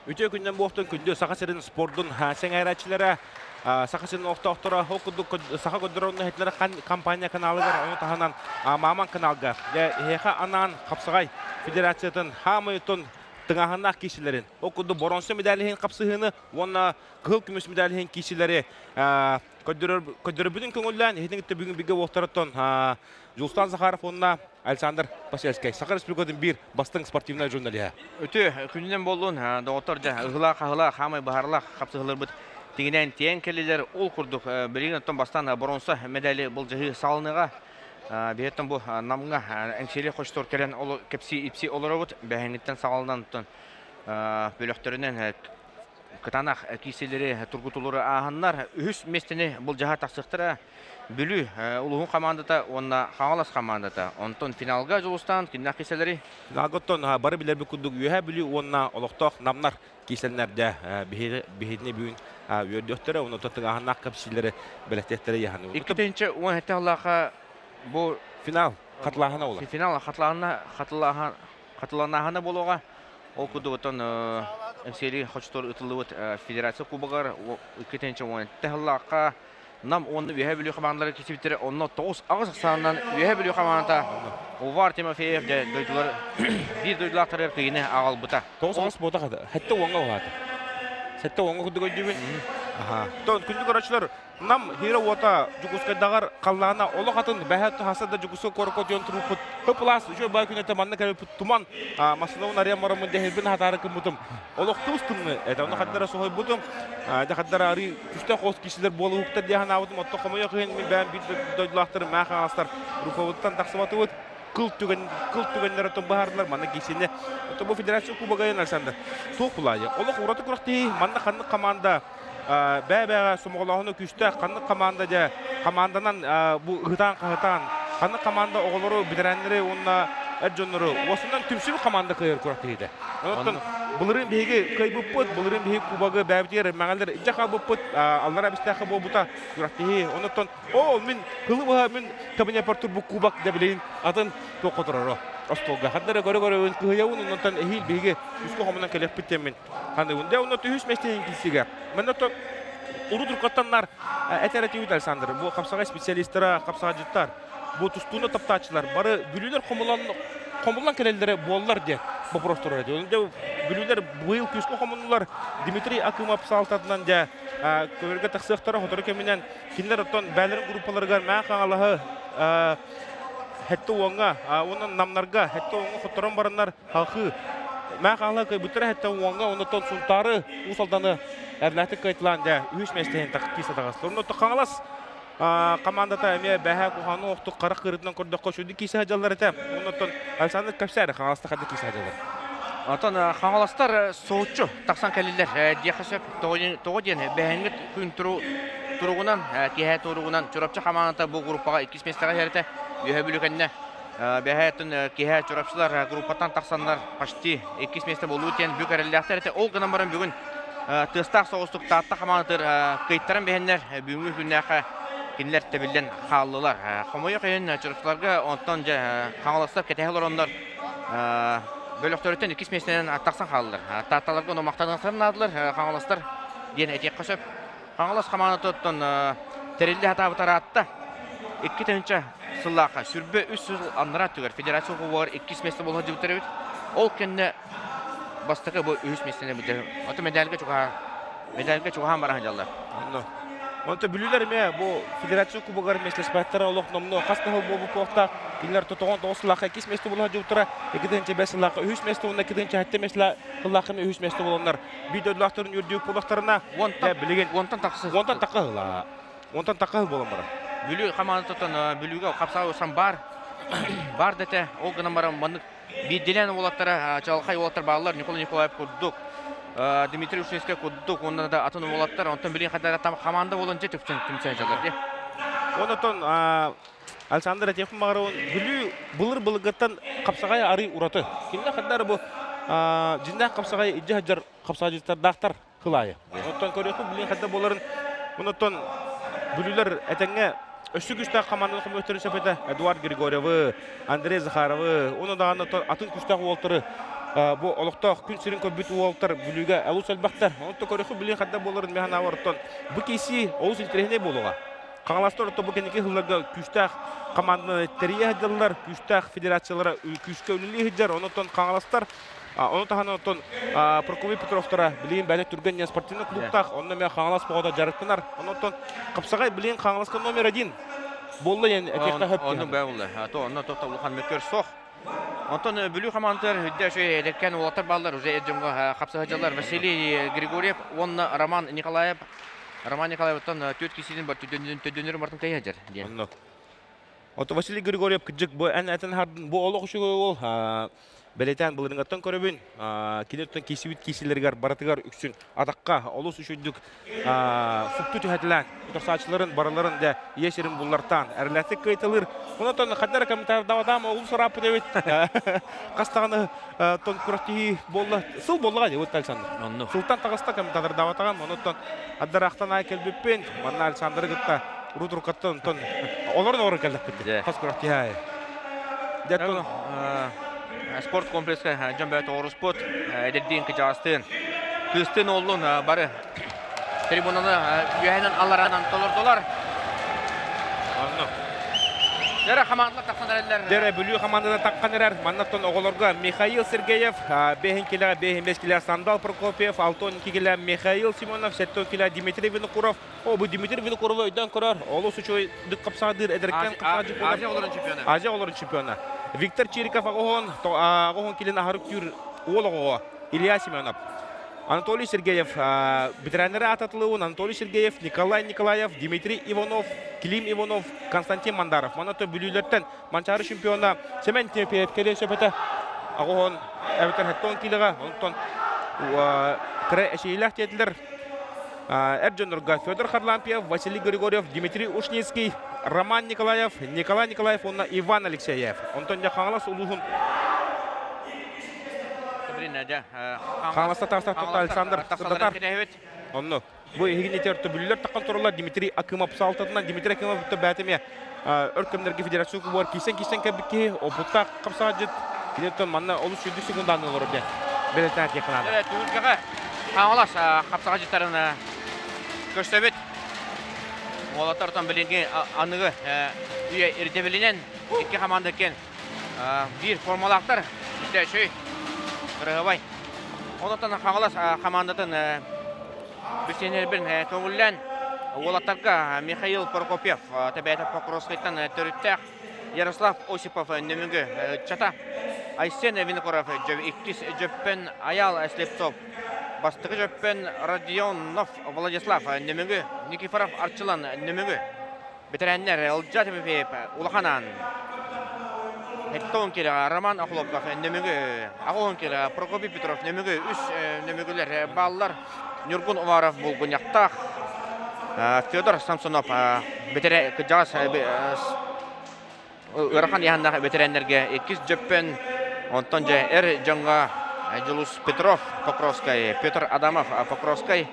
Үтүө күннэн буолтун күндү Саха сирин спордун сэҥээрээччилэрэ, Саха сирин олохтоохторо, ол курдук Саха көрдөрөр иһитлэрэ компания каналыгар, ону таһынан Маман каналга эһиэхэ анаан Хапсаҕай Федерациятын хаамыйтын тыҥааһыннаах киисилэрин, ол курдук боронсо медалиһин хапсыһыыны уонна кыһыл көмүс медалиһин киисилэри көрдөрөрбүтүн көҥүллээн, иһитин кытта бүгүн бигэ уолтарыттан Дьулустан Захаров уонна Александр Посельскай, Саха Республикатын биир бастыҥ спортивнай журналиһа. Үтүө күнүнэн буоллун, доҕоттор, дьэ, ыһылаах-хаһылаах, хаамай баһарылаах хапсыһыларбыт тигинээн тиэн кэллилэр. Ол курдук, билигин оттон бастаан боруонса медали былдьаһыы саҕаланыаҕа. Биһиэттэн бу Намҥа Эҥсиэли хочтор кэлэн кэпсии-ипсии олоробут. Бэһэҥҥиттэн саҕаланан оттон бөлөхтөрүнэн кытаанах киирсиилэри тургутуулары ааһаннар, үһүс миэстэни былдьаһа тахсыахтара. Бүлүү улууһун хамаандата уонна Хаҥалас хамаандата. Онтон финалга дьулустаан кимнээх киирсэллэрий? Финалга оттон бары билэрбит курдук Үөһээ Бүлүү уонна олохтоох Намнар киирсэллэрдэ биһигини бүгүн үөрдүөхтэрэ, онон тыҥааһыннаах кэпсиилэри бэлэхтиэхтэрэ яһаны. 2017 сыллаахха бу финал хатылааһына буолар. Финал хатылааһына хатылааһына буолуоҕа. Ол курдук оттон Эҥсиэли хочотугар ыытыллыбыт Федерация Кубогар 2017 сыллаахха Нам уонна Үөһээ Бүлүү хамаандалара киирсибиттэрэ. Онно 9-8 ахсаанынан Үөһээ Бүлүү хамаандата Увар Тимофеев дьэ дойдулар биир дойдулаахтарыгар кыйыны аҕалбыта. 9-8 буотах этэ. Сэттэ уоҥҥа уһаата. Сэттэ уоҥҥа курдук өйдүүбүн. Аха. Тон күндү көрөөччүлэр, Нам хира уота Дьокуускайдаҕар халлаана олох атын бэһэ хаса да Дьокуускай куоракка дьон туруппут хыпылаас үчүгэй бай күнэтэ манна кэлбит туман массыынабын арыйан бараммын дэһирбин хатаары гыммытым олох тус тымныы этэ ону хардара соһуйбутум дьэ хардара арыы күстээх хос киһилэр буолуһуктар диэн санаабытым оттон хомойуох иһин мин бэйэм биир дойдулаахтарым мээх хаҥаластар группабыттан тахсыбатыбыт кыл түгэн кыл түгэннэр оттон быһаардылар манна киисини оттон бу федерация кубогайын Александр туох булаайы олох ураты күрэхтэһии манна ханнык команда бэйэ-бэйэҕэ сомоҕолооһуну күүстээх ханнык команда дьэ команданан бу ыһытаан-хаһытаан ханнык команда оҕолору бэтэрээннэри уонна эр дьоннору уосунан түмсүбүт команда кыайар күрэхтэһиитэ. Онон былырыын биһиги кыайбыппыт, былырыын биһиги кубогы бэйэбитигэр мэҥэлэр илдьэ хаалбыппыт, аллара бистээххэ буолбута күрэхтэһии. Онон оо мин кылы быһа мин кабинеппар турбут кубок да билигин атын туохха тураро остуолга. Ханна эрэ көрө-көрөбүн кыһыйабын, онтон эһиил биһиги үскэ хомунан кэлиэхпит диэммин Ханыбын. Дьэ, онно түһүс миэстэтин киирсигэ. Манна то урут уруккаттаннар этэр этибит Александр. Бу хапсаҕай специалистара, хапсаҕайдьыттар, бу тустууну таптааччылар бары бүлүүлэр хомулан хомуллан кэлэллэрэ буоллар диэн вопрос турар этэ. Дьэ, бүлүүлэр быйыл күүскэ хомуннулар. Дмитрий Акымов саалтатынан дьэ көбөргө тахсыахтара сотору кэминэн кинилэр оттон бээлэрин группаларыгар Мээн Хаҥалаһы хэтте уоҥҥа уонна намнарга хэтте уоҥҥа хотторон бараннар халхыы Мээн Хаҥалаһы кыайбыттара хэтте уоҥҥа оннуттан Сунтаары Уус Алданы эрлээтик кыайтылаан дьэ үһүс миэстэһин киирсэ таҕыстылар. Оннуттан Хаҥалас командата эмиэ бэһэ куһаҕаны охтук харах кырыытынан көрдөххө сүдү киирсэ сылдьаллар этэ. Оннуттан Александр кэпсээри Хаҥаласта ханна киирсэ сылдьаллар? Оттон Хаҥаластар соһуччу тахсан кэллилэр диэххэ сөп. Тоҕо диэн бэһэҥҥит күн туругунан, киэһэ туругунан Чурапчы хамаандата бу группаҕа иккис миэстэҕэ иһэр этэ. Үөһэ Бүлүү кэннэ бэһээтин киэһэ Чурапчылар группаттан тахсаннар почти иккис миэстэ буолуу диэн бүк эрэллээхтэр этэ. Ол гынан баран бүгүн тыастаах соҕустук Таатта хамаандатыгар кыйтаран биһэннэр бүгүҥҥү күннээххэ кинилэр тэбиллэн хааллылар. Хомойуох иһин Чурапчыларга онтон дьэ Хаҥаластар кэтэһэ олороннор бөлөхтөрүттэн иккис миэстэнэн тахсан хааллылар. Таатталарга ону махтаныахтарын наадалар Хаҥаластар диэн этиэххэ сөп. Хаҥалас хамаандатыттан тэриллэ сатаабыт араатта 2000 сыллаахха сүрбэ үс сыл аннараа өттүгэр федерация кубогар иккис миэстэ буола сылдьыбыттар эбит. Ол кэннэ бастакы бу үһүс миэстэни быдьа. Ото медальга чугаһаан медальга чугаһаан бара сылдьаллар. Онно. Онто бүлүүлэр эмиэ бу федерация кубогар миэстэлэспэттэрэ олох номнуо хас да сыл буолбут куохтаах. Кинилэр 99 сыллаахха иккис миэстэ буола сылдьыбыттара, 2005 сыллаахха үһүс миэстэ уонна 2007 миэстэ сыллаахха эмиэ үһүс миэстэ буоланнар биир дойдулаахтарын үрдүк буоллахтарына Уонтан билигин уонтан тахса уонтан тахха ыла. Уонтан тахха буолан барар. Бүлүү хамаандатыттан Бүлүүгэ хапсаҕай усан баар баар да этэ. Ол гынан баран маннык биирдилээн уолаттара чаҕылхай уолаттар бааллар. Николай Николаев курдук, Дмитрий Ушинскай курдук уонна да атын уолаттар. Онтон билигин хайдах хамаанда буолан дьэ түмсэн түмсэн дьаллар дии. Онтон Александр этиэхпин баҕарабын, Бүлүү былыр-былыргыттан хапсаҕай арый ураты. Кинилэр ханна бу дьиҥнээх хапсаҕай илдьэ сылдьар хапсаҕайдьыттардаахтар кылаайы. Оттон көрүөхпүт билигин хайдах буоларын онтон Бүлүүлэр этэҥҥэ өссө күүстээх хамаанданы хомуйуохтарын сөп этэ. Эдуард Григорьевы, Андрей Захаровы, уонна даҕаны атын күүстээх уолтары. Бу олохтоох күн сирин көрбүт уолтар Бүлүүгэ олус элбэхтэр. Онто көрөхү билин хадда буоларын мен санаабар оттон бу киси олус интэриэһинэй буолуоҕа. Хаҥаластар орто бу кэнники сылларга күүстээх команданы тэрийэ сылдьаллар, күүстээх федерациялара күүскэ үлэлии сылдьар. Онон хаҥаластар ону таһынан оттон Прокопий Петровтара билигин бэйэтэ түргэн диэн спортивный клубтаах, онно эмиэ Хаҥалас оҕото дьарыктанар. Онон Хапсаҕай билигин Хаҥаласка номер один буолла диэн этиэххэ сөп. Онну бээ буолла. То онно тохта улахан мөккөр суох. Онтон Бүлүү хамаандатыгар үрдэ үчүгэй эдэркээн уолаттар бааллар. Уже эр дьоҥҥо хапсыһа Василий Григорьев уонна Роман Николаев. Роман Николаевтан түөрт киһитин бар төдөннөрү бартын кэйэ сылдьар диэн. Онно. Ото Василий Григорьев кырдьык бу эн этэн хардын бу олох үчүгэй уол бэлиэтээн былырыҥҥаттан көрөбүн кини оттон киирсибит киирсиилэригэр барытыгар үксүн атахха олус үчүгдүк супту түһэтилээн утарсааччыларын барыларын дэ ийэ сирин буллартаан эрэлээхтик кыайталыыр. Онон ханна эрэ комментарийдаабатаам олус ырааппыт эбит. Хас даҕаны тон күрэхтэһии буолла. Сыл буоллаҕа дии вот Александр. Онну. Сылтан таҕыста комментатордаабатаҕым. Онуттан аддараахтан аай кэлбиппин. Манна Александры кытта урут уруккаттан онтон олорон олорон кэллэхпит. Хас күрэхтэһии аайы. Дьэ Спорт комплекска дьон бөҕө тоҕуруспут, эдэрдиин кыдьаҕастыын, кыыстыын уоллуун бары трибунаны үөһэнэн аллараанан толордулар. Онно. Дэрэ хамаандалар тахсан эрэллэр. Дэрэ Бүлүү хамаандата таххан эрэр. Маннаттан оҕолорго Михаил Сергеев, 5 килэ, 5 килэ Сандал Прокопьев, 6 килэ Михаил Семенов, 7 килэ Дмитрий Винокуров. О, бу Дмитрий Винокуровы өйдөөн көрөр. Олус үчүгэйдик хапсаҕадыыр эдэркээн хапсаҕадьыт буолар. Азия оҕолорун чемпиона. Азия оҕолорун чемпиона. Виктор Чириков аҕыһон, аҕыһон килин аһарык түүр уол оҕоҕо Илья Семенов. Анатолий Сергеев, ветеринары ататылыын Анатолий Сергеев, Николай Николаев, Дмитрий Иванов, Клим Иванов, Константин Мандаров. Манна Бүлүүлэртэн Манчаары чемпиона Семен Тимофеев кэлиэн сөп этэ. Аҕыһон эбэтэр 70 килоҕа, онтон кыра эчэйиилээх диэтилэр. Эр дьоннорго Федор Харлампьев, Василий Григорьев, Дмитрий Ушницкий, Роман Николаев, Николай Николаев уонна Иван Алексеев. Онтон дьэ Хаҥалас улууһун Хаҥаласта тахса Александр Садатар. Онно бу иһигин ити өртөбүллэр таххан тураллар Дмитрий Акимов саалтатынан Дмитрий Акимов бээтэмиэ өр кэмнэргэ федерация кубугар киирсэн-киирсэн кэлбит киһи опыттаах хапсаҕадьыт киниттэн манна олус сүүрдүк секундааны олорор диэн бэлиэтээн этиэххэ наада. Түһүлгэҕэ Хаҥалас хапсаҕадьыттарын көрсөбүт. Уолаттартан билиҥҥи аныгы үйэ ирдэбилинэн икки хамаанда иккиэн биир формалаахтар. Үстэшүй, кырыһыбай. Онтон Хаҥалас хамаандатын Билсиһиннэрбин көҥүллээн уолаттарга Михаил Прокопьев Тэбээтэ Покровскайтан төрүттээх Ярослав Осипов Нөмүгү ыччата Айсен Винокуров иккис Дьөппөн Айаал Слепцов бастакы Дьөппөн Родионов Владислав Нөмүгү Никифоров Арчылан Нөмүгү Бэтэрээннэр Ылдьаа Тимофеев Улахан Аан, Хеттон килэҕэ Роман Охлопков Нөмүгү, Аҕуһун килэҕэ Прокопий Петров Нөмүгү, үс Нөмүгүлэр бааллар. Ньургун Уваров Булгунньахтаах, Федор Самсонов бэтэрэ кырдьаҕас ыарахан ыйааһыннаах бэтэрээннэргэ иккис Дьөппөн, онтон дьэ эр дьоҥҥо Дьулус Петров Покровскай, Петр Адамов Покровскай,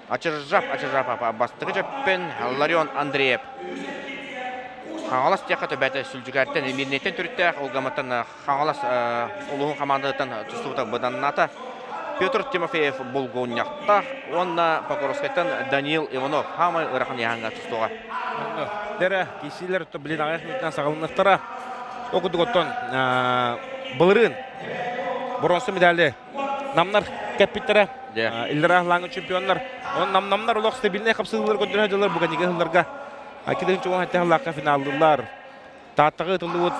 Ачыржап Ачыржапов бастакы Дьөппөн, Ларион Андреев Хаҥалас диэххэ төбөтө Сүлдьүкээртэн Мирнэйтэн төрүттээх Улгаматтан Хаҥалас улууһун хамаандатыттан тустубута быданнаата. Петр Тимофеев Булгунньахтаах уонна Покровскайтан Даниил Иванов хаамай ыарахан ыйааһыҥҥа тустуоҕа. Дэрэ киисилэр блин аҕыйах мүнүүтүнэн саҕаланыахтара. Ол курдук оттон былырыын боруонса медали намнар кэппиттэрэ. Иллэрээ лааҥы чемпионнар. Онон намнар олох стабильнай хапсыһыылар көрдөрө дьыллар бу кэнниги сылларга 2 тыһыынча финаллыыллар. Тааттаҕа ыытыллыбыт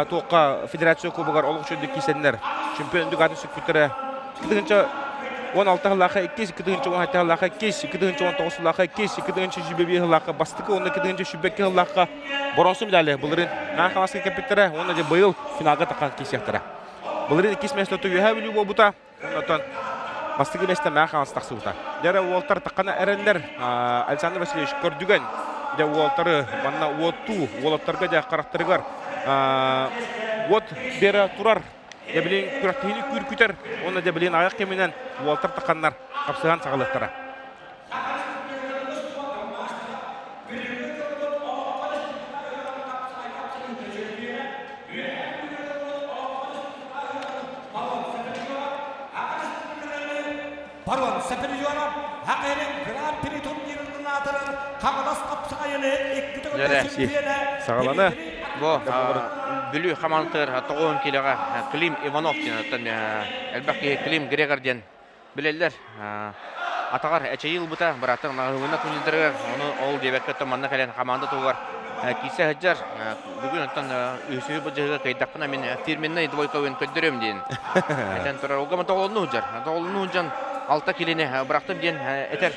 туохха федерация кубогар олох үчүгэй киирсэннэр чемпион үрдүк аатын сүкпүттэрэ. 2016 сыллаахха иккис, 2017 сыллаахха иккис, 2019 сыллаахха иккис, 2025 сыллаахха бастакы уонна 2022 сыллаахха боруонса медали былырыын Наан Хаҥаласка кэппиттэрэ уонна дьэ быйыл финалга тахсан киирсиэхтэрэ. Былырыын иккис миэстэ Үөһээ Бүлүү буолбута. Онтон бастакы миэстэ Наан Хаҥалас тахсыбыта. Дьэ эрэ уолтар таххана эрэллэр Александр Васильевич көрдүгэн дьэ уолтары манна уоттуу уолаттарга дьэ харахтарыгар уот биэрэ турар дьэ билин күрэхтэһиини күүркүтэр уонна дьэ билин аҕыйах кэминэн уолтар тахханнар хапсыһан саҕалыахтара. Бронза призера Хакерин Гран-при турнирын аатырар Хаҥалас хапсаҕайыны икки төгүл чемпиона Саҕалана. Бу Бүлүү хамаандатыгар 90 килоҕа Клим Иванов диэн элбэх киһи Клим Грегор диэн билэллэр. Атаҕар эчэйии ылбыта, бырааттар маҕаһыына күнүллэригэр ону ол диэбэккэ оттон манна кэлэн хамаанда туһугар киирсэ сылдьар. Бүгүн оттон үһүсүһү былдьаһыыга кыайдахпына мин фирменный двойковын көрдөрүөм диэн этэн турар. Олга тоҕолонуу сылдьар. Тоҕолонуу сылдьан алта килини бырахтым диэн этэр.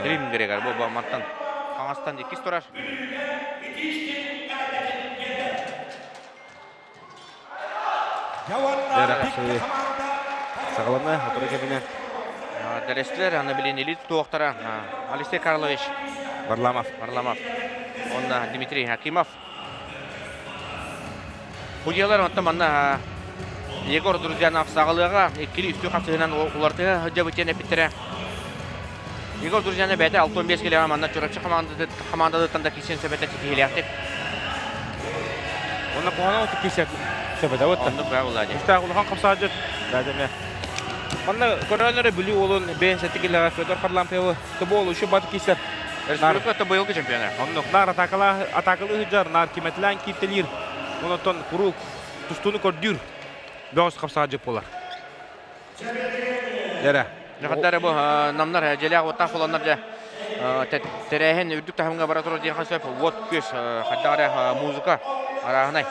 Клим Грегор бу мантан хаҥастан иккис турар. Саҕалана отура кэбинэ. Дэлэстилэр, аны билин илии тутуохтара Алексей Карлович Варламов. Варламов. Онна Дмитрий Акимов. Судьялар онтон манна Егор Друзьянов саҕалыаҕа иккили үстүү хапсыһынан улартыһа сылдьабыт диэн эппиттэрэ. Егор Друзьянов бэйэтэ 65 килоҕа манна Чурапчы хамаандатыттан да киирсэн сөп этэ ситиһиилээхтик. Онно куһаҕан киирсэ сөп этэ вот. Оннук баа буолла дии. Үстээх улахан хамсаадьыт. Баадеме. Манна көрөөнөрө Бүлүү уолун бэйэн сэттэ килоҕа Федор Харлампьевы тобуол үчү бат киирсэр. Республика это быйылгы чемпиона. Оннук наар атакалыы сылдьар, наар кимэтилээн кииртэлиир. Онтон куруук тустууну көрдүүр. Бөҕөс хапсаадьыт буолар. Дэрэ. Дьахаттары бу намнар дьэлээх уоттаах боланнар дьэ тэрээһин үрдүк таһымҥа бара турар диэххэ сөп. Уот күөс хайдах эрэ музыка арааһынай.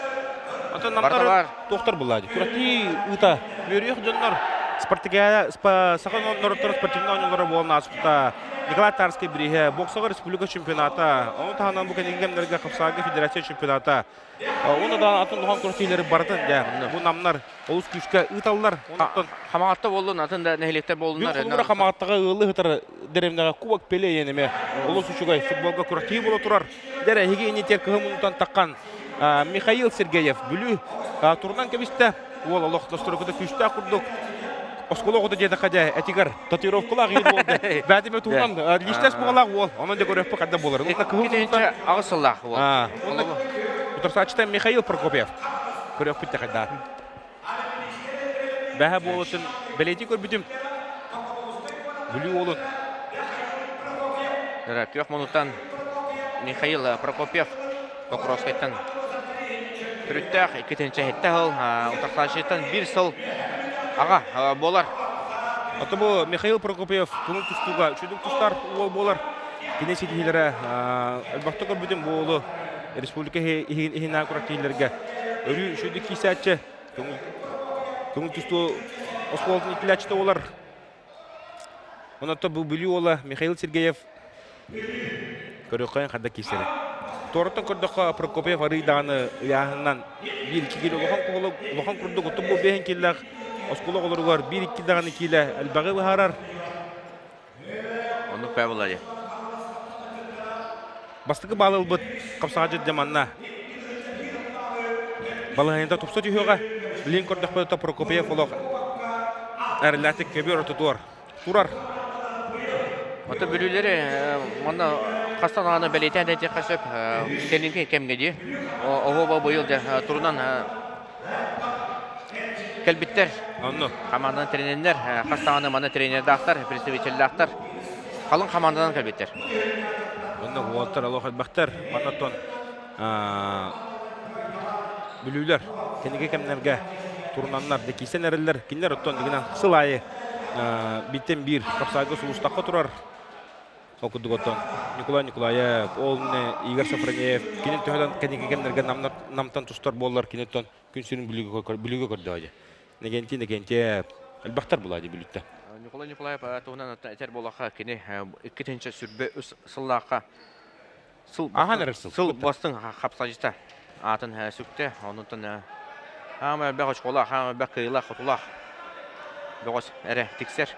Оттон намнар туохтар булла дии. Күрэхтии ыыта үөрүйэх дьоннор спартакиада саха норуоттара спортивнай оонньуулара буолан ааспыта. Николай Тарский бирииһэ, боксаҕа республика чемпионата, ону таһынан бу кэнники кэмнэргэ хапсаҕайга федерация чемпионата. Уонна да атын улахан күрэхтэһиилэри барытын дьэ бу намнар олус күүскэ ыыталлар. Онтон Хамаҕатта буоллун, атын да нэһилиэктэр буоллуннар. Бүк холобура Хамаҕаттаҕа ыалы ыытар дэриэбинэҕэ Кубок Пеле диэн эмиэ олус үчүгэй футболга күрэхтэһии буола турар. Дьэ эһиги иннитигэр кыһын муннуттан таххан Михаил Сергеев Бүлүү турунан кэбистэ. Уол олох настройката күүстээх курдук. Оскуола оҕото диэтэххэ дьэ этигэр татуировкалаах иһин буолда. Бээтимэ туһунан лиистэс буолалаах уол. Онон дьэ көрүөхпүт ханна буолар. Уонна кыһыл муннуттан аҕыс сыллаах уол. Уонна утарсааччыта Михаил Прокопьев. Көрүөхпүт да хайда. Бэһэ буолутун бэлиэтии көрбүтүм. Бүлүү уолун. Күөх мунуттан Михаил Прокопьев Покровскайтан төрүттээх 2-7 сыл, утарсааччыттан 1 сыл аҕа буолар. Ото бу Михаил Прокопьев көҥүл тустууга үчүгэй тустар уол буолар. Кини ситиһиилэрэ элбэхтик көрбүтүм бу уолу республика иһинэн күрэхтэһиилэргэ өрүү үчүгэйдик киирсээччи көҥүл тустуу оскуолатын иитиллээччитэ буолар. Онон бу Бүлүү уола Михаил Сергеев көрүөххэ хайдах киирсэрэ. Туораттан көрдөххө Прокопьев арыый даҕаны ыйааһынынан биир-икки киилэ улахан улахан курдук оттон бу биэһин киилээх оскуола оҕолоругар биир-икки даҕаны киилэ элбэҕи быһаарар. Оннук бээ буолла дии. Бастакы баал ылбыт хапсаҕадьыт дьэ манна балаһыанньата тупса түһүөҕэ. Билигин көрдөхпүнэ Прокопьев олох эрэллээхтик көбүөр ортотугар турар. Ото бүлүүлэри манна хастан ааны бэлиэтээн этиэххэ сөп. Кэнники кэмҥэ дии. Оһуоба быйыл дьэ турунан кэлбиттэр. Онно. Хамаанданан тренердэр, хас даҕаны манна тренердаахтар, представителлаахтар. Халыҥ хамаанданан кэлбиттэр. Онно уолаттар олох элбэхтэр. Манна бүлүүлэр кэнники кэмнэргэ турунаннар да киирсэн эрэллэр. Кинилэр оттон дигинэн сыл аайы бииртэн биир хапсаайга сулустахха турар. Ол курдук оттон Николай Николаев, ол Игорь Софронеев кини төһөдөн кэнники кэмнэргэ намтан тустар буоллар киниттэн күн сирин бүлүүгэ көрдөҕө дии. Нэгэнти Нэгэнти элбэхтэр булаа дии бүлүүттэ. Николай Николаев туһунан этэр буоллахха кини 2 сүүрбэ үс сыллаахха сыл Ахан эрэр сыл. Сыл бастыҥ хапсаайдьыта аатын сүктэ. Онтон хаама элбэх очколаах, хаама элбэх кыайыылаах, хотулаах бөҕөс эрэ тиксэр.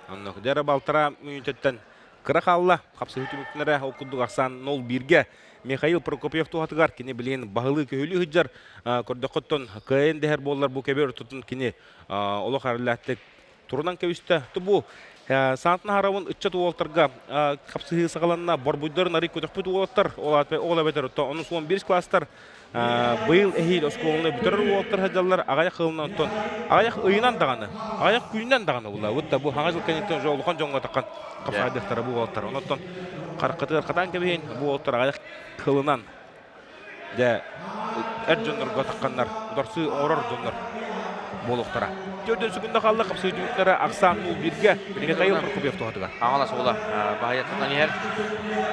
Оннук. Дьэ балтара мүнүүтэттэн кыра хаалла. Хапсыһыы түмүктэнэрэ ол курдук ахсаан 0-1-ге Михаил Прокопьев туһатыгар кини билигин баһылыы көһүлүү сылдьар көрдөххөттөн кыайан дэһэр буоллар бу кэбиэр ортотун кини олох эрэллээхтик турунан кэбистэ. Бу саантан харавын ыччат уолаттарга хапсыһыы саҕаланна. Борбуйдарын арый көтөхпүт уолаттар, ол эбэтэр ону суон бирис класстар. Быйыл эһиил оскуоланы бүтэрэр уолаттар сылдьаллар аҕыйах сылынан оттон аҕыйах ыйынан даҕаны, аҕыйах күнүнэн даҕаны буллабыт да бу хаҥа жыл кэнниттэн уже улахан дьоҥҥо таххан хапсаайдыахтара бу уолаттар. Онон хараххытыгар хатаан кэбиһин бу уолаттар аҕыйах кылынан дьэ эр дьоннорго тахханнар утарсыы оҥорор дьоннор буолуохтара. Төрдүн секунда хаалла хапсыы түмүктэрэ ахсаан 0-1-гэ Михаил Прокопьев туһатыгар. Хаҥалас уола баһыйаттан иһэр.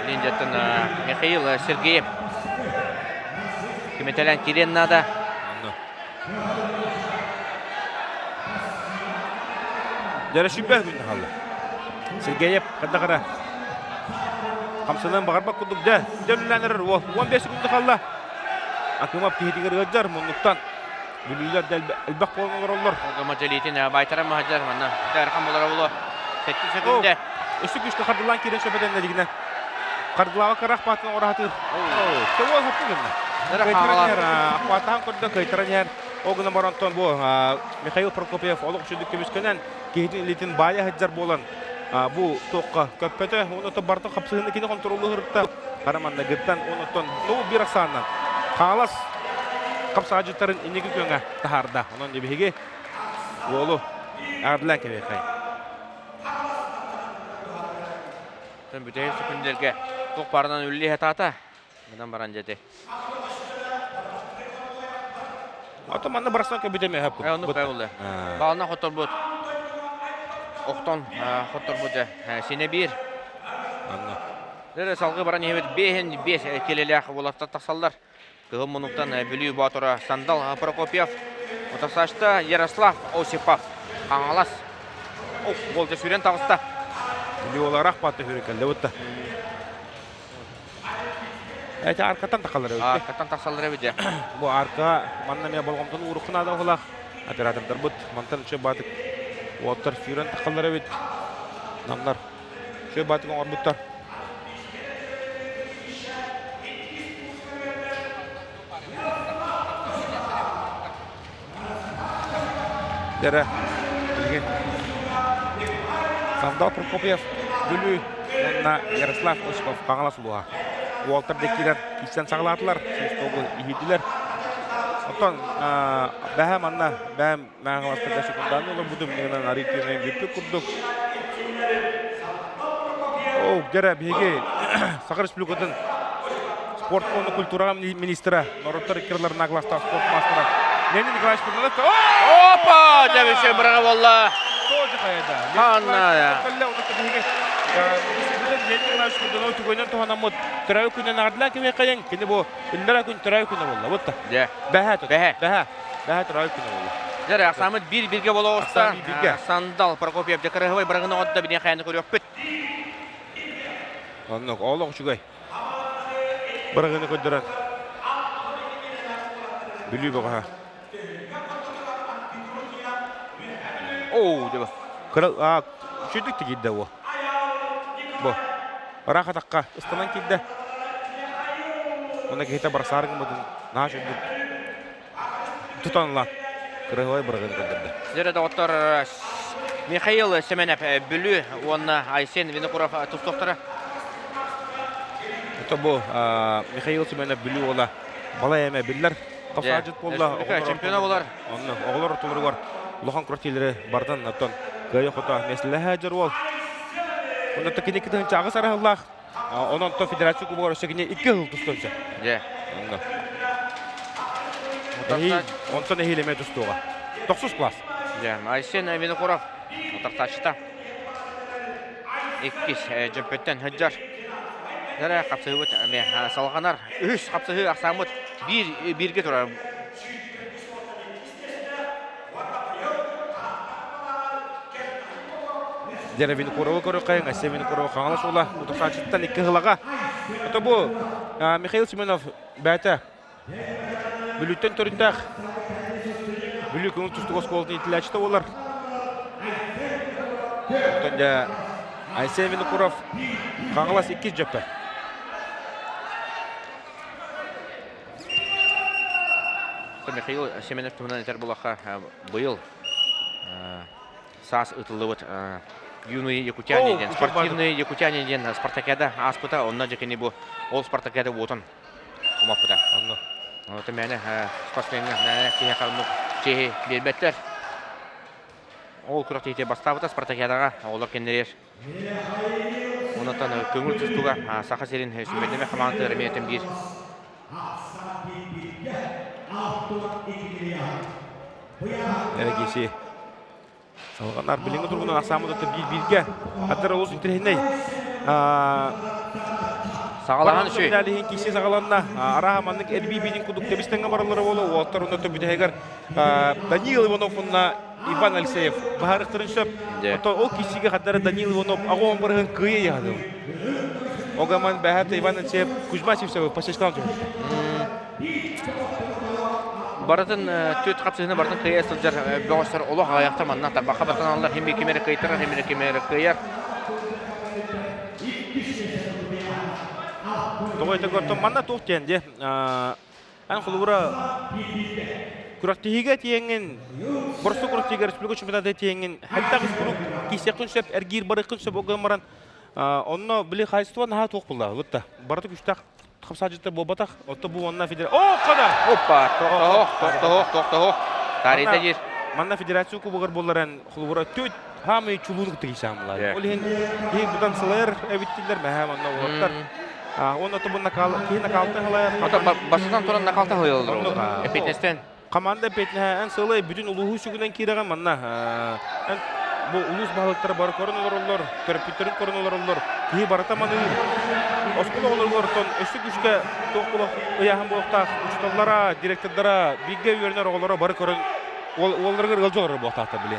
Линдияттан Михаил Сергеев кимэтэлээн киириэн наада. Дьэрэ сүбэ күн хаалла. Сергеев ханна қара хамсанан баҕарбат курдук дьэ дьэ үлэлээн эрэр уол 15 секунда хаалла. Акымов киһитигэр ыалдьар муннуктан Бүлүүлэр да элбэх буолан олороллор. Мадьалитин байтара маһадьар манна Дархан булара було. Сэттэ секунда. Өссө күүскэ хардылаан киирэн сөбөтөн дигинэ. Хардылааҕа кыра ахпаатын ораһатыыр. Төбө хапты гынна. Ахпаатаан көрдө кыайтаран иһэр. Ол гынан баран бу Михаил Прокопьев олох үчүгдүк көмүскэнэн киһитин илиитин баайа сылдьар буолан бу туохха көппөтө. Онон барытын хапсыһыны кини хонтуруолу ыһырта. Хара маннагыттан онуттан ну бир ахсаанынан Хаҥалас хапсаадьыттарын инники күөҥэ таһаарда. Онон биһиги уолу аҕардылаан кэбиэхэй. Бүтэһик секундерге туох барынан үллиһэ таата. Гынан баран дьэти. Ото манна барсан көбүтэ мөһөп. Э, ону кайылы. Бална хоторбут. Охтон хоторбут сине бир. Анна. Дэрэ салгыы баран иһэбит биэһин биэс килэлээх уолаттар тахсаллар. Кыһыл муннуктан Бүлүү Боотура Сандал Прокопьев, утарсааччыта Ярослав Осипов, Хаҥалас. Ох, уолдьа сүүрэн таҕыста. Бүлүү уоларах баатта сүүрэн кэллэ бутта. Эти аркаттан тахалар эбит. Аркаттан тахсаллар эбит дьэ. Бу арка манна эмиэ болҕомтону ууруккун наада оһолаах оператордарбыт мантан үчүгэй баатык уолаттар сүүрэн тахаллар эбит. Намнар Үчүгэй баатык оҥорбуттар. Дэрэ, билигин Сандал Прокопьев Бүлүү уонна Ярослав Осипов Хаҥалас улууһа. Уолтар да киирэн киирсэн саҕалаатылар, сүүс иһийдилэр. Оттон бэһэ манна бэһэм Нааҕаластарга секундааны олорбутум иннинэн арый күөмэйим бүппүт курдук. Оо, дьэрэ, биһиги Саха Республикатын спорт уонна культураҕа министрэ, норуоттар иккилэринэ класстаах спорт маастара Леонид Николаевич Курнанов. Опа! Дьэ, быраҕа буолла. Тоже хайда. Ханна. Биһиги Леонид Николаевич Курданов түгөнөн туһанаммыт төрөөбүт күнүнэн аҕардылаан кимиэхэ кини бу иллэрэ күн төрөөбүт күнэ буолла. Вот Дьэ. Бэһэ. Бэһэ. Бэһэ. Бэһэ төрөөбүт күнэ буолла. Дьэ, ахсааммыт биир бииргэ буола оҕуста. Ахсаан биир бииргэ. Сандал Прокопьев дьэ кырыһыбай бырагын оҕотто биниэ хайаны көрүөхпүт. Оннук, олох үчүгэй. Бырагыны көрдөрөн. Бүлүү бөҕөһө. Оо, дьэ Кыра, а, үчүгдүк тигирдэ бу. Бу. Ыраах атахха ыстанан киирдэ. Уонна киһитэ барсаары гыммытын наһаа үчүгдүк тутан ылан кырыһыбай бырагын көрдөрдө. Дьэ доҕоттор Михаил Семенов Бүлүү уонна Айсен Винокуров тустуохтара. Это бу Михаил Семенов Бүлүү уола балай эмэ биллэр тапсаажыт буолла. Чемпиона болар. Онно оҕолор ортолоругар улахан күрэхтиилэри бардан оттон кыайа-хото миэстэлэһэ дьэр уол. Онно кини кытыһынча аҕыс арыһыллаах. Онон то федерация кубогар өссө кини икки сыл тустуон сөп. Дьэ. Онно. Онтон эһиил эмиэ тустуоҕа. Тохсус класс. Дьэ, Айсен Винокуров утарсааччыта. Иккис дьөппөттөн сылдьар. Дэрэ хапсыһыбыт эмиэ салҕанар. Үһүс хапсыһыы ахсааммыт биир бииргэ турар. Дьэрэ Винокурова көрүөххэйиҥ, Айсен Винокурова Хаҥалас уола утарсааччыттан икки сылаҕа. Ото бу Михаил Семенов бэйэтэ Бүлүүттэн төрүттээх Бүлүү көҥүл тустуук оскуолатын иитиллээччитэ буолар. Оттон дьэ Айсен Винокуров Хаҥалас иккис дьөппө. Михаил Семенов туһунан этэр буоллахха, быйыл саас ытыллыбыт юные якутяне диэн спортивные якутяне диэн спартакиада ааспыта. Онно дьэ кини бу ол спартакиада уотун умаппыта. Онно. Ота мээнэ спортсмеҥҥа мээнэ киһиэхэ оннук чиэһи биэрбэттэр. Ол күрэхтэһиитэ бастаабыта спартакиадаҕа оҕолор кэннилэр. Онтон көҥүл тустууга Саха сирин сүүмэрдэмэ хамаандатыгар эмиэ биир Эрэгиси Салҕанар билиҥҥи туругунан ахсааммыт отто биир бииргэ. Аттар олус интэриэһинэй. Саҕалаһан үчүгэй. Финалиһин киси саҕаланна. Арааһа маннык эрбии биитин кудук тэбис-тэҥҥэ бараллара буолуо. Уолаттар онно бүтэһигэр Даниил Иванов уонна Иван Алексеев баһарыктарын сөп. Оттон ол киисигэ хаттара Даниил Иванов аҕа барыһын кыайа яһадым. Огаман бэһэт Иван Алексеев Кузьма Сивцев пасечтан түһүстэ. Барытын түөрт хапсыһыны барытын кыайа сылдьар бөҕөстөр олох аҕыйахтар манна тарбахха баттаналлар хим ким эрэ кыайтарар хим эрэ ким эрэ кыайар. Тоҕо этэ көртөм манна туох диэн дии эн холобура күрэхтэһиигэ тиэҥҥин боростуой күрэхтэһиигэ республика чемпионата тиэҥҥин хайдах куруук киирсиэххин сөп эргиир барыаххын сөп ол гынан баран онно били хаачыстыба наһаа туох буолла бытта барыта күстээх хапсааччыта буолбатах отто бу уонна федерация о кода опа тохтоһох тохтоһох тохтоһох таарыйда диир манна федерация кубогар буолларан холобура түт хаамый чулуун кытта киисаамылар ол иһин киһи бутан сылайар эбиттиллэр мэһэ манна уолаттар уонна тобун накал киһи накалта халайар бастатан туран накалта халайаллар эппиэтинэстэн Команда эппиэтинэһэ эн сылай бүтүн улууһу сүгүнэн киирэҕин манна эн бу улуус баһылыктара бары көрөн олороллор, төрөппүттэрин көрөн олороллор. Киһи барыта маныыр. Оскуола оҕолоругар оттон өссө күүскэ туох буолуох ыйааһын буолуохтаах учууталлара, директордара, бииргэ үөрэнэр оҕолоро бары көрөн уолларыгар ыалдьа олорор буолуохтаахтар били.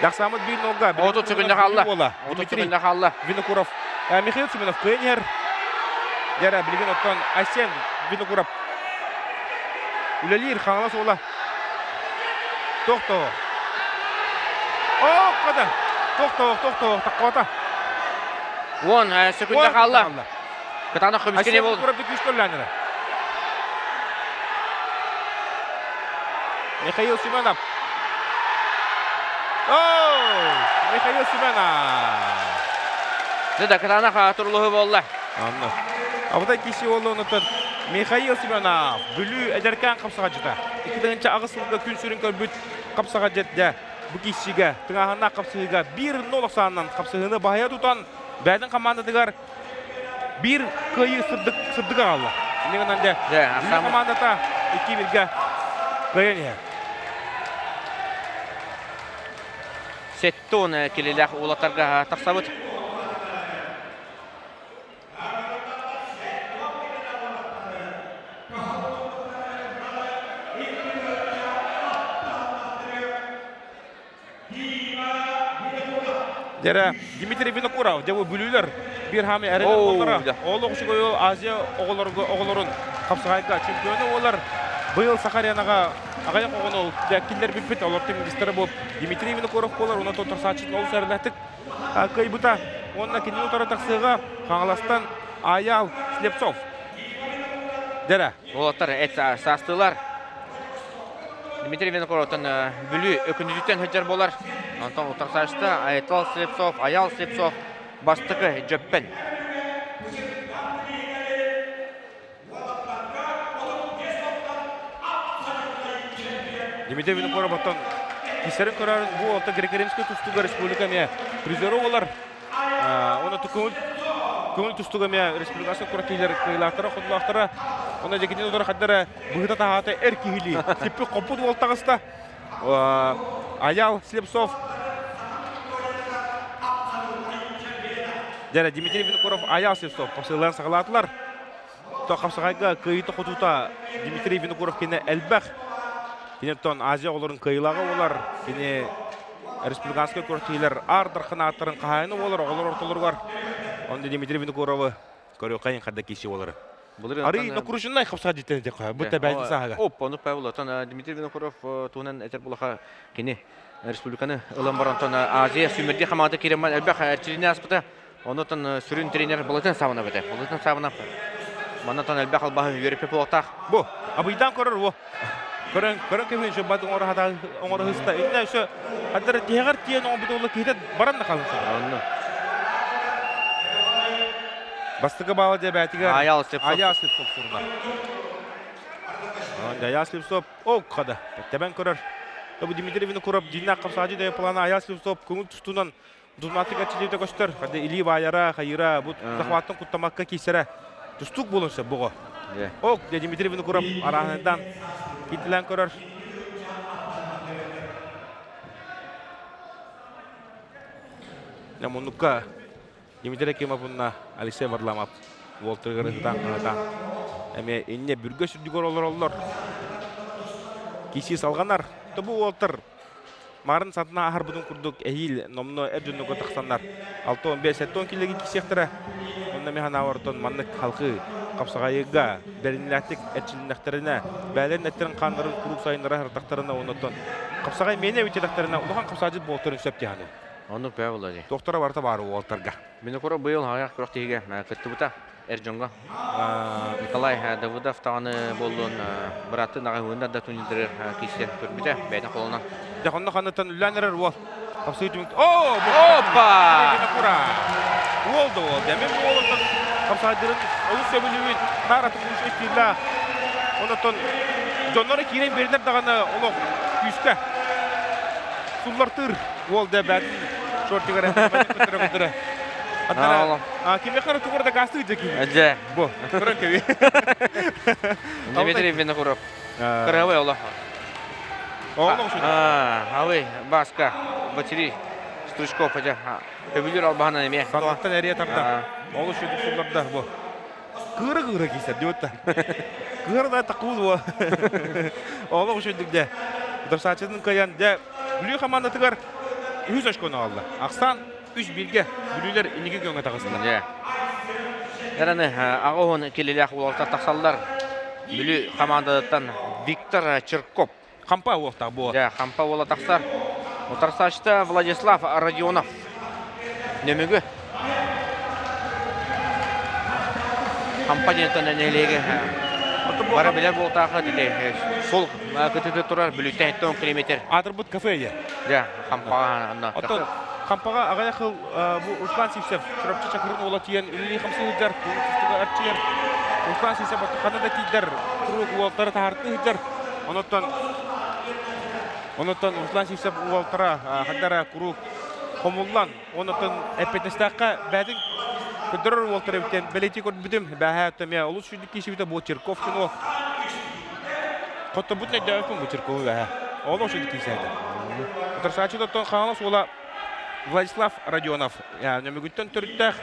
Даксаамыт биир нолга. 30 секунда хаалла. 30 секунда хаалла. Винокуров. Михаил Семенов кыайан иһэр. Дьэрэ билигин оттон Айсен Винокуров Үлэлиир Хаҥалас уола. Тохтоо. Ох, хата. Тохтоо, тохтоо, тохтоото. Уон секунда хаалла. Кытаанах көмүскэне бол. Курапты күүс көрләнere. Михаил Семенов. О, Михаил Семенов. Да, кытаанах турулуһу болла. Анна. Абытай киси уолла онуттан Михаил Семенов Бүлүү эдэркээн хапсаҕадьыта. 2008 сылга күн сүрүн көрбүт хапсаҕадьыт дьэ бу киссигэ тыҥааһыннаах хапсыһыыга 1-0 ахсаанынан хапсыһыыны баһыйа тутан бэйэтин хамаандатыгар биир кыайыы сырдык сырдык аҕалла. Инньэ гынан дьэ Бүлүү хамаандата 2-1-гэ кыайан иһэр. Сеттон килилээх уолаттарга тахсабыт. Дьэрэ Дмитрий Винокуров, дьэ бу бүлүүлэр биир хаамый эрэнэр буоллара. Олох үчүгэй Азия оҕолорго оҕолорун хапсаҕайга чемпиону буолар. Быйыл Саха аренаҕа аҕыйах оҕону киллэрбиппит. Олортон министрэ бу Дмитрий Винокуров буолар. Онон туттарсааччытын олус эрэлээхтик кыайбыта уонна кинини утары тахсыыга Хаҥаластан Айаал Слепцов. Дэрэ. Уолаттар эт саастыылар. Дмитрий Винокуровтан Бүлүү Өкүндүтүттэн сылдьар буолар. Онтон утарсааччыта Айтал Слепцов, Айаал Слепцов бастакы дьөппөн. Дмитрий Винокуров оттон кисэрин көрөр бу олта греко-римскэй тустууга республика эмиэ призеру болар. Оны көңүл көңүл тустууга эмиэ республикасы куратиилер кыйлаахтара, хотулаахтара. Оны дьэкитин удара хаддара быһыта таһаата эр киһилии. Типпи хоппут уол таҕыста. Аял Слепцов Дьэрэ Дмитрий Винокуров Аял Слепцов хапсыыларын саҕалаатылар. Хапсаҕайга кыайыыта-хотуута Дмитрий Винокуров кини элбэх. Кини оттон Азия оҕолорун кыайыылааҕа буолар. Кини республиканскай күрэхтэһиилэр аар дархан ааттарын хаһаайына буолар оҕолор ортолоругар. Онно Дмитрий Винокуровы көрүөххэйин хадда киси буолары. Арый накрученный хапсаҕа диттен этиэххэ бу тэбээтин сааһыга. Оп, ону Павел, оттон Дмитрий Винокуров туһунан этэр булаха кини республиканы ылан баран Азия сүүмэрдии хамаанда киирэн элбэх эрчилиини ааспыта. Онутан сүрүн тренер Болотин Саванов этэ. Болотин Саванов маннатан элбэх албаһы үөрөппүт буолуохтаах. Бу, абыйдаан көрөр бу. Көрөн, көрөн кэбиһин şu бат оҥоро хата оҥоро хыста. Инне өссө хаттар тиһэҕэр тиийэн оҥорбут уола киһитэ баран да халын сабар. Онно. Бастакы баала дьэбээтигэр Аял Слепцов. Аял Слепцов суруна. Айаас Слепцов ок хада тэбэн көрөр. Бу Дмитрий Винокуров дьиҥнээх хапсааччы дөйө плана Айаас Слепцов көҥүл тустуунан дузмаатык эрчиллиитэ көстөр. Хада илии баайара, хайыра, бу захваттан куттамакка киирсэрэ тустуук буолуон сөп буҕо. Ок, Дмитрий Винокуров арааһынайдан киитилээн көрөр. Муннукка Дмитрий Акимов уонна Алексей Варламов уолтарыгар ыһытаан хаһытаан эмиэ инньэ бүргэ сүрдүгэр олороллор. Киси салҕанар. Тобу уолтар марын сатына аһарбытын курдук эһиил номно эр дьоннорго тахсаннар 65-70 килоги кисиэхтэрэ. Онно эмиэ санаабар маннык халқы хапсаҕайыга бэринилээхтик эрчилиннэхтэринэ, бээлэрин эттэрин хааннарын куруук сайыннара сырдахтарына оннуттан хапсаҕай мээнэ эбиттэхтэринэ улахан хапсаадьыт буолтарын сөп диһаны. Оннук бээ буолла дии. Доктора барыта баар уолтарга. Винокуров быйыл аҕыйах күрэх тиһигэ кыттыбыта эр дьоҥҥо. Николай Давыдов даҕаны буоллун бырааттын аҕыһыыннар да турнирдары киирсэн көрбүтэ бэйэтин холонон. Дьэ онно ханныттан үллээн эрэр уол. Хапсыы түмүк. Оо! Опа! Винокура! Уол да уол. Дьэ мен уолуттан хапсаайдырын олус сөбүлүүбүн. Наар атын күүс истииллээх. Онотон дьонноро киирэн биэрдэр даҕаны олох күүскэ суллартыыр уол дэ бэт шортигар көтөрө Аттара кимиэхэ эрэ тугу да гаастыы дьэ киһи. Дьэ. Бу. Көрөн кэби. Дмитрий Винокуров. Кырабай олох. Олох Алы Баска Василий Стручков дьэ көбүлүр албаһынан эмиэ. Санаттан эрия тарда. Олус сүдүк сулларда бу. Кыыра-кыыра киисэр диэбит да. Кыыра да такуул буо. Олох үчүгдүк дьэ. Утарсааччытын кыайан дьэ Бүлүү хамаандатыгар үһүс очкону аҕалла. Ахсаан 3-1-гэ Бүлүүлэр инники күөҥҥэ таҕыстылар. Дьэ. Эраны аҕа уһун килилээх уолаттар тахсаллар. Бүлүү хамаандатыттан Виктор Черков. Хампа уохтаах буо. Дьэ, Хампа уола тахсар. Утарсааччыта Владислав Родионов. Нөмүгү. Хампа диэнтэн нэһилиэги бары билэр буолтаахха дили сол кытыты турар Бүлүүттэн 70 километр. Аатырбыт кафе я. Дьэ, Хампаҕа анна. Оттон Хампаҕа аҕыйах хыл бу Руслан Сивцев Чурапчы Чакырын уола тиийэн үлэлии хамсыы сылдьар, тустууга арчыйар. Руслан Сивцев ханна да тиийдэр, куруук уолтары таһаартыы сылдьар. Онуттан онуттан Руслан Сивцев уолтара хандара куруук хомуллан, онуттан эппиэтинэстээххэ бээтин көрдөрөр уолтар эбитен бэлиэтии көрбүтүм. Бээһээ эмиэ олус сүрдүк киисибитэ бу Черков кино. Хоттобутун өйдөөбөппүн бу Черкову бээһээ. Олус сүрдүк киисээтэ. Утарсааччы тоттон Хаҥалас уола Владислав Родионов нөмүгүттэн төрүттээх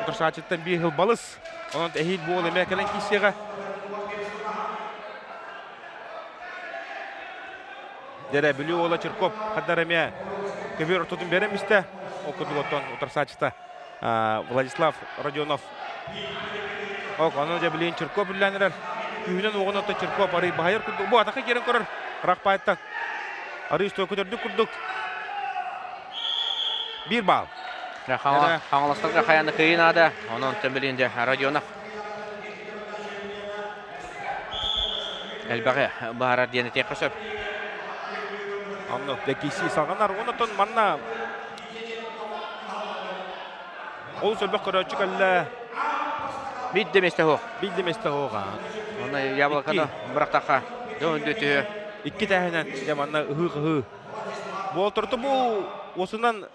утарсааччыттан биир сыл балыс. Онон эһиил буол эмиэ кэлэн киирсиэҕэ. Дьэрэ Бүлүү уола Черков хаддар эмиэ көбүөр ортотун биэрэн истэ. Ол курдук оттон утарсааччыта Владислав Родионов. Ок, ону дьэ билигин Черков үллээн эрэр. Күүһүнэн уоҕун отто Черков арый баһыйар курдук. Бу атака киирэн көрөр. Рахпайттан. Арый үстүө көтөрдүк курдук. Биир баал. Хаҥаластарга хайаан да кыайыы наада. Онон билигин дьэ Родионов элбэҕи баһарар диэн этиэххэ сөп. Онно киси салҕанар. Онтон манна олус элбэх көрөөччү кэллэ. Биир да миэстэ суох. Биир да миэстэ суох. Онно яблоканы бырахтахха дьон түһүө. Икки тээһинэн дьэ манна ыһыы-ыһыы. Буолторто бу осунан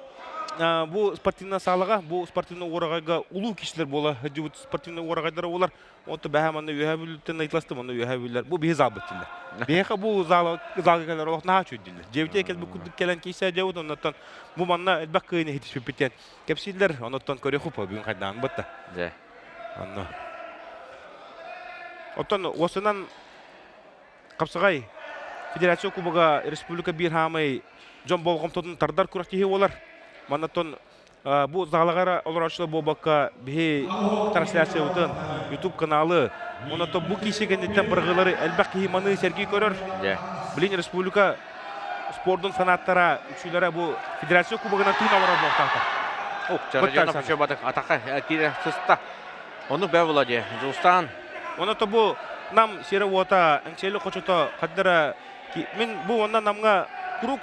бу спортивная саалаҕа, бу спортивный уораҕайга улуу киһилэр буола сылдьыбыт спортивный уораҕайдара буолар. Онто бэһэ манна үөһэ бүлүүттэн ыйыталастым, онно үөһэ бүллэр. Бу биһи залбыт диллэр. Биһиэхэ бу зала залга кэлэр олох наһаа үчүгэй диллэр. Дьиэбитигэр кэлбит курдук кэлэн киирсэ дьиэбит, оннуттан бу манна элбэх кыайыыны иһитиспиппит диэн кэпсииллэр. Онуттан көрүөхүп бүгүн хайдаан бытта. Дьэ. Онно. Оттон уосунан Хапсаҕай Федерация Кубога республика биир хаамай дьон болҕомтотун тардар күрэхтэһии буолар. Маннаттан бу залаҕа олорооччулар буолбакка биһи трансляциябытын YouTube каналы онон бу киси кэнниттэн бырҕылары элбэх киһи маны сэргии көрөр. Билин республика спордун фанаттара үксүлэрэ бу Федерация Кубогынан тыын олорор буолтаахтар. Атака киирэ сыста. Ону бэ була дии. Дьулустаан. Оното бу Нам сирэ-уота, Эҥсиэли хочото хаддара мин бу онно Намҥа куруук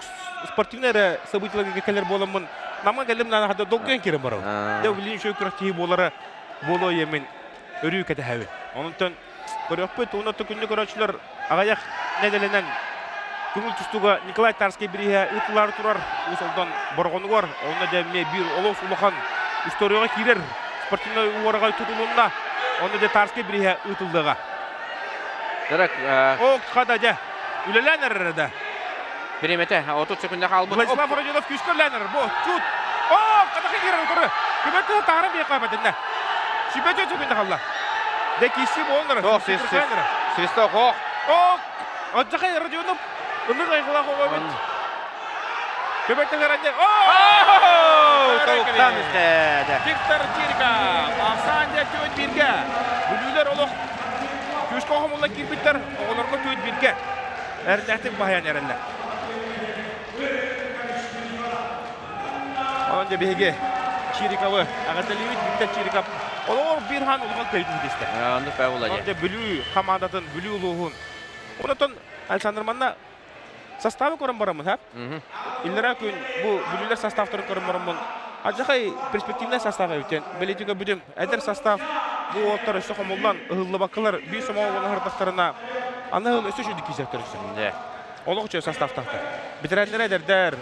спортивный эрэ событиеларга кэлэр буоламмын Намҥа кэллим наана хадда долгуйан киирэн барабын. Дьэ билигин үчүгэй күрэхтэһии буолара буолуо ийэмин өрүү кэтэһэбин. Онтон Көрүөхпүт, уонна күндү көрөөччүлэр аҕыйах нэдиэлэнэн көҥүл тустууга Николай Тарский бирииһэ ыытыллаары турар Уус Алдан Бороҕонугар. Онно дьэ эмиэ биир олус улахан историяҕа киирэр спортивнай уораҕай тутулунна. Онно дьэ Тарский бирииһэ ыытыллыаҕа. Дырак. О, хада дьэ. Үлэлээн эрэр да. Бириэмэтэ 30 секунда хаалбыт. Владислав Родионов күүскэ үлэлээн эрэр. Бу, чут. О, хатахы киирэр утары. Күбэт таһарын биэхэ бэтиннэ. Сүбэ секунда хаалла. Дэ киси буоллар. Ох, свисток, ох. Ох, Отжахай Родионов ылык айгылаах оҕобут. Көбөт таһаранне. О! Тобуктан үстэ. Виктор Чирика, Ахсан түөт бирге. Бүлүүлэр олох күүскэ хомулла киирбиттэр, оҕолорго түөт бирге. Эрнэхтик баһайан эрэллэр. Онон дьэ биһиги Чириковы аҕаталыыбыт Виктор Чириков олоҕор биир хаан улахан көйдүн истэ. Оннук баа була Онон дьэ Бүлүү хамаандатын, Бүлүү улууһун. Онтон Александр манна составы көрөн бараммын, ха? Иллэрээ күн бу Бүлүүлэр составтарын көрөн бараммын, адьахай перспективнай состав эбитен, бэлитигэ бүтүм эдэр состав бу уолаттар өссө хомуллан ыһыллыбаккалар биир сомоҕо буола сырдахтарына аны ыһыл өссө үчүгэй киирсэктэр өссө. Олох үчүгэй составтаахтар. Ветераннар эдэрдэр,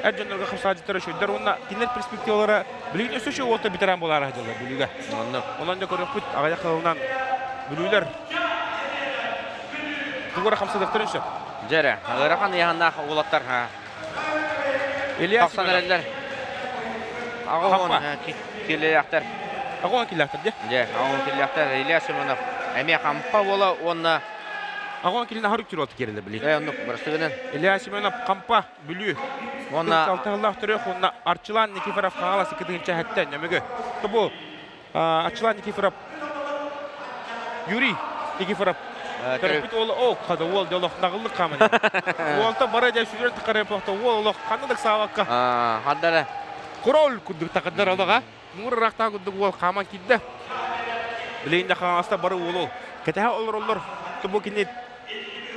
эр дьоннорго хамсаадьыттар үчүгэйдэр уонна кинилэр перспективалара билигин өссө үчүгэй уолаттар ветеран буолаары сылдьаллар Бүлүүгэ. Оннук. Онон да көрүөхпүт аҕыйах сылынан Бүлүүлэр тугу эрэ хамсатыахтарын сөп. Дьэ эрэ, ыарахан ыйааһыннаах уолаттар Илья тахсан Семенов. эрэллэр. 80 килэлээхтэр. 80 килэлээхтэр дьэ. Дьэ, 80 килэлээхтэр. Илья Семенов эмиэ хампа уола уонна 80 килини аһар үктүр уолта киирэллэр били. Э, оннук, бырастыгынан. Илья Семенов хампа Бүлүү. Уонна Алтыһыллаах төрүөх уонна Арчылан Никифоров Хаҥалас икки хэттэ нөмүгү. Бу Арчылан Никифоров Юрий Никифоров төрөппүт уола о хада уол дьэ олох наҕыллык хааман уолта бара дьэ сүрэн тахара эпохта уол олох ханна да саабакка хандара король курдук такырдар олоҕа муҥур ыраахтаа курдук уол хааман киирдэ билигин да хаҥаста бары уолу кэтэһэ олороллор бу кини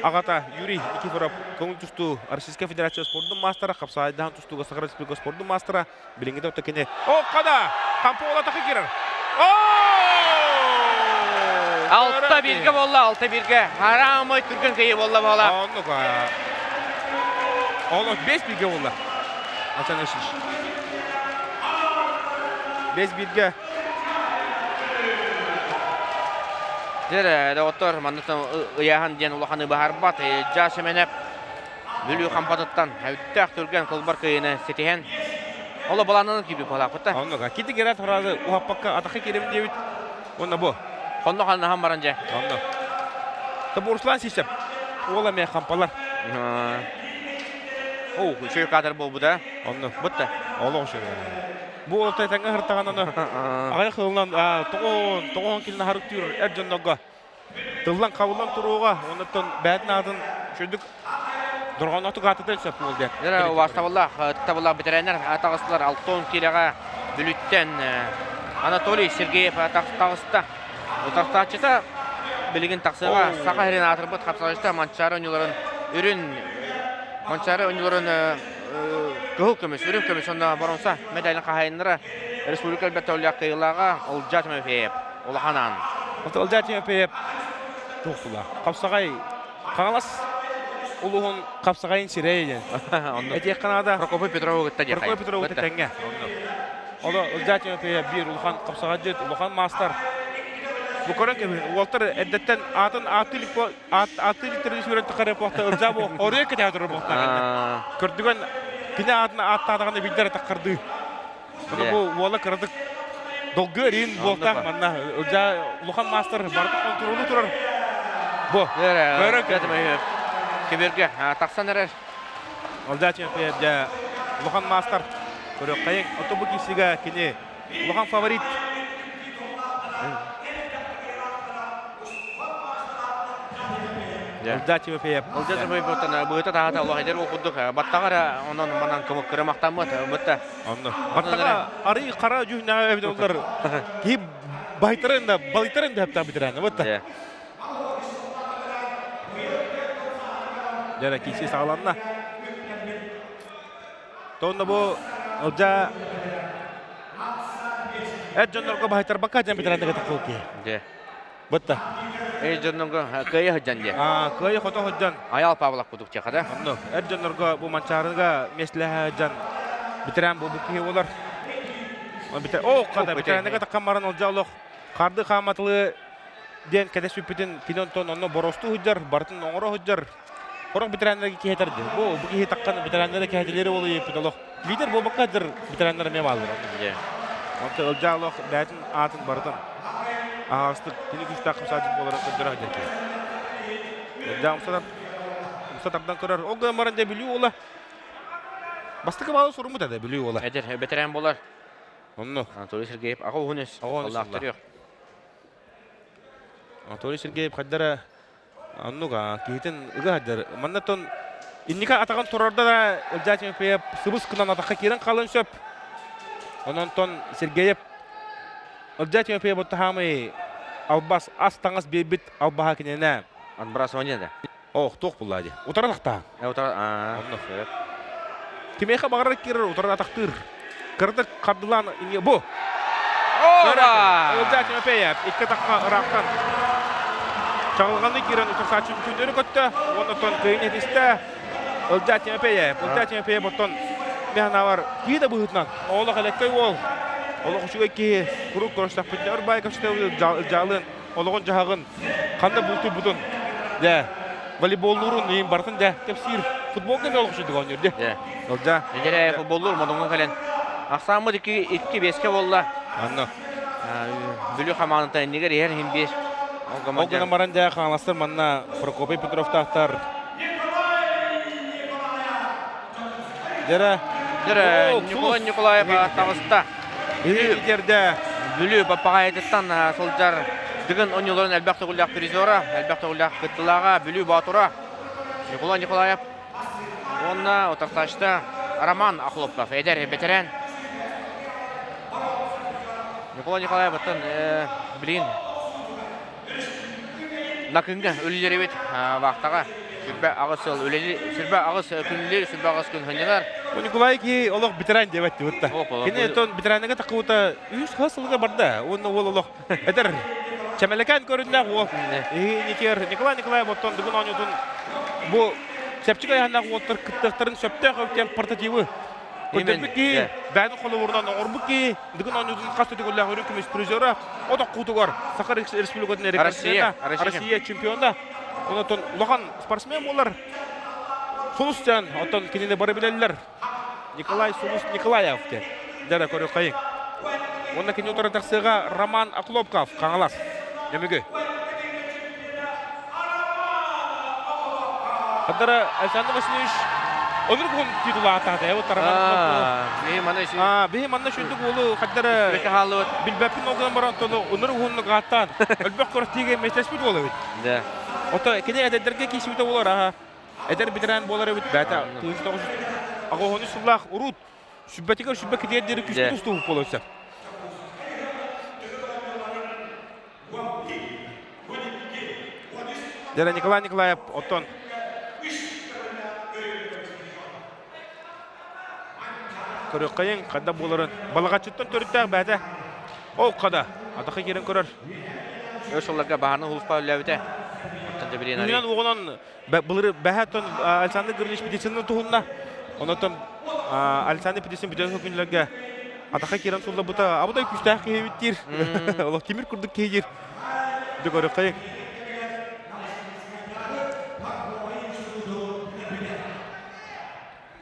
аҕата Юрий Никифоров көҥүл тустуу Российскай Федерация спордун маастара хапсаайдаһан тустууга Саха Республика спордун маастара Билиҥҥи да кини О, хада! Хампуола тахы киирэр. Алта бирге болла, алта бирге. Харамай түрген кыйы болла бола. Оннук. Олох бес бирге болла. Асан Ашиш. Бес бирге. Дер, доктор, манныттан ыйахан диэн улаханы баһарбат. Жа Семенеп Бүлүү хампатыттан өттөөх түргэн кылбар кыйыны ситиһэн оло баланын киби балаапыта. Оннуга кити герат хоразы ухаппакка атахы кирим диэбит. Онно бу. Хонно ханнахан баран же. Онно. Табу Руслан Сисеп. Уола ме хампалар. Оу, үчүгэй кадр буолбута. Онно. Бутта. Олох үчүгэй. Бу олта тэҥҥэ хыртаҕан аны аҕай хылынан тоҕон тоҕон килин харыктыыр эр дьоннорго Тыллан хабыллан туруоҕа, оннуттан бэйэтин аатын үчүгдүк дорҕоонноохтук аатытыан сөп буол диэн. Дьэ, убаастабыллаах, ытыктабыллаах бэтэрээннэр таҕыстылар Алтон киилэҕэ Бүлүүттэн Анатолий Сергеев таҕыста. Утарсааччыта билигин тахсыаҕа Саха сирин аатырбыт хапсаҕайчыта Манчаары оонньууларын үрүн Манчаары оонньууларын кыһыл көмүс, үрүҥ көмүс уонна боруонса медалин хаһаайыннара республика элбэх төгүллээх кыайыылааҕа Олжа Тимофеев. Улахан аан. Ылдьаа Тимофеев туохтула. Хапсаҕай Хаҥалас улууһун хапсаҕайын сирэйэ диэн. Этиэххэ наада. Прокопий Петрову кытта диэххэ. Прокопий Петрову кытта тэҥҥэ. Оло Ылдьаа Тимофеев биир улахан хапсаҕайдьыт, улахан маастар. Бу көрөн кэбиһин. Уолтар эрдэттэн аатын ааттыы ааттыы иликтэрин сүрэн тахара буохта Ылдьаа бу оруйа кэтэһэ турар буохтаах. Көрдүгэн кини аатын ааттаатаҕына билдэр таххардыы. Бу уола кыратык долгу эриин буолтаах манна улахан маастар барыта хонтуруолу турар. Бу. Киберге тахсан эрэр. Олда чемпионат улахан маастар көрөккайын. Ото бу кисига кини улахан фаворит. Ылдьаа Тимофеев. Ылдьаа Тимофеевтан быыта таһата олох эдэр курдук баттаҕар онон манан кырымахтаммыт бытта. Онно. Баттаҕа арый хара дьүһүннэҕэ эбит олар киһи байтарын да балыйтарын да хаптаан бүтэрэн бытта. Дьэ киси саҕаланна. Тонна бу Ылдьаа эр дьоннорго баһайтарбакка дьэн бүтэрэн да кытта киһи. Дьэ. Бытта. Эр дьоннорго кыайа сылдьан диye. Кыайа хото сылдьан. Аял Павлов кудук тиэхэ Онно эр дьоннорго бу Манчаарыга миэстэлэһэ сылдьан бэтэрээн буолбут киһи болар. О, хата бэтэрээннэргэ таккан баран олдьа олох харды хааматылы диэн кэтэспиппитин кини онтон онно боростуу сылдьар, барытын оҥоро сылдьар. Сорох бэтэрээннэргэ киһи этэрди. Бу бу киһи таккан бэтэрээннэрэ кэһэтилэри ол ыйыппыт олох. Лидер буолбакка сылдьар бэтэрээннэр эмиэ бааллар. Онто Ылдьаа олох бэйэтин аатын барытын аһаҕастык кини күүстээх хамсааччы буоларын көрдөрө сылдьар киһи. Ылдьаа умса, умса тардан көрөр. Ол гынан баран дьэ Бүлүү уола бастакы баалы суруммут этэ Бүлүү уола. Эдэр бэтэрээн буолар. Онно. Анатолий Сергеев аҕа уһун өс. Аллаахтар Анатолий Сергеев хайдара Оннук киһитин ыга сылдьар. Манна тон инники атаҕын турарда да Ылдьаа Тимофеев сыбыс гынан атахха киирэн хаалыан сөп. Онон тон Сергеев Ылдьаа Тимофеев оттаһаамый албас ас таҥас биэрбит албаһа кининэ. Отбрасывание да. Ох, туох булла дии. Утары атахтаан. Утары Онно. Кимиэхэ баҕарар киирэр утары атахтыыр. Кыратык хардылаан бу. Ылдьаа Тимофеев икки атахха ыраахтан чаҕылҕаны киирэн утарсааччы күннэри көттө уонна оттон кыайын этистэ. Ылдьаа Тимофеев, Ылдьаа Тимофеев оттон мин санаабар киһи да быһыытынан олох элэккэй уол, олох үчүгэй киһи куруук көрүстэхпитинэ өр баай көстө Ылдьаалыын олоҕун-дьаһаҕын ханна бултуйбутун дьэ волейболлуурун иин барытын дьэ кэпсиир футболга эмиэ олох үчүгэй оонньуур дии Ылдьаа Эдэрэ футболлуур модуҥҥа кэлэн ахсааммыт икки икки биэскэ буолла. Анна Бүлүү хамаандата иннигэр иһэр иһин биэс. Ол гынан баран дьэ хаҥаластар манна Прокопий Петровтаахтар Дьэрэ Дьэрэ Ньукулай Ньукулаев таҕыста. Иһи Бүлүү Баппаҕайытыттан сылдьар Дыгын оонньууларын элбэх төгүллээх призера, элбэх төгүллээх кыттыылааҕа Бүлүү Боотура Ньукулай Николаев уонна утарсааччыта Роман Охлопков, эдэр бэтэрээн. Ньукулай Николаев оттон билигин Накыҥҥа үлэлиир вахтаҕа 28 сыл үлэлиир, 28 күн үлэлиир, 28 күн сынньанар. Николай ки олох ветеран диэбэт дибит да. Кини тон ветеранныга такыбыта үс хас сылга барда. Уонна уол олох эдэр чэмэлэкээн көрүннээх уол. Никер Николай Николаев оттон бүгүн оонньуутун бу чэпчик айаннаах уолтар кыттыахтарын сөптөөх өттүн портативы Көрдөрбүт киһи, бэйэтин холобурунан оҥорбут киһи, Дыгын оонньуутун хас да төгүллээх үрүҥ көмүс призера, от оккуутугар Саха Республикатын Россия, Россия чемпиона. Онтон улахан спортсмен буолар. Сулус диэн, оттон кинини бары билэллэр. Николай Сулус Николаев диэн. Дьэ көрүөххэйиҥ. Уонна кини утары тахсыаҕа Роман Охлопков, Хаҥалас. Нөмүгү. Хаддара Александр Васильевич онур кун титулаатаата э Биһи Биһи манна шүндүк уолу хаддара билбэппин ол гынан баран тону онур уһуннук ааттаан өлбөх көртиигэ местэспит уол эбит. Да. Ото кини эдэрдэргэ киисибитэ болар аха. Эдэр ветеран болар эбит бээтэ тыынча аҕоһону сыллаах урут сүбэтигэр сүбэ китиэр диэри күспүт тустубут болоса. Дьэ, Николай Николаев оттон көрүөххэйиҥ ханна буоларын балаҕаччыттан төрүттээх бэйэтэ ол хада атахы киирэн көрөр Өр сылларга баһааны улууспа үллээбитэ. Күнүнэн уоҕунан былыры бэһэттэн Александр Гаврильевич Петицинны туһунна. Онотон Александр Петицин бүтэн күнлэргэ атаха киирэн суллабыта абыдай күүстээх киһи эбит диир. Олох тимир курдук киһи диир. Дьэ көрүөххэйиҥ.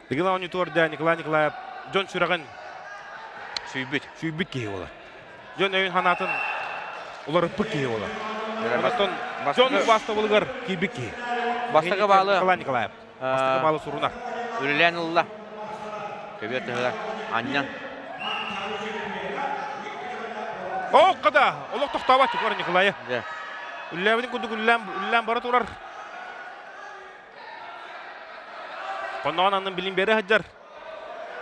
Дыгын оонньуутугар дьэ Николай Николаев дьон сүрэҕин сүүйбүт. Сүүйбүт киһи буолар. Дьон өйүн санаатын уларыппыт киһи буолар. Онтон дьон убаастабылыгар киирбит киһи. Бастакы баалы Николай Николаев. Бастакы баалы сурунар. Үлэлээн ылла. Көбүөр тыһыгар анньан. О, када! Олох тохтообот Егор Николаев. Үллээбитин курдук үллээн бара турар. Хонноҕун аннын билин бере сылдьар.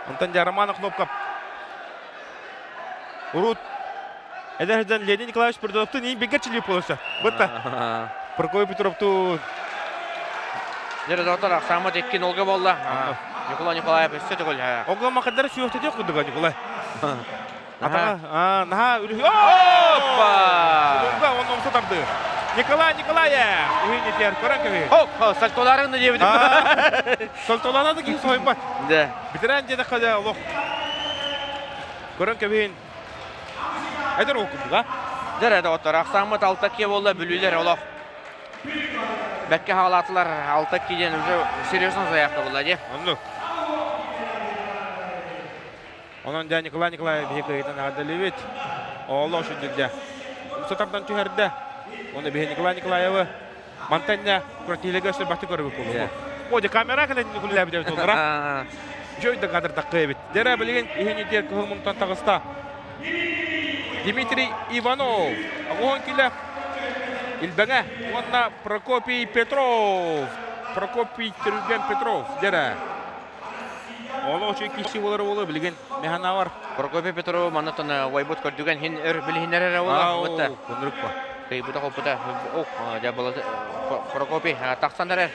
Онтон дьэ Роман Охлопков урут эдэр сылдьан Леонид Николаевич Пердоновтуун иин бигэр чилип буолуоса. Бытта. Прокопий Петровтуун. Дьэ, доҕоттор, ахсааммыт икки нолга буолла. Николай Николаев өссө төгүл. Оҕо махадара сүөхтэтиэх курдуга Николай. Атаҕа, наһаа үлүһү. Опа! Улунга он умса тарды. Николай Николаев! Үһүн итиэр көрөн кэбиһи. Хоп, сальтоларын да диэбитим. Сальтолана да киһи соһуйбат. Да. Битерэн диэтэххэ дьэ олох. Көрөн кэбиһин. Эдэр ол курдук, а? Дьэ, доҕоттор, ахсааммыт алта киэ буолла, бүлүүлэр олох. Бэккэ хаалаатылар, алта ки диэн уже серьезно заявка буолла дии. Оннук. Онон дьэ Николай Николаевич биһи кыайыытын эҕэрдэлиибит. Ооллоох үчүгдүк дьэ. Умса тардан түһэрдэ. Уонна биһи Николай Николаевы мантан дьэ күрэхтэһиилэргэ өссө бахты көрөбүт буолуо. О, дьэ камера кэлэн күллээбит эбит олора. Дьэ өйдө кадрдакка эбит. Дьэ билигин иһин итиэр кыһыл мунтан таҕыста. Дмитрий Иванов. Оҕоһон килэ Илбэҥэ уонна Прокопий Петров. Прокопий Терюген Петров. Дьэрэ. Олох үчүгэй киирсии буолар буолуо билигин механавар. Прокопий Петров маннаттан уайбыт көрдүгэн хин өр билиһиннэр эрэ буолар. Бытта. Кунрук ба. Кыйбыта хоппута. Ох, дьэ Прокопий тахсан эрэр.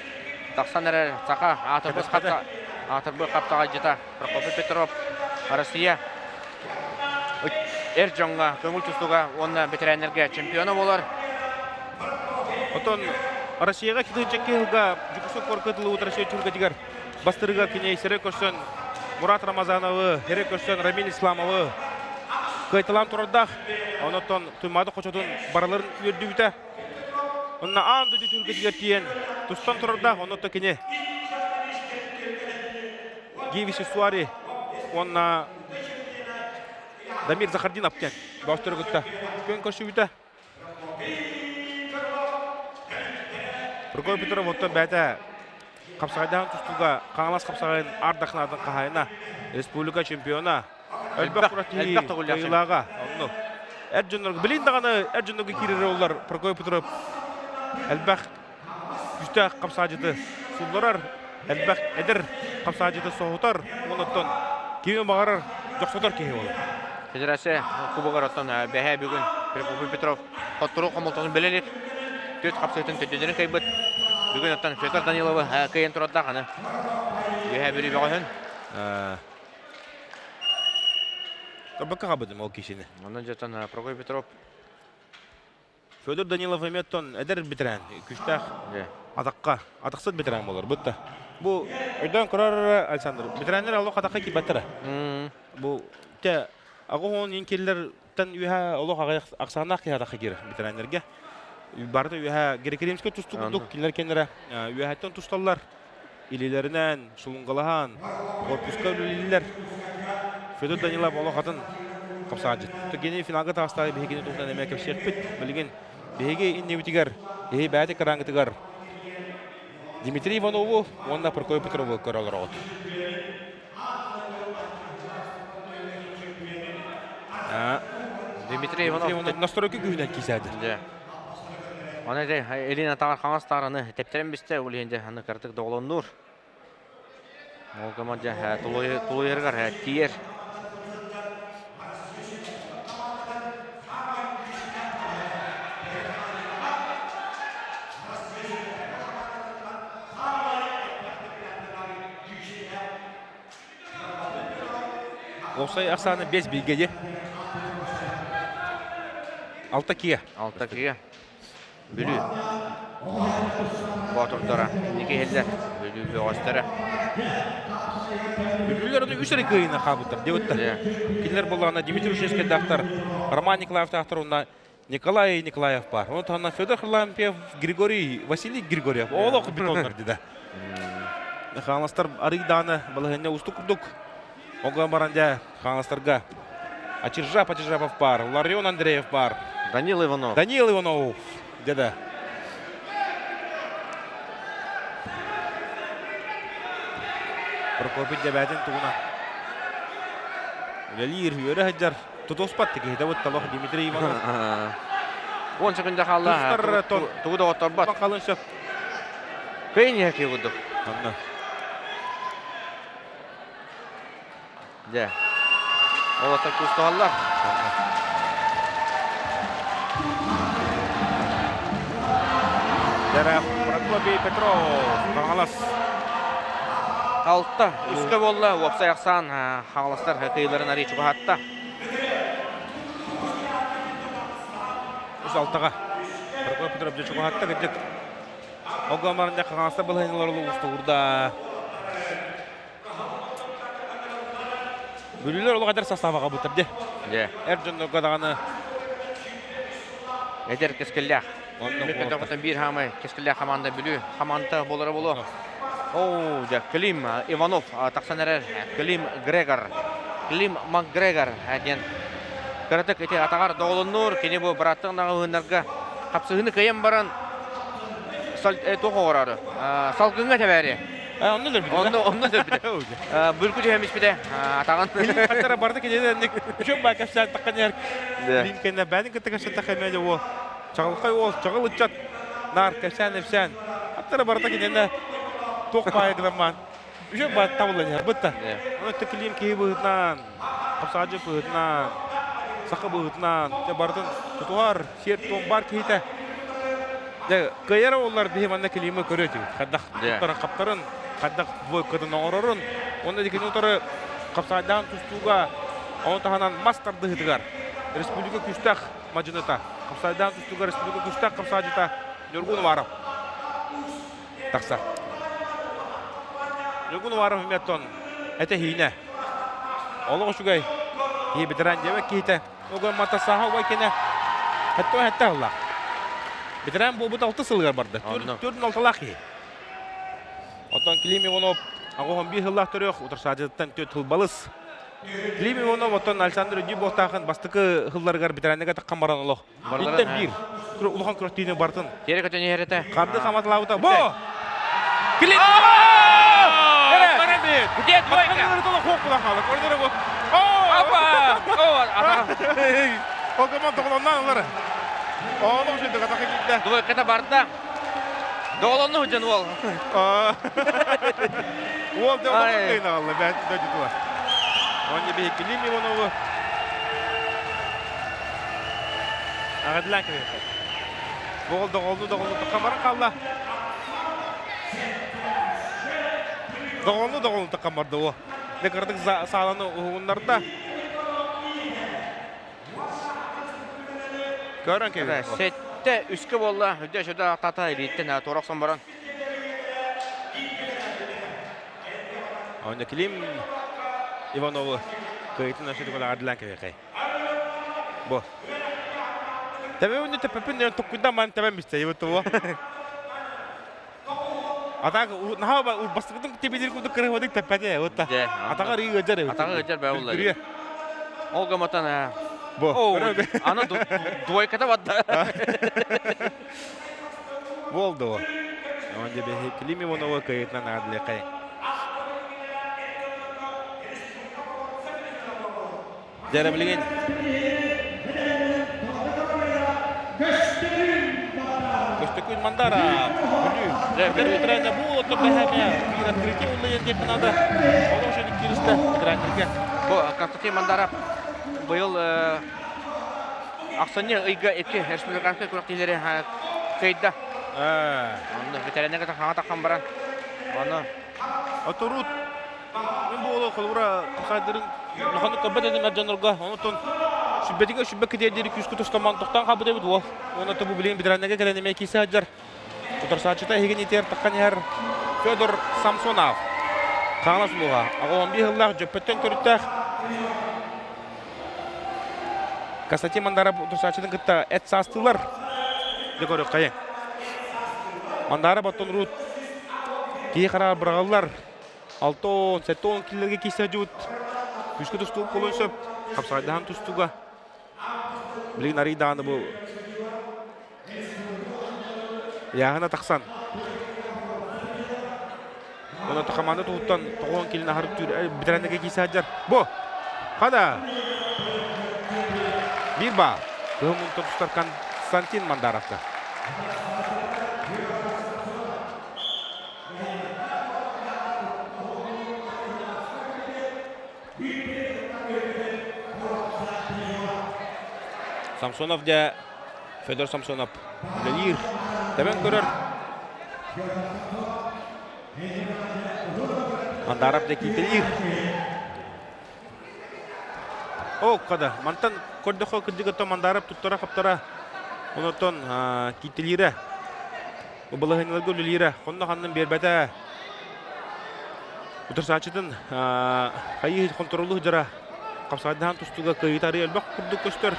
Тахсан эрэр саха аатырбыт хапта аатырбыт хаптаҕайдьыта Прокопий Петров Россия эр дьоҥҥо көҥүл тустууга уонна бэтэрээннэргэ чемпиона буолар. Отон Россияҕа кытыынча кыһылга Дьокуускай куоракка тылыбыт Россия түһүлгэтигэр Бастырыга кини сире көрсөн Мурат Рамазановы, сире көрсөн Рамиль Исламовы кыайталаан турардаах. Онотон Туймаада хочотун барыларын үөрдүбүтэ. Онно аан дойду түһүлгэтигэр тиийэн тустан турардаах. Онотто кини Гиви Сисуари уонна Дамир Захардинов диэн бөҕөстөрү кытта күөн көрсүбүтэ. Прокопий Петров оттон бэйэтэ хапсаҕайдаан тустууга Хаҥалас хапсаҕайын ардахнаатын хаһаайына, республика чемпиона, элбэх күрэхтэһии кыайыылааҕа. Онно эр дьоннорго билин даҕаны эр дьоннорго киирэр оллар Прокопий Петров элбэх күүстээх хапсаадьыты сулларар, элбэх эдэр хапсаадьыты соһутар, оннуттан кими баҕарар дьохсотор киһи буолар. Федерация кубогар оттон бэһээ бүгүн Прокопий Петров хотторуу хомолтотун билэ илик. Түөрт хапсыытын төттүлэрин кыайбыт. Бүгүн оттон Федор Даниловы кыайан турардаах аны. Үөһээ Бүлүү бөҕөһүн. Торбакка хабыдым ол кишини. Онон дьоттон Прокопий Петров Федор Данилов эмиэ эдэр бэтэрээн, күүстээх атахха, атахсыт бэтэрээн буолар бытта. Бу өйдөөн көрөр Александр, бэтэрээннэр олох атахха киирбэттэрэ. Бу те аҕыс уон киллэртэн үөһэ олох аҕыйах ахсааннаах киһи атахха киирэр бэтэрээннэргэ. Барыта үөһэ грекоримскэй тустуу курдук кинилэр кэннэрэ үөһэттэн тусталлар. Илиилэринэн сулунгалаһан, корпуска үлэлииллэр. Федор Данилов олох атын хапсаадьыт. Кини финалга таҕыстаҕа биһигини туһунан эмиэ кэпсиэхпит. Билигин биһиги иннибитигэр, биһиги бэйэтэ кыраангытыгар Дмитрий Иванову уонна Прокопий Петрову көрө олороҕут. Дмитрий Иванов настройка күүһүнэн киисээдир. Аны дьэ илин атаҕар хаҥас таараны тэптэрэн бистэ, ол иһин дьэ аны кыратык доҕолоннуур. Ол гынан дьэ тулуйарыгар тиийэр. Уопсай ахсаана 5 билгэди. Алта киэ. Алта киэ. Бүлүү. Боотурдара. Инники иһиллэр. Бүлүү бөҕөстөрө. Бүлүүлэр оны үс эрэ кыайыына хаалбыттар диэбиттэр. Кинилэр буоллаҕына Дмитрий Ушинскайдаахтар, Роман Николаевтаахтар уонна Николай Николаев бар. Оны таһынан Федор Харлампьев, Григорий, Василий Григорьев. Олох бетоннар деді. Хаҥаластар арыйдааны балаһыанньа уустук курдук. Ол баран дьэ Хаҥаластарга Ачиржап Ачиржапов бар, Ларион Андреев бар. Данил Иванов. Данил Иванов деді. Прокопий дьэбээтин тугунан үлэлиир, үөрэ сылдьар. Тутуспат киһитэ бутталох Дмитрий Иванов. 10 секунда хаалла. Тугу да отторбот. Халын сөп. Кыйын иһэр курдук. Анна. Дьэ. Олоттор кустуһаллар. Дьэрэ Прокопий Петров, Хаҥалас. Алта үскэ буолла. Уопсай ахсаан Хаҥаластар кыйыларын арыый чугаһатта. 6-ға. Прокоп Петров дьэ чугаһатта кырдьык. Ол баран дьэ хаҥаста былаһынылар уустугурда. Бүлүүлэр олох эдэр састааба буттар дьэ. Дьэ. Эр дьоннорго даҕаны Эдэр кэскиллээх. Онно биир хаамай кэскиллээх хамаанда Бүлүү хамаанда буолара буолуо. Оо, дьэ, Клим Иванов тахсан эрэр. Клим Грегор. Клим Макгрегор диэн кыратык ити атаҕар доҕолоннуур. Кини бу бырааттык наҕыһыннарга хапсыһыыны кыайан баран туох оҕороору салгыҥҥа тэбээри. Онно өлөрбүтэ. Онно онно өлөрбүтэ. Бүркү түһэн испитэ. Атаҕын. Хаттара барда кинилэр үчүгэй баа кэпсээн таххан иһэр. Клим кэннэ бэйэтин кытта кэпсэттэххэ эмиэ уол чаҕылхай уол чаҕыл ыччат наар кэпсээн-ипсээн аттара барыта кинини туох баайа гынан үчүгэй баа табыллан иһэр бытта. Ону Клим киһи быһыытынан, хапсаадьы быһыытынан, саха быһыытынан дьэ барытын тутуһар, сиэр-туом баар киһитэ. Дьэ, кыайар уоллар биһи манна Климы көрүө этибит. Хайдах туттарын хаптарын, хайдах двойкатын оҥорорун, уонна дикини утары хапсаайдаан тустууга, ону таһынан мас тардыһыытыгар республика күүстээх мадьыныта, хапсаайдаан тустууга республика күүстээх хапсаадьыта Ньургун Уваров тахсар. Ньургун Уваров эмиэ этэ-иинэ. Олох үчүгэй. Киһи ветеран диэбэт киһитэ. Уган матасаха убай кэнэ хэтто хэтте аллах. Ветеран буолбут алты сылыгар барда. Төрдүн алталаах киһи. Оттон Клим Иванов аҕыһон биир сыллаах төрүөх утарсааччытыттан түөрт сыл балыс. Клим Иванов оттон Александр Дюбовтаахын бастакы сылларыгар ветеранныга таххан баран олох. Иттен биир улахан күрэхтиини бартын. Тиэрэ көтөн иһэр этэ. Харды хаматылаабыта. Бо! Клим! Барабит! Где двойка? Опа! О, тоҕолоннон ылар. Ону үчүгэй катаха киирдэ. Двойката барда. Доҕолонну сылдьан уол. Уол дьэ олох кыйнаҕалла бэт дойдутугар. Онно биһи Клим Иванову аҕадылаан кэбиһэр. Уол доҕолну доҕолну тахха хаалла. Доҕолну доҕолну тахха барда уо. Дэ кыратык сааланы уһугуннарда. Көрөн кэбиһэр. Сэттэ үскэ буолла. Өдө сөдө тата илииттэн туора охсон баран. Онно Клим Иванову кыайтын өсөтүгөр аҕардылаан кэбиэхэй. Бу. Тэбэ тэппэппин диэн туккуйдан ман тэбэн бистэ ебит туо. Атак наһаа бастакытын тибилир курдук кырыһыбадык тэппэтэ вот атаҕар ыйыдьар эбит. Атаҕар ыйыдьар бээ улла. Ол гаматан Бу. Аны двойката барда. Болду. Он же Клим Иванова кыйытынан аадылыкай. Дьэрэ билигин Көстөкүүн Мандара Бүлүү. Эдэр ветераны бу отто бэһэмэ биир открытие уллайан диэххэ наада. Олох үчүгэй кииристэ ветераннарга. Бу Константин Мандаров быйыл ахсынньы ыйга икки республиканскай күрэхтэһиилэри кыайда. Онно ветераннарга хаҥа таххан баран ону Оторут Мин бу олох холобура хайдарын улаханнык көрбөт этим эр дьоннорго. Онтон сүбэтигэр сүбэ китиэр диэри күүскэ тустаман тохтоон хаалбыт эбит уол. Уонна бу билигин ветераннарга кэлэн эмиэ киирсэ сылдьар. Утарсааччыта эһигин итиэр таххан иһэр Федор Самсонов. Хаҥалас улууһа. Аҕа 11 сыллаах дьөппөттөн төрүттээх Константин Мандаров утарсааччытын кытта эт саастыылар. Дьэ көрүөххэйиҥ. Мандаров оттон урут киһи хараҕар быраҕыллар. 6 70 килилэргэ киирсэ сылдьыбыт күүскэ тустуу буолуон сөп. Хапсаҕайдаһан тустууга. Билигин арый даҕаны бу ыйааһына тахсан Онон хамаанда туһуттан 90 килин аһар ветераннарга киирсэ сылдьар. Бу! Хада! Биир баа. Кыһыл мунтан тустар Константин Мандаровка. Самсонов дьэ Федор Самсонов үлэлиир, тэбэн көрөр. Мандаров дьэ киитэлиир. О, када, мантан көрдөххө кырдьыгыттан Мандаров туттара-хаптара. Онотон кииттэлиирэ, балаһыанньаларга үлэлиирэ, хонно ханнын биэрбэтэ. Утарсааччытын хайыы хонтуруолу сылдьара хапсаҕайдаһан тустууга кыайыытары элбэх курдук көстөр.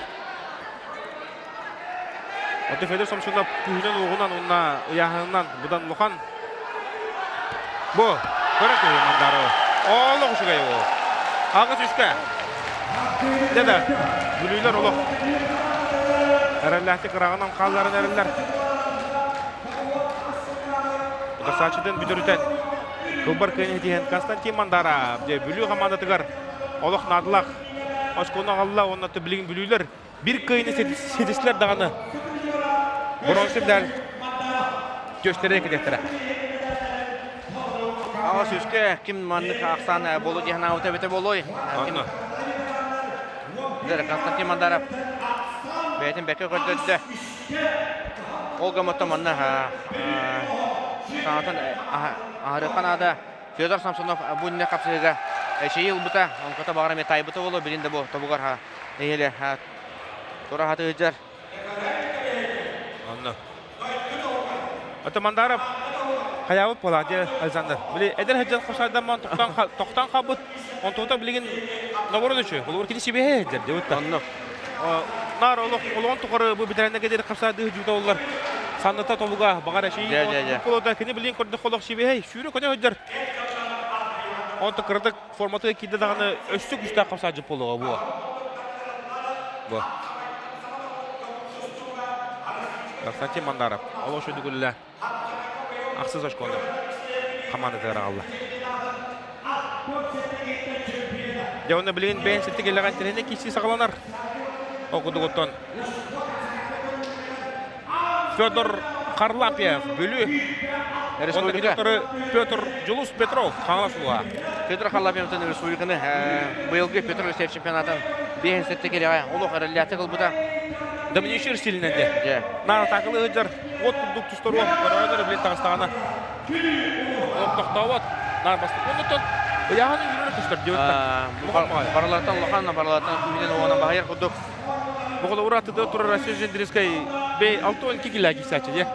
Оттон Федор Самсонов күүһүнэн-уоҕунан уонна ыйааһынынан быдан улахан. Бу, көрө киһи Мандарова. Олох үчүгэй ол. Аҕыс үскэ. Дьэ да, бүлүүлэр олох эрэллээхтик ыраҕынан хаалларын эрэллэр. Утарсааччытын бүтүрүтэн кылбар кыайан иһэн Константин Мандаров дьэ Бүлүү хамаандатыгар олох наадалаах очкону аҕалла уонна билигин бүлүүлэр Бир кыайыны ситистилэр даҕаны бронза медаль түөстэрэ кэтиэхтэрэ. Аҕа сүүскэ ким маннык ахсаан болу диэн аабыта эбитэ буолуой? Ким Константин Мандаров бэйэтин бэккэ көрдөрдө. Ол гыммыттан манна саҥатын аһарыахха наада. Федор Самсонов бу иннинэ хапсыһыыга эчэйии ылбыта, онкото баҕар эмиэ таайбыта буолуо, билин да бу тобугар нэһиэлэ тура сатыылдьар. Онно. Ото Мандаров хайаабыт буолаа дьэ Александр. Били эдэр сылдьан хосайдамман тохтоон хаалбыт. Онтуота билигин новорон үчү. Холобур кини сибиэһэ сылдьар дьэ бутта. Онно. Наар олох олоҕун тухары бу бэтэрээннэргэ диэри хапсаардыы сылдьыбыта буоллар санныта тобуга баҕар эчийии буолуота кини билигин көрдөххө олох сибиэһэй сүүрэ көтө сылдьар. Онто кыратык форматыгар киирдэ даҕаны өссө күүстээх хамсаадьыт буолуоҕа буо. Бу. Константин Мандаров олох үчүгэй ахсыс очкону хамаандатыгар аҕалла. Дьэ уонна билигин бэйэн ситти кэллэҕин тирэһинэ киирсии саҕаланар. Ол курдук Федор Харлампьев, Бүлүү. Республика. Петр Дьулус Петров, Хаҥалас улууһа. Петр Харлампьевтан республиканы быйылгы Петр Алексеев чемпионатын 5 кириҕэ олох эрэллээхтик ылбыта. Доминичир стилинэн де. Наар атаакалы ыдьар от курдук тусторуо көрөөнөр билин таҕыстаҕына тохтообот наар бастык. Оннуттан ыйааһын үүнэр көстөр диэбиттэр. Барылартан улахан, барылартан күүһүнэн уонан баһыйар курдук. Бу холобура аттыда турар Россия Жендринскай бэй 62 килэ киирсээччи дьэ.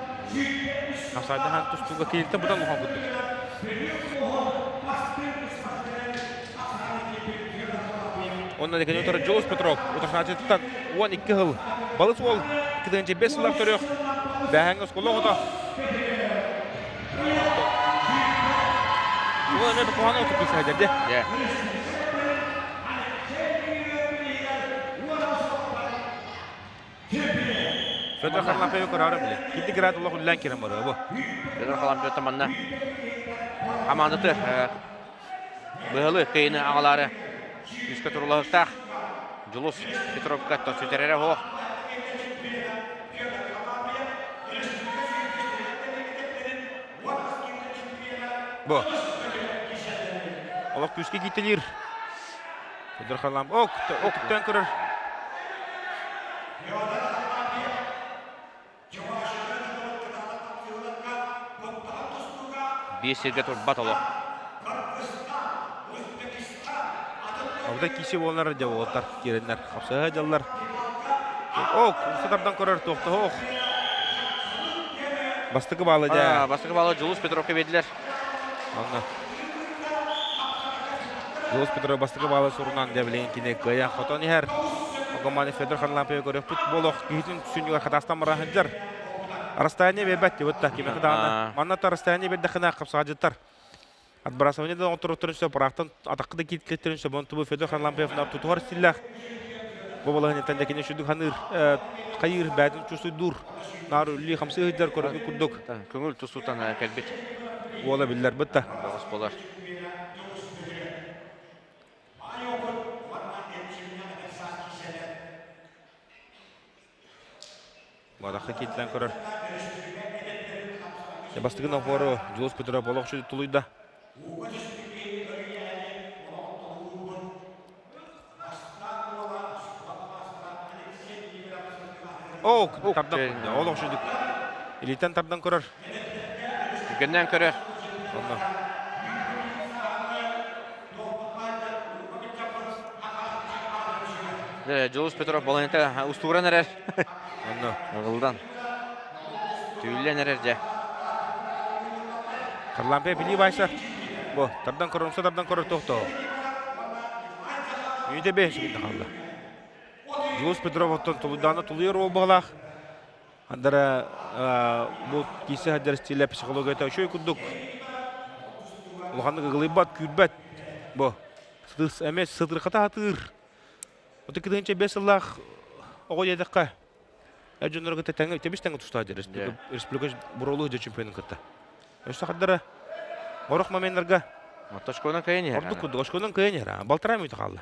Хапсайдахан тустууга кииртэн бутан улахан курдук. Онно декени утары Джулус Петров утарсааччытыттан 12 сыл балыс уол 2005 сыллар төрүөх бээһэҥҥэ оскуола оҕото. Уол эмиэ куһаҕан отут киирсээдэр дьэ. Федор Харлампьев көрөөрү биле. Кити град олох үллээн кирэн барыа бу. Федор Харлампьев манна хамаандаты быһылы кыйыны аҕалаары күүскэ турулаһыктаах Дьулус Петровка сүтэрэрэ суох. Бу. Олох күүскэ киитэлиир. Федор Харлампьев. Ок, октен көрөр. Биир сиргэ турбат олох. Алда киси буолар дьэ уолаттар киирэннэр хапсыһа дьаллар. Ок, сытардан көрөр туохтоох. Бастакы баалы дьэ. Бастакы баалы Дьулус Петровка биэрдилэр. Онно. Дьулус Петров бастакы баалы сурунан дьэ билигин кини кыайан хотон иһэр. Огомани Федор Харлампьев көрүөхпүт буолуох киһитин сүнньүгэр хатаастан бара сылдьар. Расстояние биэрбэт диэбит кимиэхэ даҕаны. Манна та расстояние биэрдэххинэ хапсаҕадьыттар. Отбрасывание да оҥотторуттарын сөп, ыраахтан атахха да кииртилэттерин сөп. Онтубу Федор Харлампьев тутуһар стиллээх. Бу балаһынньаттан да кини сүдүк ханыыр, хайыыр, бээтин чувствуйдуур. Наар үллүү хамсыы сылдьар көрүҥү курдук. Көҥүл тустууттан кэлбит. Уола биллэр бытта. Бөҕөс буолар. Бадахха кииртэн көрөр. Бастыгын опору Дьулус Петров олох тулуйда. Ок, тардан олох шүдүк. Илиитен тардан көрөр. Түргэннээн көрөр. Онно. Дьулус Петров балаһыта устууран эрэр. Онно. Ыгылдан. Түүллэн эрэр дьэ. Харлампия билии байсар. Бу, тардан көрөр, тардан көрөр тохтоо. Үйде бе сүгүнде қалды. Дьулус Петров оттон тулуйдаана тулуйар уол баҕалаах. Андара бу киирсэ сылдьар стилэ психологията үчүгэй курдук. Улаханнык ыгылыйбат, күүрбэт. Бу эмиэ сытырхата сатыыр. Оту кытыынча 5 сыллаах оҕо диэтэххэ, эр дьоннору кытта тэҥ тэбис тэҥ тустаах дьэ республика буруолуу дьэ чемпионун кытта. Өссө хардара орох моменнарга Очконан кыайан иһэр. Ордук курдук очконан кыайан иһэр. Балтараа мүнүүтэ хаалла.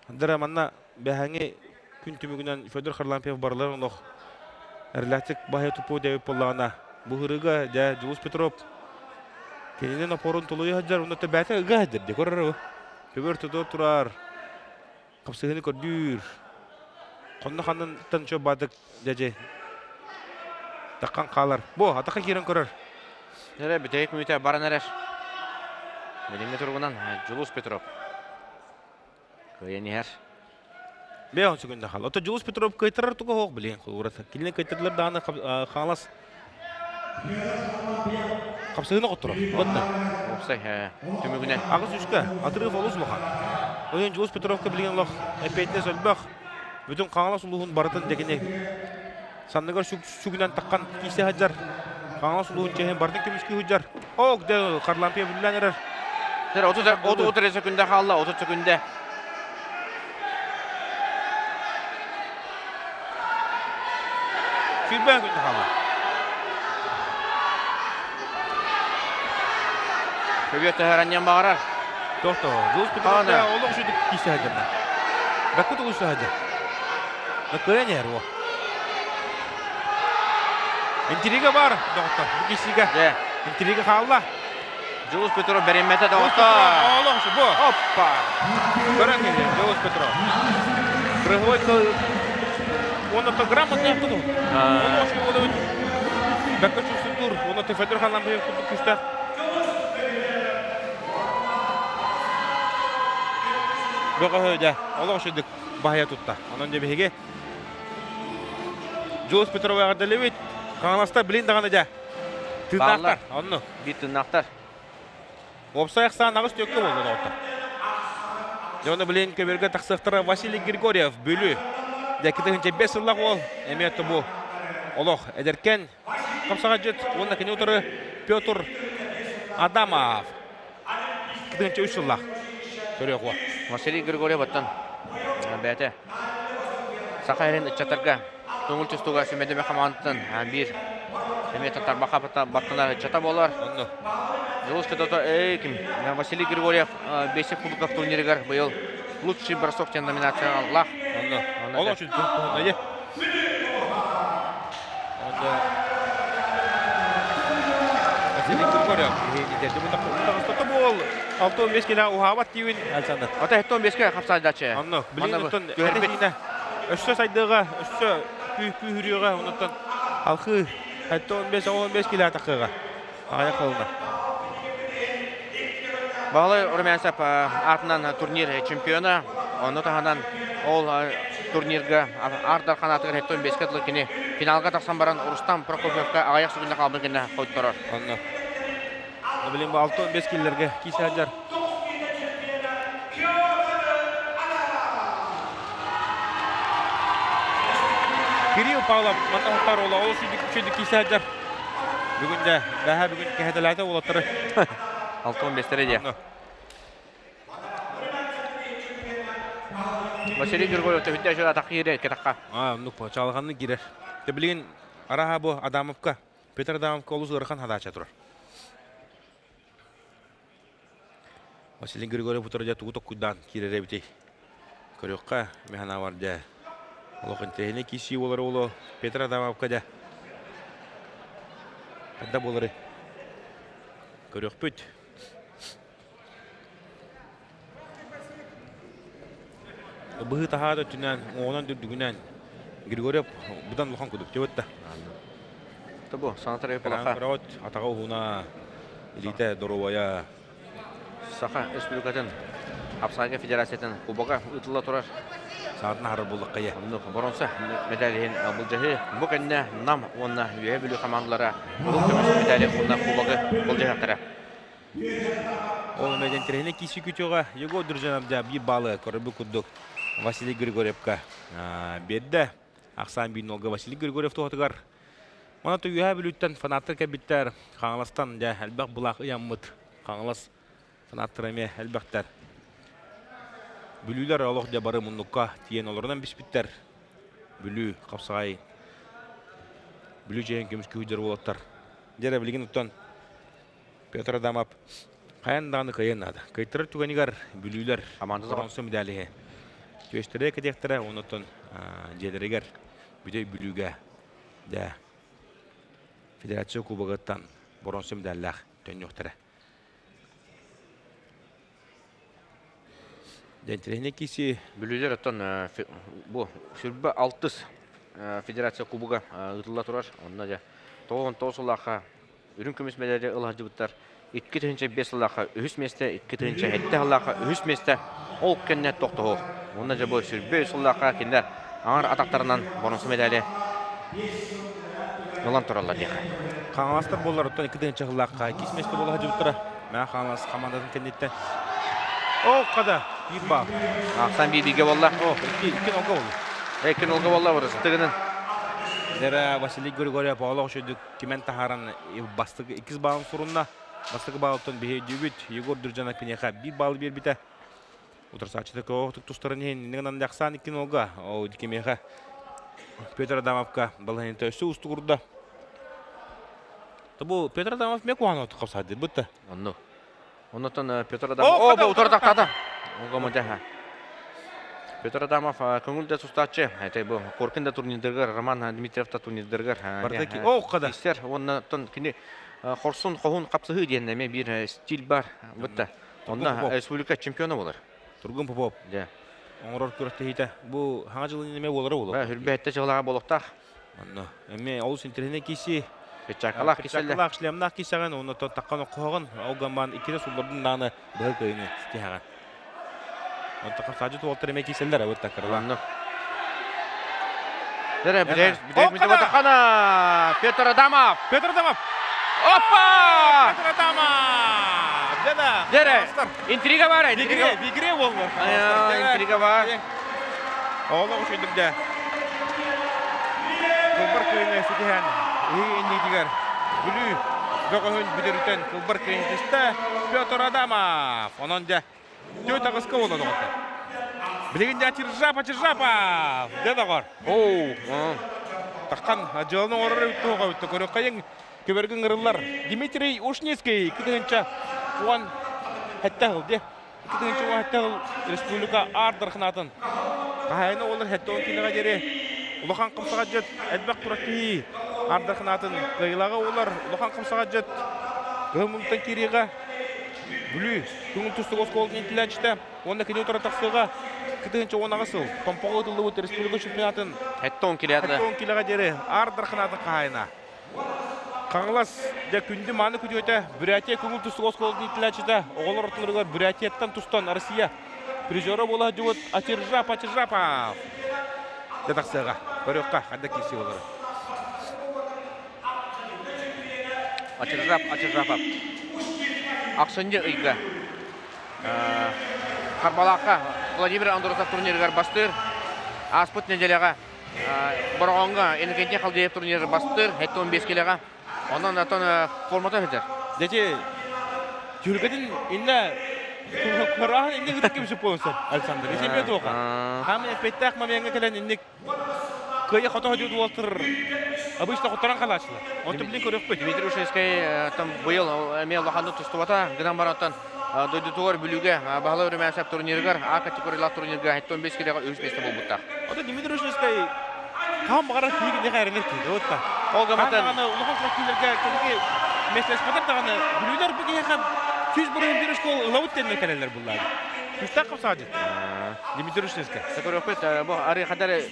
Андара манна бэһэҥи күн түмүгүнэн Федор Харлампьев барыларын олох эрэлээхтик баһыйа туппу диэбит буоллаҕына, бу ырыга дьэ Дьулус Петров кинини опорун тулуйа сылдьар, уонна бэйэтэ ыга сылдьар дии көрөр Көбөр тутуор турар, хапсыһыыны көрдүүр. Хонно ханнантан чө баадык дьэдьэ таххан хаалар. Бу атаха киирэн көрөр. Эрэ бүтэһик мүнүүтэ баран эрэр. Билиҥҥи туругунан Дьулус Петров кыайан иһэр. Бэйэ сүгүндэ хаал. Ото Дьулус Петров кыайтарар туга суох билиэн холуурата. Кинини кыайтардылар даҕаны хаалас хапсыһыны хотторор. Ботта. Уопсай түмүгүнэн. Аҕыс үскэ. Атырыыф олус улахан. Ойон Дьулус Петровка билигин олох эппиэтинэс өлбөх. Бүтүн Хаҥалас улууһун барытын дэгини санныгар сүгүнэн таххан киирсэ сылдьар. Хаҥалас улууһун чэһин барытын көмүскүү сылдьар. Ок, дэ Харлампия бүллээн эрэр. 30 30 секунда хаалла, 30 секунда. Сүүрбээн күндэ хаалла. Көбүө төһөрөнньөн баҕарар. Тохто, Дьулус Петровна олох үчүгдүк киирсэ сылдьар. Бэккэ тулуйса сылдьар. Кыайан иһэр уо. Интрига бар, доҕоттор. Бу киирсиигэ. Интрига хаалла. Дьулус Петров бэриммэтэ доҕоттор. Олох бу. Оппа! Көрөн кэлиэ, Дьулус Петров. Прыговой Он это грамотно туту. Он очень оловит. Бэккэ чувствует. Он это Федор Халамбаев курдук күүстээх. Бөҕөһө дьэ, олох үчүгдүк баһыйа тутта. Онон дьэ биһиги Дьулус Петров эҕэрдэлибит. Хаҥаластар билин даҕаны дьэ тыыннаахтар. Онну. Биир тыыннаахтар. Уопсай ахсаан аҕыс түөккэ буолла доҕоттор. Дьэ ону билин көбүөргэ тахсыахтара Василий Григорьев, Бүлүү. Дьэ 2005 сыллаах уол эмиэ бу олох эдэркэн хапсаҕайдьыт уонна кини утары Петр Адамов. 2003 сыллаах төрүөх уол. Василий Григорьев оттон бэйэтэ Саха сирин ыччаттарга көҥүл тустууга сүмэдэмэ хамаандатын биир эмиэ тарбахха баттанар ыччата буолар. Онно. Дьулус Федотов, эй, ким? Василий Григорьев Бесик Кубоков турнирыгар быйыл лучший бросок диэн номинацияҕа аллаах. Онно. Ол очень туһунайы. Онно Василий Григорьев буол 65 килэ уһаабат диибин Александр. Ата 75-ке хапсаайдачы. Онно билигин оттон түһэрбит өссө сайдыыга, өссө күүһүрүөҕэ, онуттан алхыы 75-15 килэ атахыаҕа. Аҕыйах хылына. Баһылай Румянцев аатынан турнир чемпиона. Ону таһынан ол турнирга Аар Дархан аатыгар 75-ке дылы кини финалга тахсан баран Рустам Прокопьевка аҕыйах секунда хаалбыт гына хотторор. Онно. Билин бу 65 киллерге кисе сылдьар. Кирилл Павлов манна ола ол сүдүк кисе сылдьар. Бүгүн дэ, бэһэ бүгүн кэһэтэлээтэ уолаттары. 65-тері де. Василий Григорьев төһүттэ жыл атақ киирер кетаққа. А, ну, чалғанны кирер. Те билигин араха бу Адамовка, Петр Адамовка олус ыарахан хадача турар. Василий Григорьев утары дьэ тугу токкуйдаан киирэр эбитий? Көрүөххэ, механавар дьэ. Олох интэриэһинэй киирсии буолар уолу Петр Адамовка дьэ. Хайда буолары көрүөхпүт. Быһыы таһаат өттүнэн, уоҕунан дүрдүгүнэн Григорьев быдан улахан кудук диэбит да. Тобу, санатар өйпалаха. Атаҕа уһуна, илиитэ доруобайа. Саха Республикатын Хапсаҕайга Федерациятын кубога ыытылла турар. Саатын аһарар буоллахха Оннук боронса медалиһин былдьаһыы. Бу кэннэ Нам уонна Үөһэ Бүлүү хамаандалара кыһыл көмүс медали уонна кубогы былдьаһыахтара. Ол интэриэһинэй киирсии күтүөҕэ Егор Дружинов дьэ биир баалы көрөрбүт курдук Василий Григорьевка биэрдэ. Ахсаан биир нолга Василий Григорьев туһатыгар. Онон Үөһээ Бүлүүттэн фанаттар кэлбиттэр. Хаҥаластан дьэ элбэх былаах ыйаммыт. Хаҥалас фанаттара эмиэ элбэхтэр. Бүлүүлэр олох дьэ бары муннукка тиийэн олорунан биспиттэр. Бүлүү хапсаҕай Бүлүү дьиэһин көмүс күүһүдэр уолаттар. Дьэ билигин оттон Петр Адамов хайан даҕаны кыайыан наада. Кыайтарар түгэнигэр бүлүүлэр боронсо медалиһы түөстэрэ кэтиэхтэрэ, оннуттан дьиэлэригэр Бүтэй Бүлүүгэ дэ Федерация Кубогыттан боронсо медаллаах төннүөхтэрэ. Дэнтирэһинэ киси Бүлүүлэр оттон бу сүрбэ алтыс Федерация Кубога ыытылла турар. Онно дьэ 99 сыллаахха үрүҥ көмүс мэдээли ыла сылдьыбыттар. 2005 сыллаахха үһүс миэстэ, 2007 сыллаахха үһүс миэстэ, ол кэннэ тохтоһуох. Уонна дьэ бу сүрбэ үс сыллаахха кинилэр аҥар атахтарынан боронсу мэдээли ылан тураллар диэхэ. Хаҥаластар буоллар оттон 2000 сыллаахха иккис миэстэ буола сылдьыбыттара. Мэ Хаҥалас хамаандатын кэнниттэн. О, хада, биир баал. Ахсан биир бииргэ буолла. О, икки, икки нолга буолла. Икки нолга буолла, бырыстыгынан. Дера Василий Григорьев олох үчүгдүк кимэн таһааран бастакы иккис баалын сурунна. Бастакы баалыттан биһи өйдүүбүт. Егор Дуржанов киниэхэ биир баалы биэрбитэ. Утарсааччыта көҕөхтүк тустарын иһин иннигинэн Ляксан икки нолга. Ол кимиэхэ Петр Адамовка балаһыанньата өссө уустугурда. Бу Петр Адамов ме куһаҕан хапсаадыр бытта. Онну. Оннотон Петр Адамов о, бу утары тахтаата. Оҕо Петр Адамов көҥүл да тустааччы. Это бу Коркин да турнирдарыгар, Роман Дмитриев да турнирдарыгар О, қада. Истер уонна кини хорсун хоһун хапсыһыы диэн эмиэ биир стиль бар. Бытта. Онно республика чемпиона болар. Тургун Попов. Дьэ. Оҥорор күрэхтэһиитэ. Бу хаҥа дьылын эмиэ буолара буолуо. Хүрбэһэттэ чылаҕа буолуохтаах. Онно эмиэ олус интэриэһинэй киси. Перчаткалаах киселле. Перчаткалаах шлемнаах кисэҕин, уонна таххан оккоһоҕун, ол гамман иккитэ суллардын даҕаны быһа кыайыны ситиһэҕин. Онтон хапсаадьыт уолаттар эмиэ киселлэр абыт таккырла. Онно. Дere, бідер, бідер, бідер, хана! Петр Адамов! Петр Адамов! Опа! Петр Адамов! Деда! Дере, интрига бар, интрига. В игре боллар. Интрига бар. Олох үчүгдүк дэ. Кылбар кыайыны ситиһэн, иһи иннитигэр Бүлүү бөҕөһүн бүдөрүтэн кылбар кыайын түстэ Петр Адамов. Онон дьэ түөрт аҕыска буолла доҕоттор. Билигин дьэ Чиржапа Чиржапов дьэ доҕор. Оу. Таххан дьыаланы оҥорор эбит туоҕа эбит көрүөххэйиҥ көбөргө ыҥырыллар Дмитрий Ушницкий кытыһынча уон сэттэ сыл дьэ 2017 сыл республика аар дарханаатын хаһаайына уоллар 70 киилэҕэ диэри улахан хамсаҕадьыт элбэх күрэхтэһии аар дарханаатын кыайыылааҕа уоллар улахан хамсаҕадьыт кыһыл муннуктан киириэҕэ Бүлүү көҥүл тустуук оскуолатын иитиллээччитэ уонна кини утары тахсыаҕа 2018 сыл Томпоҕо ыытыллыбыт республика чемпионатын 70 килэҕэ 70 килэҕэ диэри аар дарханаатын хаһаайына Хаҥалас дьэ күндү мааны күтүөтэ Бурятия көҥүл тустуук оскуолатын иитиллээччитэ оҕолор ортолоругар Бурятияттан тустан Россия призера буола сылдьыбыт Ачиржап Ачиржапов дьэ тахсыаҕа көрүөххэ ханна киирсии буолара Ачиржап Ачиржапов ахсынньы ыйга Харбалаахха Владимир Андросов турнирыгар бастыыр ааспыт нэдиэлэҕэ Бороҕоҥҥо Иннокентий Халдеев турниры бастыыр, 75 килэҕэ. Онон оттон формата сытар. Дети түһүлгэтин иннэ кыраһын инник ытык ким болсун Александр. Исеме туоха. Хаамын эппеттээх момеҥҥа кэлэн инник кыайа хото ходьуут уолтыр обычно хотторон халаачылар. Онтон билин көрүөхпүт. Дмитрий Ушинскай там быйыл эмиэ улаханнык тустубата. Гынан баран дойдутугар Бүлүүгэ Баһылай Румянцев турнирыгар А категориялаах турнирга 75 килэҕэ үһүс миэстэ буолбуттаах. Ото Дмитрий Ушинскай хаһан баҕарар киһи киниэхэ эрэнэр киһи отта. Ол гаматын даҕаны улахан киилэргэ кэлиги миэстэлэспэтэр даҕаны Бүлүүлэр бу киһиэхэ 100% школ ылабыт диэннэр кэлэллэр буллаады. Күстээх хапсаадьыт. Дмитрий Ушинскай. Көрүөхпүт бу ары хадары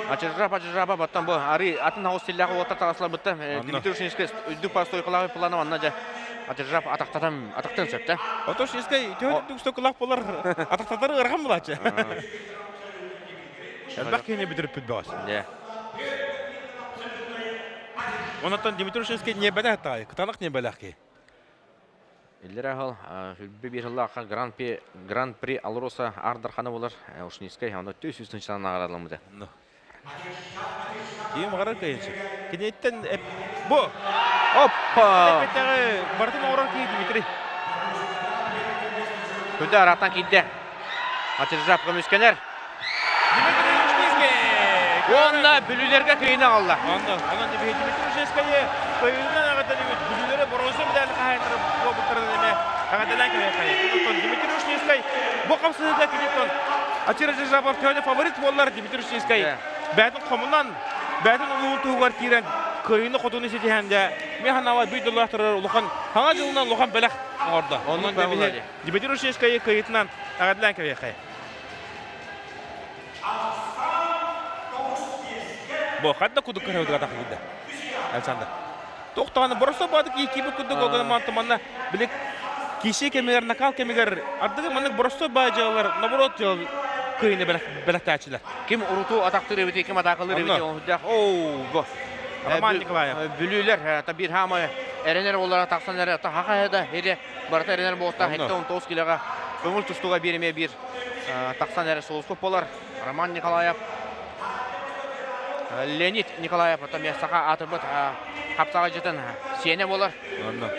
Ачыржап, ачыржаба баттан бу ары атын хаус стиллээх уоттар таҕасларбытта Дмитрий Ушинскай үрдүк пастойкалаах плана манна дьэ. Атыржап атахтатан атахтан сөптө. Ото шискай төһө түксөкүлах болар атахтатар ыарахан булааччы. Элбэх киһини бүтүрүппүт бөҕөс. Дьэ. Онон Дмитрий Ушинский ньиэбэлээх таай, кытаанах ньиэбэлээх киһи. Иллэрэ аһыл сүлбү биир сыллаахха Гран-при Гран-при Алроса Ардархана болар Ушницкай онно 400 тыһыынчанан наҕараадаламмыта. Ким баҕарар кыайынчы. Киниттэн бу Оппа! Эппэтэҕи барытын оҥорор киһи Дмитрий. Күндэ арааттан киирдэ. Атыржап көмүскэнэр. Дмитрий Ушницкий! Уонна бүлүүлэргэ кыйыны аҕалла. Онно, онон Дмитрий Ушницкийы кыйыынан эҕэрдэлиибит. Бүлүүлэри боруонса медаль хаһаайыннара буолбуттарын эмэ эҕэрдэлээн кэлиэххэйин. Онтон Дмитрий Ушницкий бу хамсыһыыга киниттэн Атир Ажижапов төһө фаворит буоллар Дмитрий Ушницкий бэйэтин хомунан, бэйэтин улууһун туһугар киирэн кыайыыны-хотууну ситиһэн дьэ, мин санаабар биир дойдулаахтарыгар улахан хаҥа дьылынан улахан бэлэх оҥордо. Онон Дмитрий Ушницкийы кыайыытынан эҕэрдэлээн кэлиэххэйин. Бу ханна кудук көрөбүт атахыгыда. Александр. Тохтоҕуна боросо баадык иикиби курдук огон мантыманна били киши кэмигэр накал кэмигэр ардыгы маннык боросто баа дьыалар наоборот кыйыны бэлэхтээчилэр. Ким уруту атахтыыр эбити, ким атаакалыыр эбити оһудаах. Оу, бу. Роман Николаев. Бүлүүлэр та бир хаама эренер олара тахсан эрэ та хаха да ире барыта эренер буолта хетте 19 килоға көңүл тустууга биэриме бир тахсан эрэ сулуспут болар. Роман Николаев Леонид Николаев оттон саха аатырбыт хапсаҕайдьытын сиэнэ буолар. Онно.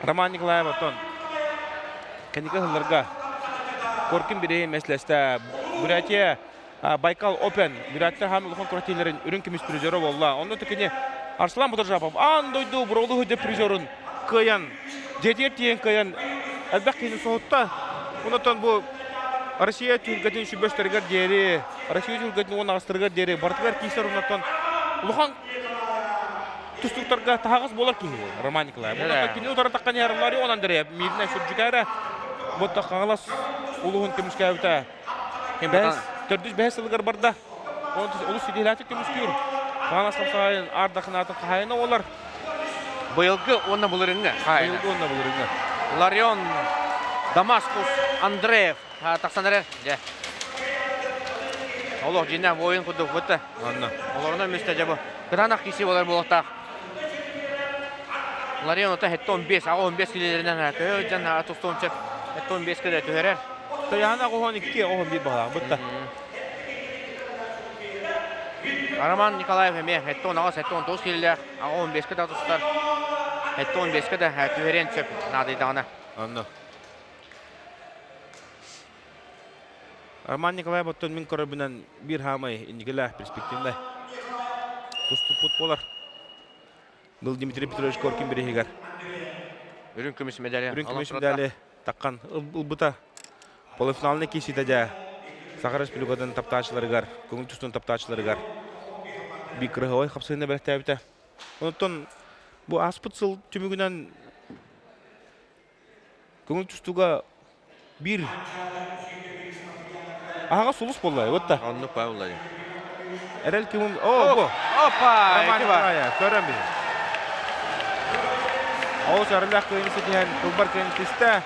Роман Николаев оттон кэнники сылларга Коркин бириһи мэслэстэ. Бурятия Байкал Open Бурятия хаан улахан күрэхтэһиилэрин үрүҥ көмүс призера буолла. Онно кини Арслан Батыржапов аан дойду буролу деп призерун кыайан, дьиэтигэр тиийэн кыайан элбэх киһини соһутта. Онтон бу Россия түһүлгэтин сүбэстэригэр диэри, Россия түһүлгэтин уон аҕыстарыгар диэри барытыгар киирсэр оннуттан улахан тустууктарга таһаҕас буолар киһи Роман Николаев. Онон кини утары таххан иһэр Ларион Андреев мииринэй сурдьукаара бу Хаҥалас улууһун көмүскээбитэ Бэһис, төрдүс бэһис сылыгар барда. Олус ситиһилээтик көмүскүүр. Хаҥалас хамсаайын аар хаһаайына буолар. Быйылгы уонна былырыҥҥы хаһаайына. Быйылгы уонна былырыҥҥы. Ларион Дамаскус Андреев тахсан эрэр. Дьэ. Олох дьиннээх воин курдук бутта. Онно. Олорунан мүстэ дьэ бу. Кытаанах киси болар буолуохтаах. Ларион ото 75, 15 килилеринэн төһө дьан тустуон сөп. 75 киле түһэрэр. Тайаана 12, 11 баҕалаах бытта. Роман Николаев эмиэ 78, 79 килилээх, 15-ке да тустар. 75-ке да түһэриэн сөп наадыйдаҕына. Онно. Роман Николаев оттон мин көрөрбүнэн биир хаамай инникилээх перспективнай туступпут буолар. Был Дмитрий Петрович Коркин бириһигэр. Үрүҥ көмүс медали. Үрүҥ көмүс медали таққан ылбыта. Полуфиналны киирсиитэ дьэ Саха Республикатын таптааччыларыгар, көҥүл тустуун таптааччыларыгар биир кырыһабай хапсыһыыны бэлэхтээбитэ. Онтон бу ааспыт сыл түмүгүнэн көҥүл тустууга биир аһаҕас сулус буолла вот да. Оннук баа буолла. Эрэл кимин о бу. Опа! Роман Николаев көрөн биһи. Олус эрэллээх кыайыыны ситиһэн кылбар кыайыыны ситистэ.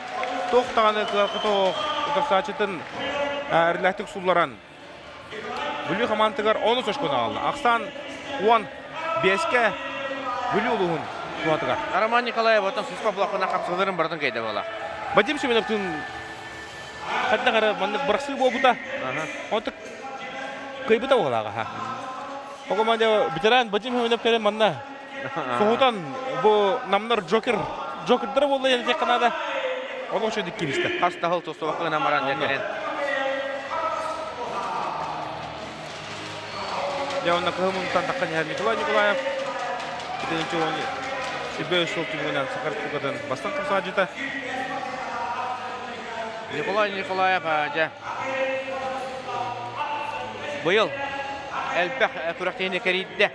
Туох даҕаны кыалкы утарсааччытын эрэллээхтик сулларан Бүлүү хамаандатыгар онус очкону аҕалла. Ахсаан 15-кэ Бүлүү улууһун туһатыгар. Роман Николаев оттон сыспа булахына хапсыларын барытын кэйдэ буола. Вадим Семеновтын хайдах эрэ маннык бырахсыы буолбута. Онтук кыайбыта буолааҕа. Ол команда ветеран Вадим Семенов кэлэн манна соһутан бу намнар Джокер Джокердара буолла диэххэ наада. Ол ошо киристэ. Хас таһыл тустубакка гынан баран дьэ Дьэ онно кыһыл муннуктан таххан иһэр Николай Николаев итинчи сүбэ сыл түмүгүнэн Саха Республикатын бастаҥ хамсаадьыта. Николай Николаев дьэ быйыл элбэх күрэхтэһиини кэрийдэ.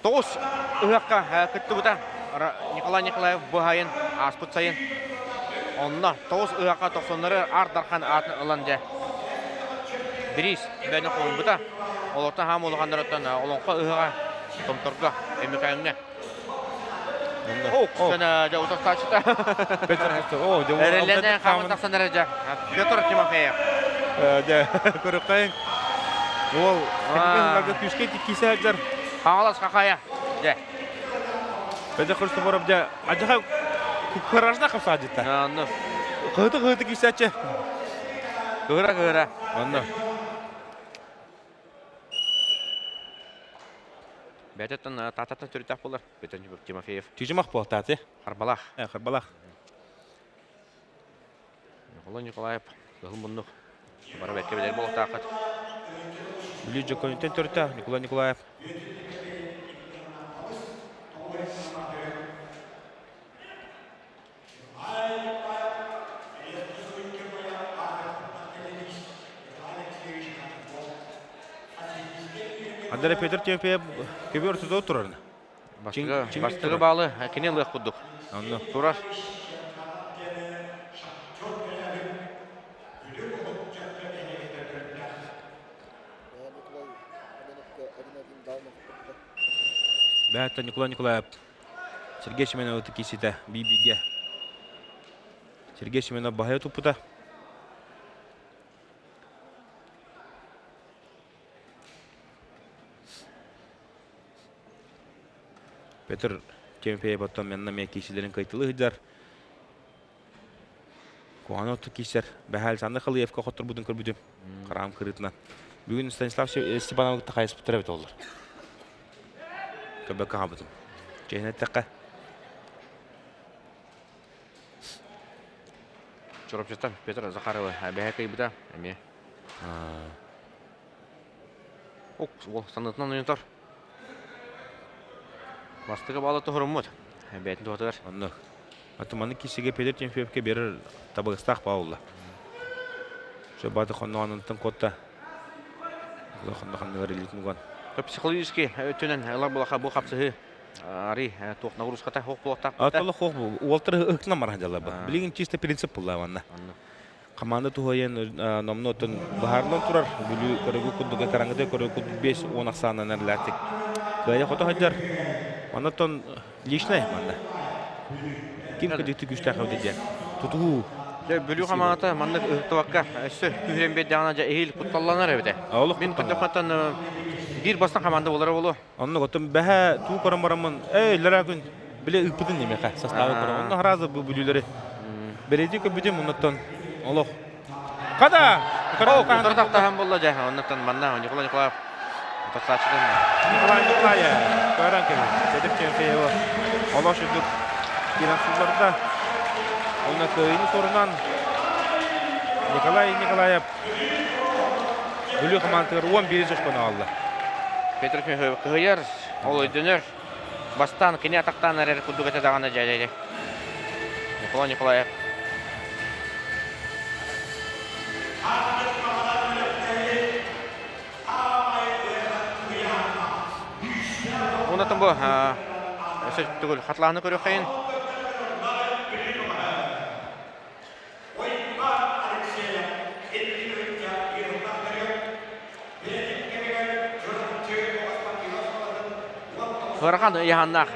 Тоҕус ыһыахха кыттыбыта Николай Николаев быһайын ааспыт сайын. Онно тоҕус ыһыахха тохсоннору Аар Дархан аатын ылан дьэ бириис бэйэни хомуйбута. Олортон хаам улаханнарыттан Олоҥхо ыһыаҕа Томторго, Өймөкөөҥҥө. О, дьэ утастааччыта. Эрэллэнэ хааман тахсан эрэ дьэ. Петр Тимофеев. Дьэ, көрүккайын. Уол, күүскэ киисэ сылдьар. Хаҥалас Хахая. Дьэ. Петр Христофоров дьэ, адьаха куражна хапсаадьыта. Онно. Кыһыты-кыһыты киисээччи. Кыһыра-кыһыра. Онно. Бэйэтиттэн таататтан төрүттээх буолар. Петр Тимофеев. Чычымах буолтааты. Харбалаах. Харбалаах. Николай Николаев кыһыл муннук. Бары бэркэ билэр буолуохтааххыт. Бүлүү Дьокконүттэн төрүттээх Николай Николаев. Андрей Петр Тимофеев көбүөр ортото турар. Бастакы баалы кини ылыах курдук. Онно. Турар. Бээтэ Николай Николаев Сергей Семенов кииситэ биибигэ. Сергей Семенов баһыйа туппута. Петр Тимофеев оттон манна эмиэ киисилэрин кыайтылыы сылдьар. Куһаҕан оттук киирсэр. Бэһээ Александр Халыевка хотторбутун көрбүтүм. Хараам кырыытынан. Бүгүн Станислав Степановы кытта хайыспыттар эбит оллар. Көрбөккө хаалбытым. Чиэһинэ эттэххэ. Чурапчыттан Петр Захарова бэһэ кыйбыта эмиэ. Ок, уол саныытынан ойутар. Бастакы баала тоһоруммут. Бэйэтин туһатыгар. Оннук. Атыманы киисигэ Петр Тимофеевке берер табыгастаах баалла. Все баты хонноҕонунтан куотта. Хоннохоннугар илиитин уган. Психологически өттүнэн ылар булаха бу хапсыһыы ари туох нагрузката хоох буолуохтаах. Атолла хоох бу. Уолтар ыһыкна марха дьалаба. Билигин чисто принцип булла манна. Хамаанда туһайан номнуо оттон быһаарыллан турар. Бүлүү көрөгү курдук караңгыта көрөгү курдук 5-10 ахсаанынан эрлээтик. Кыайа хото сылдьар. Оннотон личный манна. Ким кыдьыкты күүстээх эбит диэн. Тутуһуу. Дьэ, Бүлүү хамаата маннык ыһыктыбакка өссө күүһүрэн биэрдэҕинэ дьэ эһиил кутталланар эбитэ. Олох Мин көрдөххөттөн биир бастан хамаанда буолара буолуо. Оннук оттон бэһэ туу көрөн бараммын, эй, лара күн били ыыппытын немеха составы көрөн. Онно харазы бу бүлүүлэри бэлиэтии көрбүтүм, оннуттан олох. Када! Утары тахтаһан буолла дьэ, оннуттан манна Николай Николаев тахсааччытын Николай Николаев көрөн кэлин. Петр Тимофеева олох үрдүк киирэн сулларда. Онно кыайыыны суорунан Николай Николаев Бүлүү хамаандатыгар 11 очкону аҕалла. Петр Михайлов кыһыйар, ол өйдөнөр. Бастаан кини атахтаан эрэр курдук этэ даҕаны дьэ Николай Николаев. Онотон бу өссө түгүл хатлааны көрүөххэйин. Ыарахан ыйаһаннаах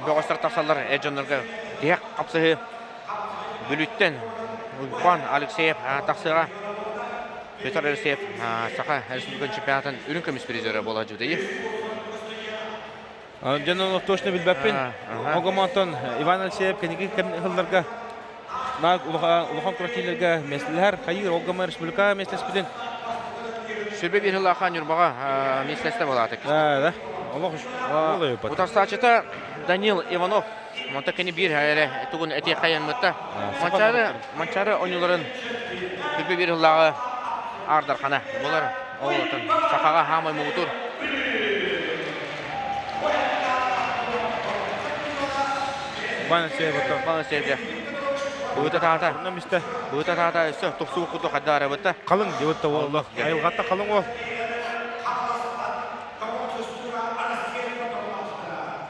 бөҕөстөр тахсаллар эр дьоннорго тиһэх хапсыһыы Бүлүүттэн Уйбаан Алексеев тахсыаҕа. Петр Алексеев Саха Республикатын чемпионатын үрүҥ көмүс призера буола дьудайы. Дьон ону точно билбэппин. Огомонтон Иван Алексеев кэнники кэм нааг улахан күрэхтиилэргэ миэстэлэһэр. Хайыыр Олгомо республика миэстэлэспитин. Сүрбэ биир сыллаахха Ньурбаҕа миэстэлэстэ буолаата. Да, олох Утарсааччыта Данил Иванов. Онто кини биир эрэ тугун этиэххэйэммытта. Манчаары Манчаары оонньууларын сүрбэ биир сыллааҕы аардархана буолар. Ол сахаҕа хаамай муҥутуур. Бана Быыта таата. Быыта таата өссө тупсуу курдук хайдаарабыта. Халыҥ диэбит уолла. Айылҕатта халыҥ уол.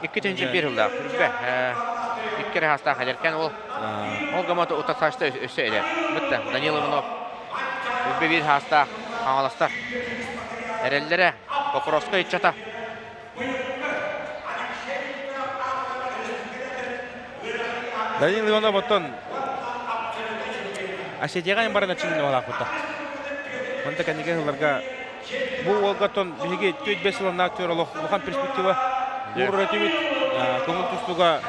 Икки тыһыынча биир сыллаах. Үрбэ. Икки эрэ хаастаах эдэркээн уол. Ол гамата утарсааччыта өссө эдэр. Бытта Данил Иванов үрбэ биир хаастаах хаҥаластар. Эрэллэрэ Покровскай ыччата. Данил Иванов оттон Осетияҕа баран аччыгын олаахпыта. Онто кэнники сылларга бу уолга оттон биһиги 4-5 сыланнаах түөр олох улахан перспектива уурар этибит. Көҥүл тустууга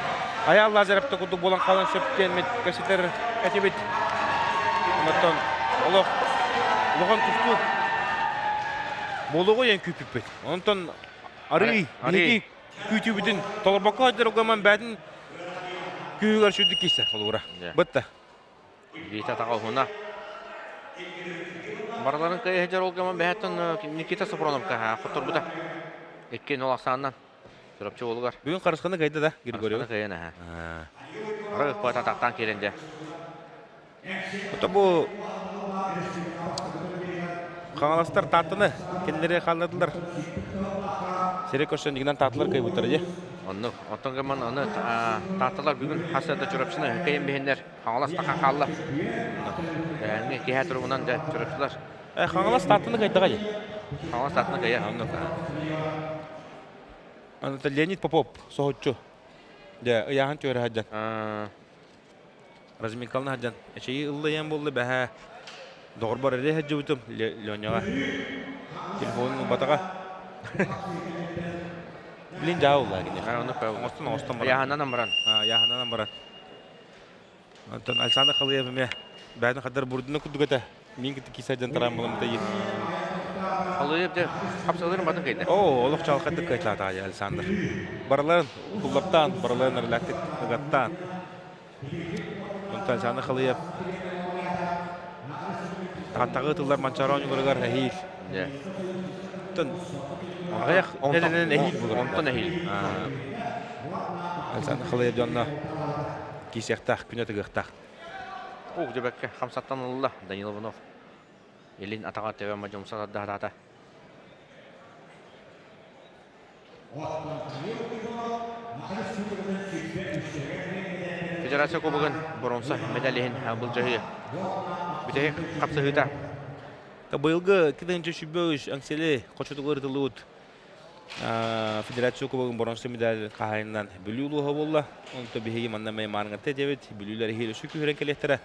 Айаал Лазаревта курдук буолан хаалан сөп диэммит кэпсэтэр этибит. Онтон олох улахан тустуу буолуоҕу күүппүппүт. Онтон арый биһиги күүтүүбүтүн толорбокко сылдьар бээтин күүһүгэр сүрдүк киирсэр холобура. Бытта. Илиитэ атаҕа уһуна. Барыларын кыайа сылдьар ол бэһэттэн Никита Сафроновка хотторбута. 2-0 ахсаанынан. Чурапчы уолугар. Бүгүн Харысханы кыайда да Григорьев? Харысханы кыайан аха. Ара ыкпата атахтаан киирэн дьэ. Ото бу Хаҥаластар Тааттаны кинилэри хаалладылар. Сири көрсөн дигинэн Таатталар кыайбыттара дии. Оннук. Оттон гыман аны Таатталар бүгүн хас да Чурапчыны кыайан биһиннэр Хаҥалас таха хаалла. Бэһэҥҥи киһэ туругунан да Чурапчылар. Хаҥалас Тааттаны кыайдаҕа дии. Хаҥалас Тааттаны кыайа. Оннук. Аны Леонид Попов соһуччу. Дьэ, ыйааһын түөрэ сылдьан. Разминкалана сылдьан. Эчэйии ыллайан буолла бэһээ. Доҕорбор эрэ сылдьыбытым Леняҕа. Телефонун ылбатаҕа. Блин, дьаа уллаа кини. Оҥостон оҥостон баран. Яһанан баран. Яһанан баран. Онтон Александр Халыев эмиэ бэйэтин хаддар бурдуна курдук этэ. Мин кытта киирсэ дьон тараан буолан тайы. Халыев дьэ хапсаларын батын кыйда. Оо, олох чалхайдык кыайтаата Александр. Барыларын туллаптаан, барыларын арылаактык ыгаттаан. Онтон Александр Халыев Тааттаҕы тыллар Манчаары оонньууларыгар эһиил. Дьэ. Оттон аҕыйах нэдиэлэнэн эһиил буолар. Онтон эһиил. Александр Халыев дьонно киисиэхтээх, күнэ тыгыахтаах. Ух, дьэбэккэ хамсаттан ылла Данил Иванов. Илин атаҕар тэбэн мадьумса тардаатаата. Федерация Кубогын боруонса медалиһин былдьаһыы бүтэһик хапсыһыыта. Быйылгы 2023 Аҥсели хочотугар ытыллыбыт Федерация Кубогын боруонса медаль хаһаайынынан Бүлүү улууһа буолла. Онто биһиги манна Маймаарыҥҥа диэбит Бүлүүлэр эһиил өссө күүһүрэн кэлиэхтэрэ.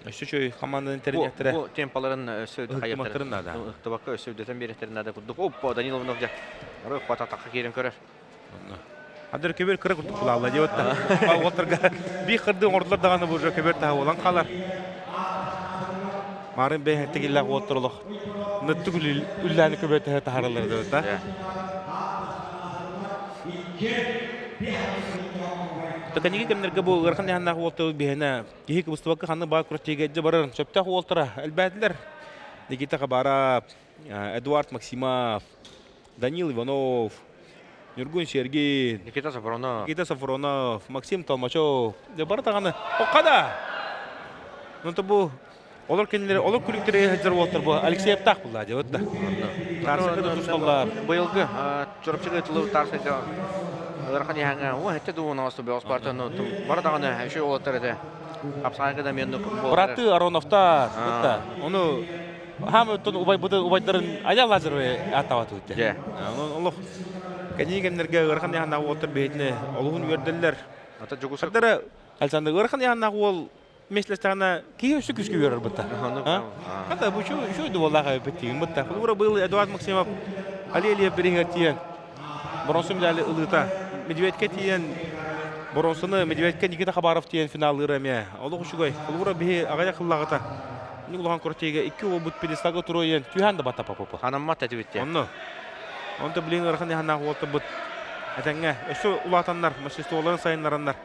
Өссө үчүгэй хамаанданы тэрийиэхтэрэ. Бу темпаларын өссө Ыһыктыматтарын наада. Ыһыктыбакка өссө үрдэтэн биэриэхтэрин наада курдук. Оппа, Данил Иванов дьэ Ыры атахха киирэн көрөр. Адыр көбөр кыра курдук булаалла диэбит да. Уолтарга биир кырдыы оҥордулар даҕаны бу уже көбөр таһа буолан хаалар. Марын бэйэ тигиллээх уолтар олох ныттык үллээни көбөр таһа таһараллар диэбит да. Токаниги кэмнэргэ бу ыарахан яһаннаах уолтар биһэнэ Киһи кыбыстыбакка ханнык баар күрэхтэһиигэ илдьэ барар сөптөөх уолтара элбээтилэр. Никита Хабаров, Эдуард Максимов, Данил Иванов, Ньургун Сергин, Никита Сафронов, Никита Сафронов, Максим Толмачев. Дьэ бары даҕаны Оккада! Ну то бу олор кинилэри олор күлүктэрэ сылдьар уолтар бу Алексеевтаах булла дьэ да. Таарсыга тусталлар. Быйылгы Чурапчыга тылы таарсыга ыарахан иһэҥҥэ уо этте дуу оҥосту бөҕөс партия бары даҕаны үчүгэй уолаттар этэ хапсаҕайга да эмиэ Быраттыы Ароновтар бытта ону хаам өттүн убайбыты убайдарын Айа Лазаревы ааттаабат үтте. Дьэ. Онон олох кэнии кэмнэргэ ыарахан яһаннаах уолаттар бэйэтине олуһун үөрдэллэр. Ата Дьугуса Хардара Александр ыарахан яһаннаах уол миэстэлэстэҕинэ киһи өссө күүскэ үөрэр бытта. Хата бу үчүгэй дуоллаах эбиппит тиийин бытта. Холобура быйыл Эдуард Максимов Али Алиев бириһигэр тиийэн боронсу медали ылыыта. Медведьке тиийэн боронсуну Медведьке Никита Хабаров тиийэн финаллыыра эмиэ. Олох үчүгэй. Холобура биһи аҕыйах ыллаҕыта ини улахан куртига икки уолбут пьедесталга туруойан түһээн да батта папа. Анаммат этибит диэн. Онно. Онто билин ыарахан яһаннаах уолтарбыт этэҥҥэ өссө улаатаннар, мастерстволарын сайыннараннар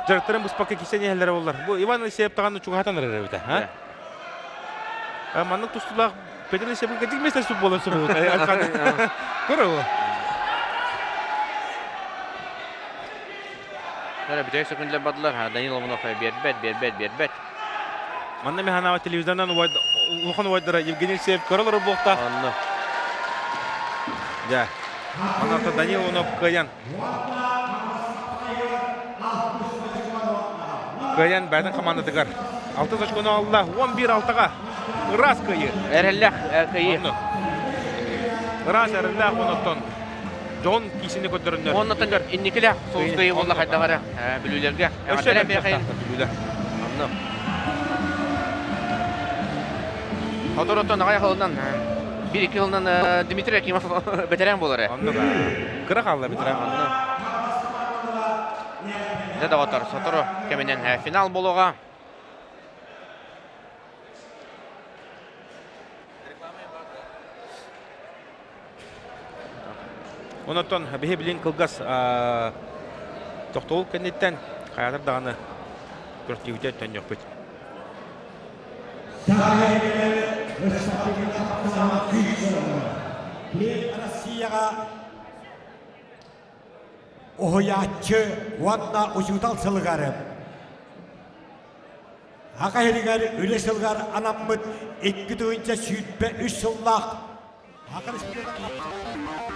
Дьарыктарын быспакка кисен иһэллэрэ буоллар. Бу Иван Алексеев даҕаны чугаһатан эрэр эбитэ. А? Маннык тустуулаах Петр Алексеевка кэтик месте буолан сөбү. Көрө. Эрэ бүтэһик сөкүндэлэр бардылар. Данил Иванов биэрбэт, биэрбэт, биэрбэт. Манна механаба телевизорынан улахан убайдара Евгений Алексеев көрө олорор буолта. Онно. Дьэ. Манна Данил Иванов кыайан. Кыайан бэйэтин хамаандатыгар 6 очкону алла 11-6-га ыраас кыайыы. Эрэллээх кыайыы. Ыраас эрэллээх оннуттан дьон киисини көрдөрөннөр. Оннуттан инникилээх соус кыайыы буолла хайдах эрэ бүлүүлэргэ. Өссө бүлүүлэр. Онно. Соторуттан аҕай хылынан bir-iki хылынан Дмитрий Акимов бэтэрээн буолар ээ. Оннук кыра хаалла бэтэрээн. Онно. Дьэ доҕоттор, сотору кэминэн финал буолуоҕа. Онотон биһи билин кылгас тохтобул кэнниттэн хайатар даҕаны көрсүбүтэ төннүөхпүт. Россияҕа уһуйааччы уонна учуутал сылыгар Аҕа иһигэр үлэ сылыгар анаммыт 2023 сыллаах Аҕа Республикатын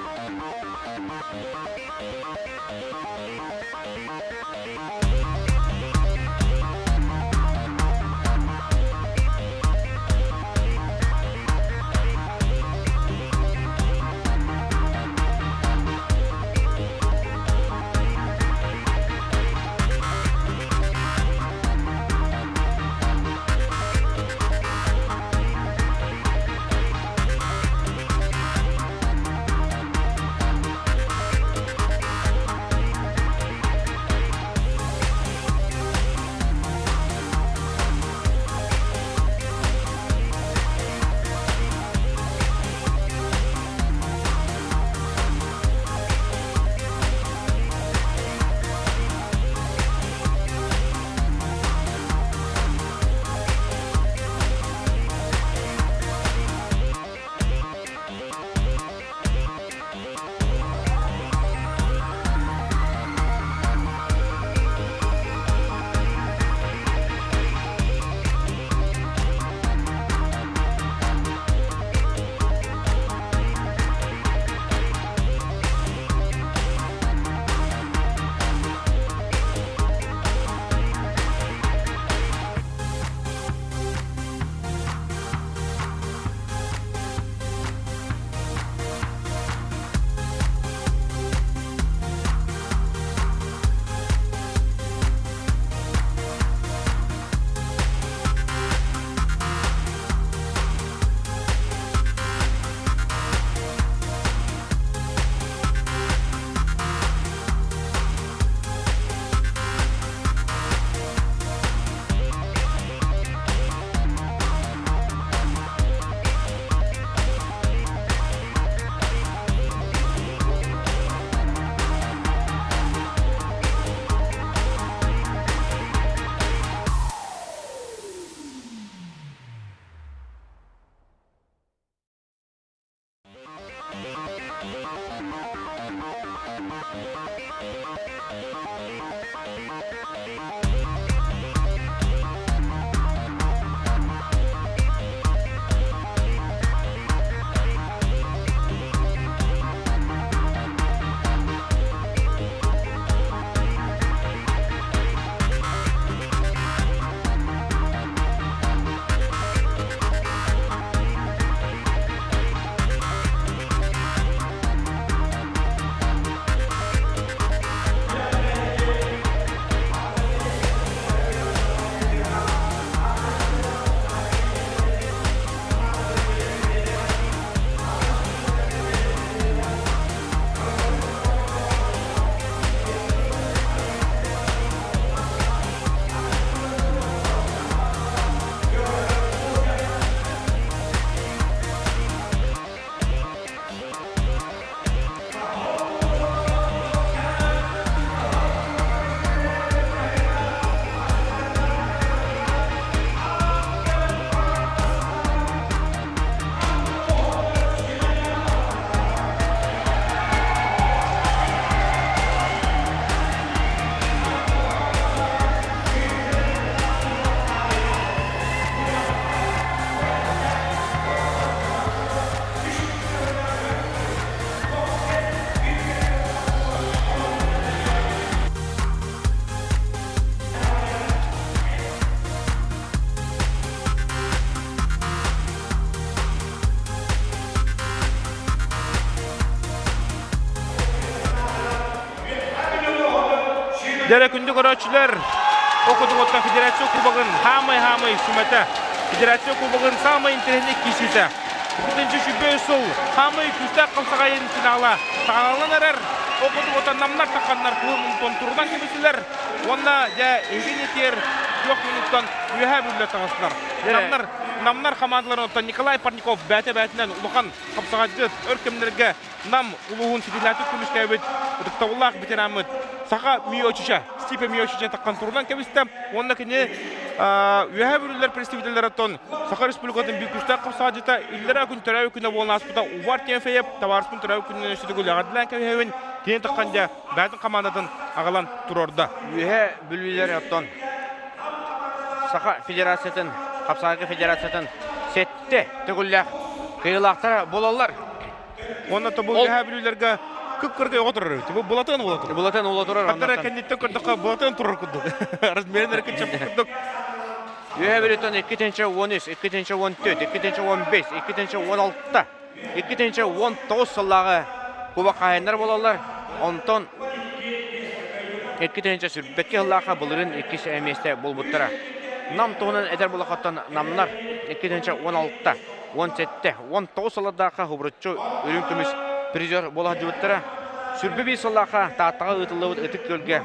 Дьэрэ күндү көрөөччүлэр, ол курдук Федерация Кубогын хаамай-хаамай сүмэтэ, Федерация Кубогын саамай интэриэһинэй киирсиитэ. Иккитинчи сүүрбэ сыл хаамай күүстээх хапсаҕайын финала саҕаланан эрэр. Ол курдук намнар тахханнар кыһыл муннуктан турунан кэбистилэр уонна дьэ эһигини тиэр күөх муннуктан үөһээ бүллэ таҕыстылар. Намнар намнар хамаандаларын оттон Николай Парников бээтэ-бээтинэн улахан хапсаҕайдьыт өр кэмнэргэ Нам улууһун ситиһиилээхтик көмүскээбит ытыктабыллаах ветераммыт Саха Миочича, Степа Миочича таххан турунан кэбистэ. Уонна кини Үөһээ Бүлүүлэр представителлэриттэн Саха Республикатын биир күүстээх хапсаҕайдьыта иллэрээ күн төрөөбүт күнэ буолан ааспыта Увар Тимофеев табаарыспын төрөөбүт күнүнэн өссө төгүл эҕэрдэлээн кэбиһэбин. Кини таххан дьэ бэйэтин хамаандатын аҕалан туруорда. Үөһээ Бүлүүлэр оттон Саха Федерациятын, хапсаҕайга федерациятын сэттэ төгүллээх кыайыылаахтара буолаллар. Уонна тобул үөһээ бүлүүлэргэ кып-кыракый оҕо турар эбит. Бу Былатыан уола турар. Былатыан уола турар. Хаттара кэнниттэн көрдөххө Былатыан турар курдук. Размерин эрэ кыччаппыт курдук. Үөһээ Бүлүүттэн 2013, 2014, 2015, 2016, 2019 сыллааҕы кубок хаһаайыннар буолаллар. Онтон 2022 сыллаахха былырыын иккис миэстэ буолбуттара. Нам туһунан этэр буоллаххыттан намнар 2016 17, 19 сыллардаахха хубуруччу үрүҥ көмүс призер буола сылдьыбыттара. Сүрбэ биир сыллаахха Тааттаҕа ыытыллыбыт Ытык Күөлгэ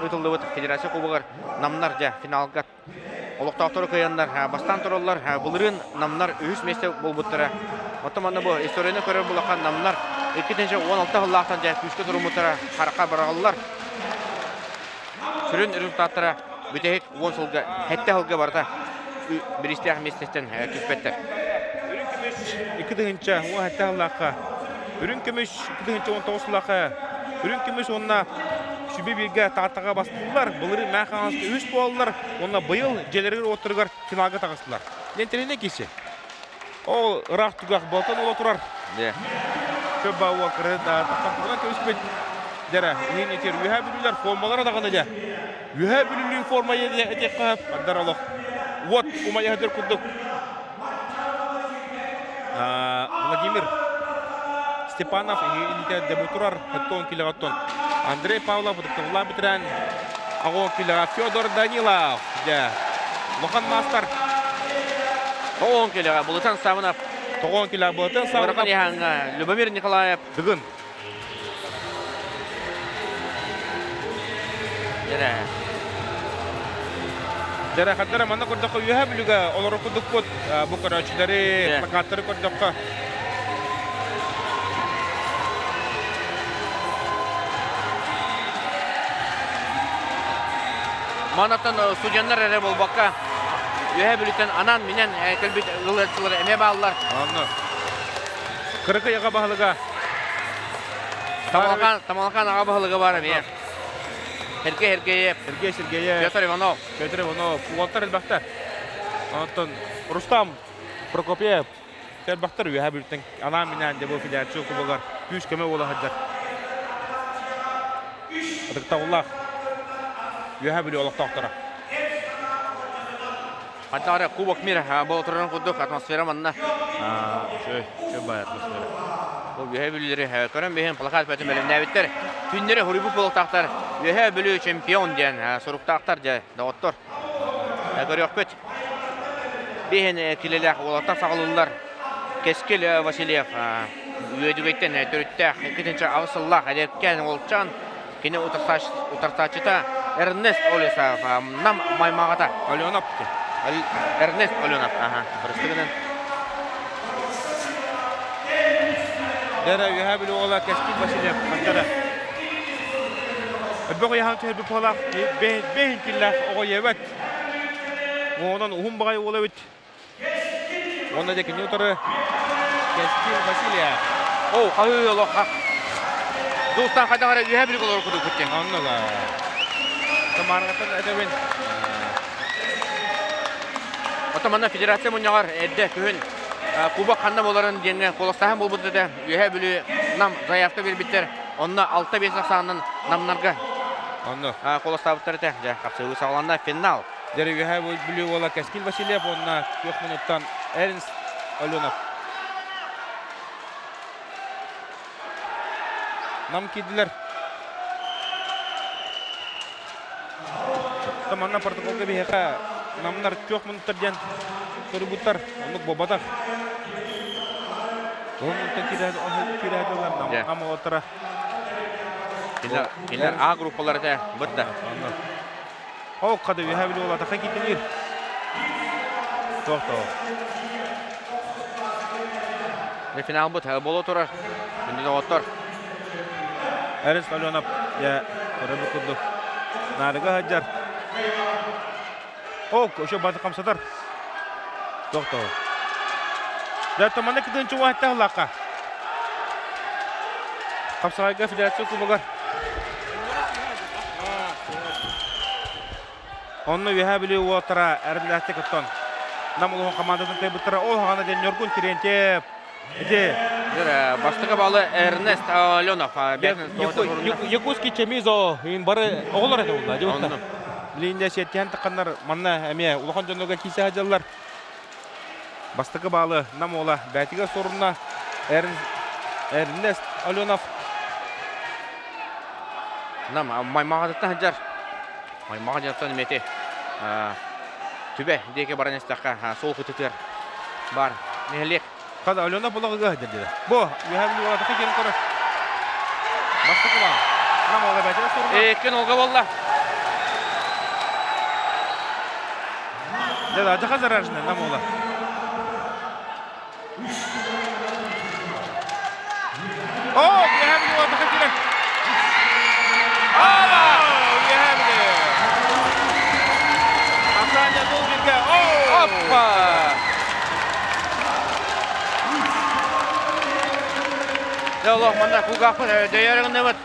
ыытыллыбыт Федерация Кубогар намнар дьэ финалга олохтоохтору кыайаннар бастаан тураллар. Былырыын намнар үһүс миэстэ буолбуттара. Оттон манна бу историяны көрөр булаха намнар 2016 сыллаахтан дьэ күүскэ туруммуттара харахха быраҕыллар. Сүрүн результаттара бүтэһик уон сылга, сэттэ сылга барыта бириистээх миэстэттэн түспэттэр. Үрүҥ көмүс 2017 сыллаахха, үрүҥ көмүс 2019 сыллаахха, үрүҥ көмүс уонна сүбэ бииргэ Тааттаҕа бастыыллар, былырыын Мэҥэ Хаҥаласка үһүс буолаллар уонна быйыл дьиэлэригэр-уоттарыгар финалга таҕыстылар. Диэн тэринэ киси. Ол ыраах түгэх буолтан уола турар. Көп баа кыры тахсан көбүспүт. Дьэрэ, иһин итир үөһээ бүлүүлэр формалара даҕаны дьэ. Үөһээ бүлүүлүү форма этиэххэ андар олох. Уот умайаһытыр курдук. Владимир Степанов иһините дебу турар хеттон килеҕаттон Андрей Павлов ытыктабыллаах бэтэрээн аҕо килеҕа Федор Данилов дьэ улахан маастар Тоҕон килеҕа Булутан Савынов Тоҕон килеҕа Булутан Савынов Любомир Николаев Дыгын Дьэрэ. Дьэрэ хаттара манна көрдөххө үөһэ бүлүгэ олорор курдукпут бу көрөөччүлэри, плакаттары көрдөххө Манаттан студеннар эрэ буолбакка, Үөһээ Бүлүүттэн анаан-минээн кэлбит ылыаччылар эмиэ бааллар. Онно. Кыракый аҕа баһылыга Тамалакаан, Тамалакаан аҕа баһылыга баар эмиэ. Сергей Сергеев. Сергей Сергеев. Петр Иванов. Петр Иванов. Уолаттар элбэхтэр. Онтон Рустам Прокопьев элбэхтэр үөһээ Бүлүүттэн анаан-минээн дьэ бу федерация кубогар күүс-көмө буола сылдьар. Ытыктабыллаах Үөһээ Бүлүү олохтоохторо. Хантаара Кубок мира буола турарын курдук атмосфера манна. Үчүгэй, үчүгэй баай атмосфера. Ол Үөһээ Бүлүүлэри көрөн биһин плакат бөтөн бэлэмнээбиттэр. Түннэри хоруйбут буолуохтаахтар. Үөһээ Бүлүү чемпион диэн суруктаахтар дьэ доҕоттор. Көрүөхпүт. Биһин килэлээх уолаттар саҕалыыллар. Кэскил Васильев Үөдүгэйтэн төрүттээх 2-8 сыллаах эдэркээн уолчаан Кини утарсааччыта Эрнест Олесов, Нам маймаҕата. Оленов. Эрнест Оленов, аха, бырыстыгынан. Дэрэ үөһээ Бүлүү уола Кэскил Васильев хантара. Өбөх ыйахан түһэрбит буолаах бэһин киллээх оҕо ийэбэт. Уонан уһун баҕай уол эбит. Уонна дьэ кини утары Кэскил Васильев. Оо, хаһыы олох Дуустан хайдах эрэ үөһэ билик олорор курдукпут диэн. Онно да. Тамаргаттан этэбин. Оттон манна федерация мунньаҕар эрдэ күһүн кубок ханна буоларын диэҥҥэ куоластааһын буолбут этэ. Үөһээ Бүлүү Нам заявка биэрбиттэр. Онно 6-5 ахсаанынан намнарга Онно. куоластаабыттар этэ. Дьэ, хапсыһыы саҕаланна. Финал. Дьэ, Үөһээ Бүлүү уола Кэскил Васильев уонна күөх мунуттан Эрнст Оленов. Нам киирдилэр. Манна протоколга биһиэхэ намнар күөх муннуктар диэн суруйбуттар. Оннук буолбатах. Ол муннуктан киирээдилэр нам уолаттара. Кинилэр А группалар этэ бытта. Ол кады үһэ били уолатаха китилир. Тоқ тоқ. Финалбыт боло турар. Күндү доҕоттор. Эрис Аленов я көрөбүт курдук наарыга сылдьар. Ок, еще баты хамсатар. Тохтоо. Дьэ, манна кытын чугаһаттах лака. Хапсаҕайга федерация кубогар. Онно Үөһээ Бүлүү уолаттара эрэллээхтик оттон Нам улууһун командатын кыайбыттара. Ол хаҕана диэн Ньургун Терентьев ити Бастакы балы Эрнест Аленов. Якутский Чемизо бары оҕолор этэ буолла. Дьыбытта. Билигин сиэттиһэн тахханнар манна эмиэ улахан дьоннорго киирсэ сылдьаллар. Бастакы баалы Нам уола бээтигэр сорунна Эрнест Аленов. Нам маймаҕатыттан сылдьар. Маймаҕа дьонтон эмети түбэ диэки баран истэххэ суол кытытыар бар нэһилиэк. Хада Алена булаҕыга сылдьар. Бу үөһэ Бүлүү уолатаха киирэн көрөр. Бастакы баал. Нам уола бээтигэр сорунна. Икки нолга буолла. Дьэ, дьаха зараженный нам уола. О, үөһэ Бүлүү уолатаха киирэн. Ала! Үөһэ Бүлүү. Асаня Долгинга. Оппа! Дьэ, олох манна кулгаахпыт дөйөрүҥнэбит.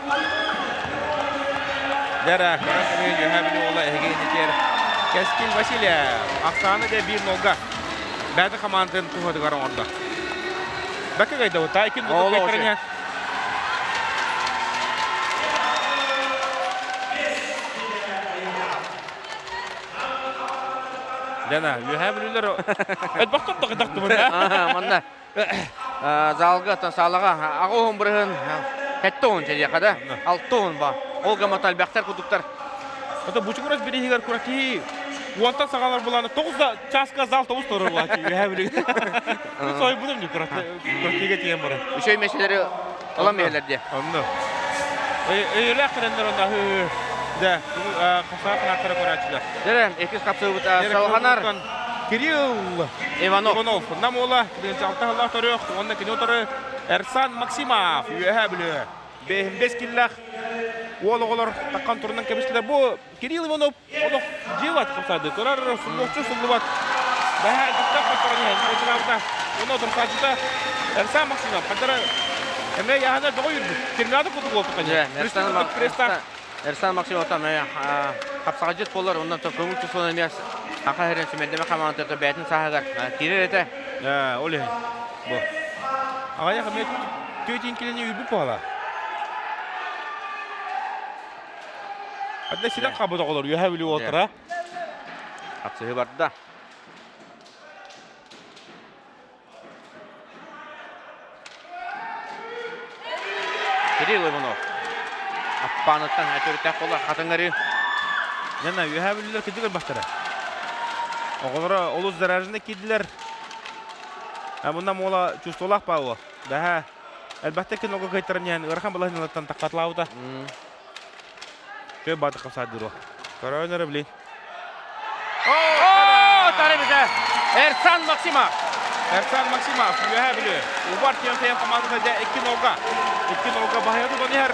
Дьэ, көрөн кэбиһи Үөһээ Бүлүү уола эһиги иннитигэр Кэскил Васильев ахсааны дэ биир нолга бэйэтин хамаандатын туһатыгар оҥордо. Бэккэ кайдабыт, таайкин бу Дена, үөһээ бүлүүлэр элбэхтэр да кытахтыбын Манна залга саалаҕа аҕа уһун бырыһын хэтте уһун чэдиэхэ да алта уһун ба ол гамата элбэхтэр кудуктар Это бучугурас бириһигэр курати уонтан саҕалар буланы тоҕус да чааска зал тоҕус торор булааччы үөһээ бүлүүгэ сойбутум дии куратига тиийэн баран үчүгэй миэстэлэри ылан биһэлэр диэ онно өйөлөөх кэлэннэр онно дэ хасаа фанаттара көрөөччүлэр дэрэ иккис хапсыыбыт салҕанар Кирилл Иванов Иванов нам уола алта сыллаах төрүөх уонна кини утары Эрсан Максимов Үөһээ Бүлүү бэс киллээх уол оҕолор таххан турунан кэбистилэр бу Кирилл Иванов олох дьиэбат хамсаады турар суллуохчу суллубат бэһээ дьыктах хотторон иһэн кочулаабыта уонна отырсааччыта Эрсан Максимов хантара эмиэ яһана бөҕө үүрбүт терминатор курдук буолтук Эрсан Максимов там хапсаҕайдьыт буолар онон көҥүл тусуон эмиэ Аха сирин сүмэрдэмэ хамаандата бэйэтин сааһыгар киирэр этэ. Ол иһин бу. Аҕайах эмиэ түөтин килини үүрбүт буола. Адда ситэн хаалбыт оҕолор үөһэ Бүлүү уолтара. Хапсыһыы барда. Кирилл Иванов. Аппааныттан төрүттээх буолар хатыҥырыы. Дьэнэ үөһэ Бүлүүлэр кырдьык ылбахтара. Оҕолоро олус зараженный киирдилэр. Мунна муола чувстволаах баауа. Бэһэ Элбэхтик киноҕа кыайтаран иһэн ыарахан балаһыанньалартан таххатлаабыта. Чөй баатыкка саадыруо. Көрөөн эрэ блин. О, тарыбыта! Эрсан Максимов! Эрсан Максимов, үөһээ Бүлүү. Убар Тиэнтэйэн командата дьэ икки нолга. Икки нолга баһыйа тутан иһэр.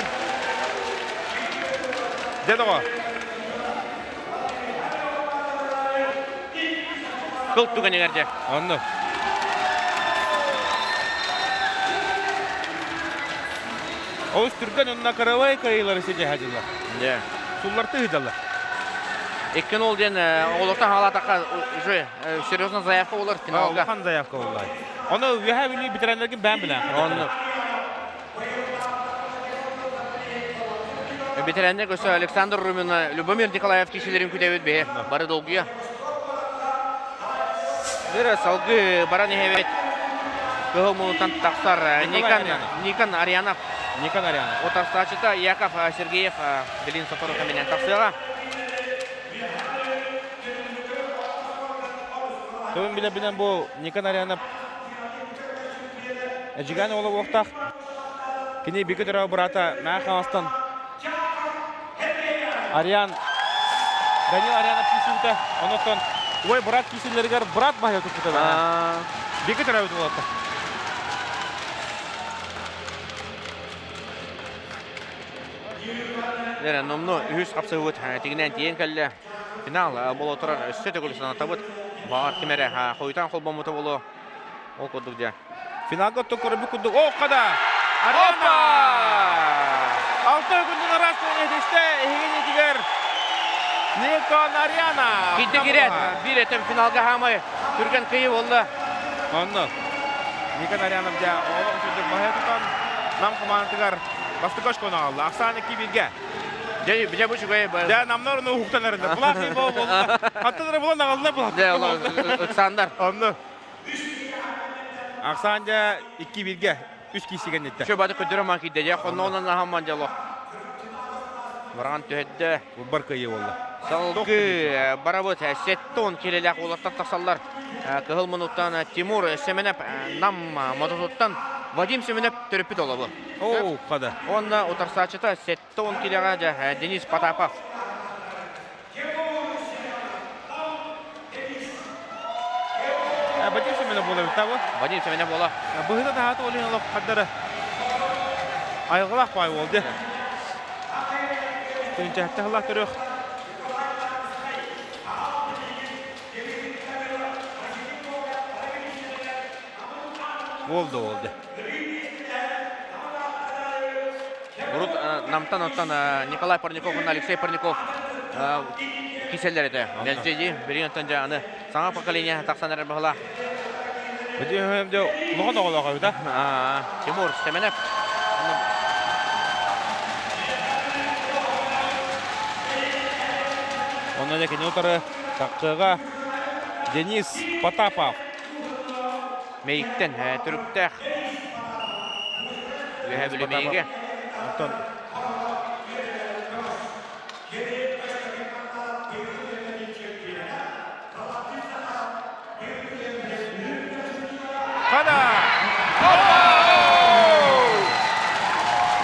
Дьэ доҕо. Кыл түгэнигэр дьэ. Онно. Олус түргэн онно каравай кайылары сидьэ дьыллар. Дьэ. Сулларты ыдаллар. Икки нол диэн оҕолортон хаалаатахха уже серьезно заявка болар финалга. Улахан заявка боллай. Оны үөһээ Бүлүү ветераннаргын бээн билэн. Онно. Ветераннар өссө Александр Румин, Любомир Николаев кишилерин күтэбит бэйэ бары долгуйа. Дыры салгыы баран иһэбит. Кыһыл мунутан тахсар Никон, Никон Арианов. Никон Арианов. Отарсаачыта Яков Сергеев билин сотору кэминэн тахсыаҕа. Тылын билэбинэн бу Никон Арианов Эдьигээн уола буолуохтаах. Кини бигэ төрөө быраата Мэҥэ Хаҥаластан Ариан Данил Арианов киирсибитэ. Онон убай быраат киирсэллэригэр быраат баһыйа туппута. Бигэ төрөөбүт уолаттар. Дьэ, номнуо үһүс хапсыһыбыт тигинэн тиийэн кэллэ. Финал буола турар өссө төгүл санатабыт. Баҕар ким эрэ хойутаан холбоммута буолуо. Ол курдук дьэ. Финалга оттон көрбүт курдук ох хада! Арена! Алта күндүн араас этистэ эһигин этигэр Никон Ариана! Киирдэ киирээт, биир этэн финалга хаамай түргэн кыйы буолла. Онно Никон Арианов дьэ олох үчүгдүк баһа тутан Нам хамаандатыгар бастакы очкону аҕалла. Ахсаан 2-1-гэ. Дьэ, дьэ бу үчүгэй. Дьэ, намнар ону уһуктан эрэллэр. Булаах буолла. Хаттан эрэ булан аҕалла булан. Дьэ, ыксаандар. Онно. Ахсаан дьэ 2-1-гэ үс киисигэн ниттэ. Чө бады көдөрө ман киирдэ дьэ хонноонон аһамман дьоло. Баран түһэддэ. Бар кыайыы буолла. Салгыы барабыт 70 килэлээх уолаттар тахсаллар. Кыһыл мунуттан Тимур Семенов Нам мототуттан Вадим Семенов төрөппүт олобу. Оо, хада. Уонна утарсааччыта 70 килэҕэ дьэ Денис Потапов. Вадим Семенов буола эбит бу. Вадим Семенов буола. Быһыта таһааты ол иһин олох хардара айылҕалаах баай уол дьэ. Тыынчаһатта хыллаах төрүөх. Уол да уол дьэ. Урут Намтан оттон Николай Парников уонна Алексей Парников киселлэр этэ. Мэлдьи билигин оттон дьэ аны саҥа поколение тахсан эрэр баһылаах. Дьэ улахан оҕолоох эбит а? Тимур Семенов. Онно дьэ кини утары таккыга Денис Потапов. Мэйиктэн түрүктээх Үөһээ Бүлүү Мэйигэ. Онтон Хада!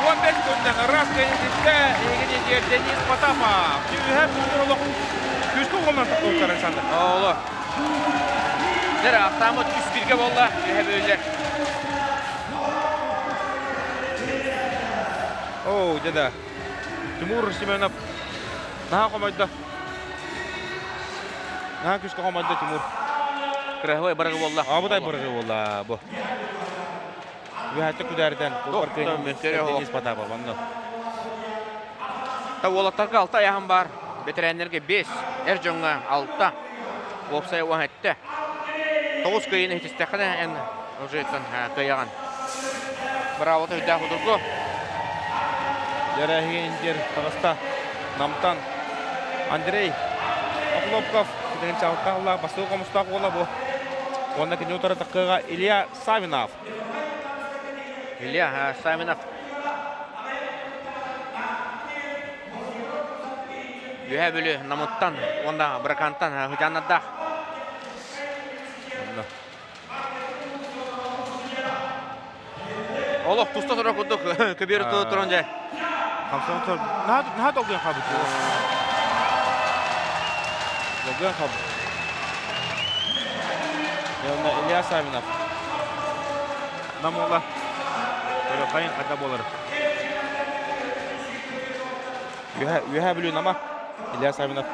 15 күннэн ыраас кэннититтэ эһигини Денис Потапов. Үһэ күннэр олох күскү уонна тохтуултар Александр. Оло. Дэр ахтаамыт үс бирге болла. Үһэ бөлүлэр. Оо, дьэ Тимур Семенов наһаа хомойдо. Наһаа күүскэ хомойдо Тимур. Кыраһыбай барыгы буолла. Абытай барыгы буолла бу. Үһәтте күдәрден Кулпар Денис Потапов онно. Та уолаттарга алта айаһым бар. Бэтэрээннэргэ бес, эр дьоҥҥо алта. Уопсай уон этте. Тоҕус кыайыыны иһитистэххинэ эн уже кыайаҕын. Браво өйдөөх удургу. Дьэрэһиин таҕыста Намтан Андрей Охлопков китигин чаҕылтаалла бастакы хомустаах уола бу. Уонна кини утары таккыга Илья Савинов. Илья Савинов Үөһээ Бүлүү Намыттан уонна Быракаантан Хыдьааннардаах. Олох туста турар курдук көбүөр туран дьэ. Хамсан наһаа долгуйан хаалбыт. Долгуйан хаалбыт. Уонна Илья Савинов. Намула. Хайын хата буолар. Үөһээ Бүлүү Нама, Илья Савинов.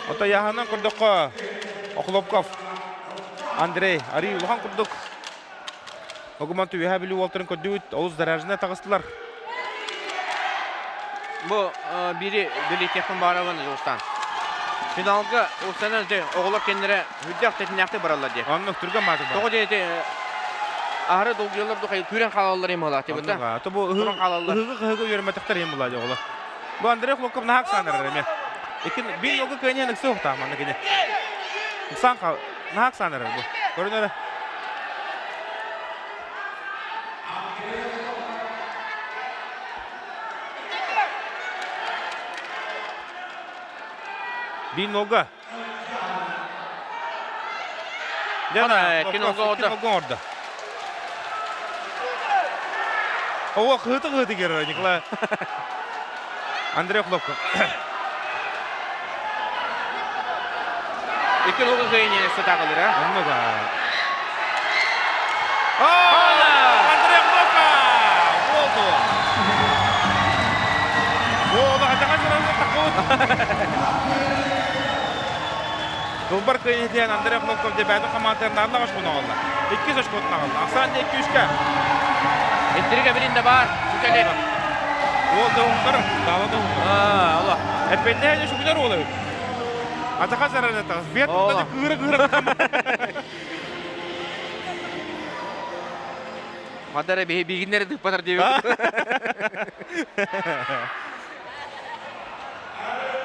Ото яһанан көрдөххө Охлопков Андрей Арий улахан курдук Огуман Үөһээ Бүлүү уолтарын көрдүбүт, олус заряженный таҕыстылар. Бу бири билиэтиэхпин баарабын Дьулустан. Финалга Устана оҕолор кэннэрэ Үрдээх тэтинээхтик бараллар диye. Оннук түргэн маатык бар. Тоҕо диэти аһары долгуйаллар ду күүрэн хаалаллар им буолаа тибыта. То бу ыһыгы кыһыгы үөрэммэтэхтэр им буолаа оҕолор. Бу Андрей Хлопков наһаа санарар эмиэ. Иккин бир йога кыаньан ыксы ухтаа манна кини. Ыксаан наһаа санарар бу. Көрүнөрө. Биир нолга. Ана, икки нолга ордо. Ордо. О, кыһыты-кыһыты керер Николай. Андрей Хлопков. Икки нолга кыйын сатаҕылыр, а? Онно да. Андрей Хлопков! Уолду. Уолу хатаҕа сыралла таххыбыт. Тылбар кыайыытыйан Андрей Хлопков дебятын хамаатыгар нааллах очкону аҕалла. Иккис очкотун аҕалла. Ахсаан икки үскэ. Интрига билин да баар. Сүкэли. Уол да уһуннар, даала да уһуннар. Аа, алла. Эппетнэһэ сүгүнэр уол эбит. Атаха зарарына тағыс. Бет тутта кыыра-кыыра. Мадара бигиннери тыппатар диэбит.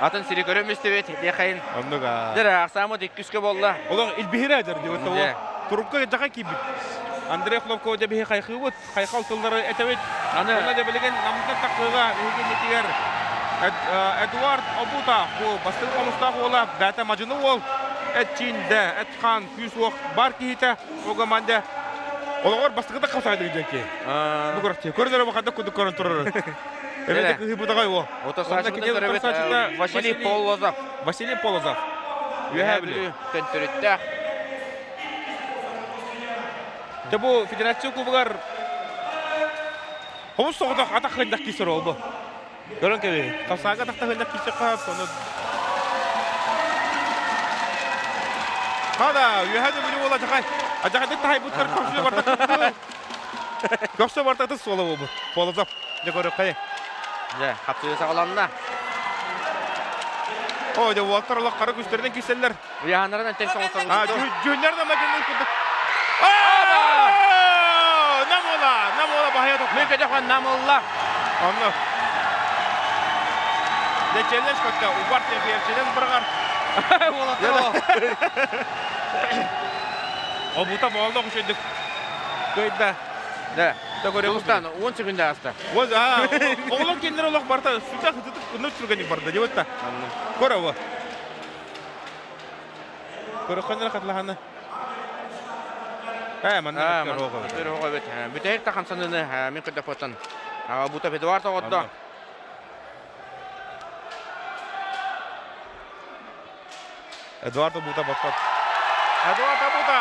Атын сири көрөмүстүбүт диэхэйин. Оннук аа. Дэр ахсаамыт иккүскэ буолла. Олох илбиһирэ дэр диэбит того. Турукка жака киирбит. Андрей Хлопков дьэ биһи хайхыыбыт, хайхал тыллары этэбит. Аны Онно дьэ билигин намтан тахсыыга биһиги иннитигэр Эдуард Обута бу бастакы хомустаах уола бээтэ мадьыны уол эт-чииндэ, эт-хаан күүс-уох бар киһитэ бу команда олоҕор бастакы да хапсаҕайдык дьэки. Бу көрөхтү. Көрдөр бахада кудук көрөн турар. Эбэтэ кыһыыбытаҕай уо. Ото Василий Полозов. Василий Полозов. Үөһээ Бүлүү төнтөрүттээх. Дьэ бу федерация кубогар хомус соҕотох атах хыннах киисэр ол бу. Көрөн кэби. Хапсаага атахта хыннах киисэр хаап сону. Хада, үөһээ да Бүлүү буола жахай. Ажахайдык тахайбыттар көрсүө барта. Көхсө бартаты суола буолбут. Полозов. Дьэ көрүөххэ. Дьэ, хапсыы саҕаланна. О, дьэ уолаттар олох хара күстэринэн киирсэллэр. Уйаһаннарын антен соҥостор. А, дьүннэр да мадьынныр курдук. Намола, намола баһыйа тутта. Мен көтөхөн намолла. Онно. Дьэ челлендж көттө. Убар теферчилен бырҕар. Уолаттар. Обута мооллох үчүгдүк кыайда. Да. Дулустан 10 секунда аста. Вот, а, оҕолор кинилэр олох барта сүтэ хытытык ыныр сүргэник барда диэбит та. Көрө бу. Көрөххөнөр хатылаһаны. Ээ, манна көрөҕө эбит. Бүтэһик та хамсаныны мин көрдөппөттөн. Бута Эдуард оҕотто. Эдуард Бута баппат. Эдуард Бута!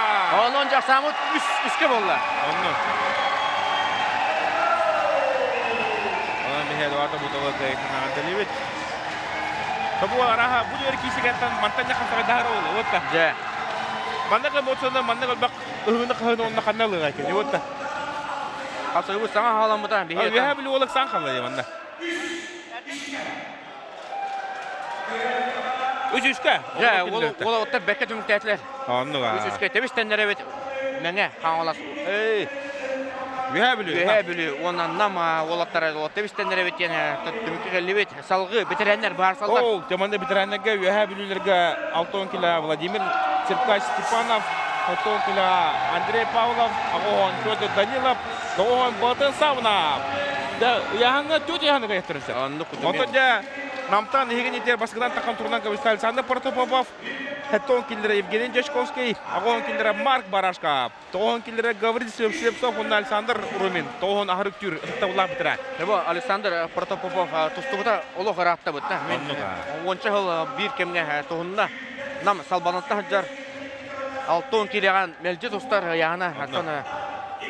Онон жақсамыт үс үске болла. Онно. Онон биһи Эдуард Бутова кыайытын Тобу араха бу жер кисигаттан мантан жахан сагадаар ол вот Дьэ. Маннык эмоцияны маннык элбэх ыһыыны хаһыны онно ханна ылыга кини вот Хасыгы саҥа халаммыта биһи. Үһэ били олак сан халла манна. Үс үскэ. Дьэ, ол оттор бэккэ түмүктээтилэр. Оннук Үс үскэ тэбис тэбит Мэҥэ Хаҥалас. Эй. Үһэ Бүлүү. Үһэ Бүлүү уонна Нам уолаттара тэбис тэбит диэн түмүккэ кэллибит. Салгыы бэтэрээннэр баарсаллар. Ол, команда бэтэрээннэргэ Үөһээ Бүлүүлэргэ 60 кило Владимир Циркач Степанов, 60 кило Андрей Павлов, Аҕоһон Федор Данилов, Тоҕоһон Балтын Савнов. Дэ, ыйааһыҥҥа түөрт ыйааһыны кайыттырыса. Оннук Онтон дьэ Намтан иһигин итиэр баскыдан таххан турунан кэбистэ Александр Протопопов, Хеттон киллэрэ Евгений Дьячковский, Аҕоһон киллэрэ Марк Барашков, Тоҕоһон киллэрэ Гаврил Слепцов уонна Александр Румин. Тоҕоһон аһарык түүр ытыктабыллаах бүтэрэ. Бу Александр Протопопов тустубута олох ырааттабыт да. Мен уонча сыл биир кэмҥэ туһунна нам салбанатта сылдьар 60 килэҕэн мэлдьи тустар ыйаана оттон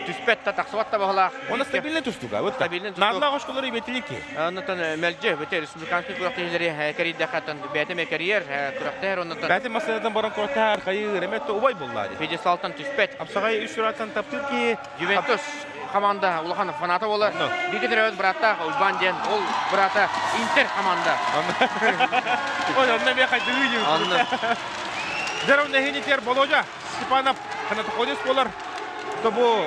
түспэт да тахсыбат да баһылаах. Оны стабильный тустуга. Вот Стабильный тустук. Наадалаах осколору иметилики. Оннотон мэлдьи бите республиканский күрэхтэһиилэри кэрийдэххэ бэйэтэ карьер күрэхтэһэр оннотон Бәти масынадан баран күрэхтэһэр хайы ремет убай булла. пьедесталтан түспэт. Апсаҕай үс сураттан таптыыр киһи Ювентус команда улахан фаната болар. Биги төрөөбүт бырааттаах Уйбан диэн ол быраата Интер команда. Ой, онно мен хайдыы диэн. Онно. Дәрәу нэһинитер Володя Степанов канатоходец болар. То бу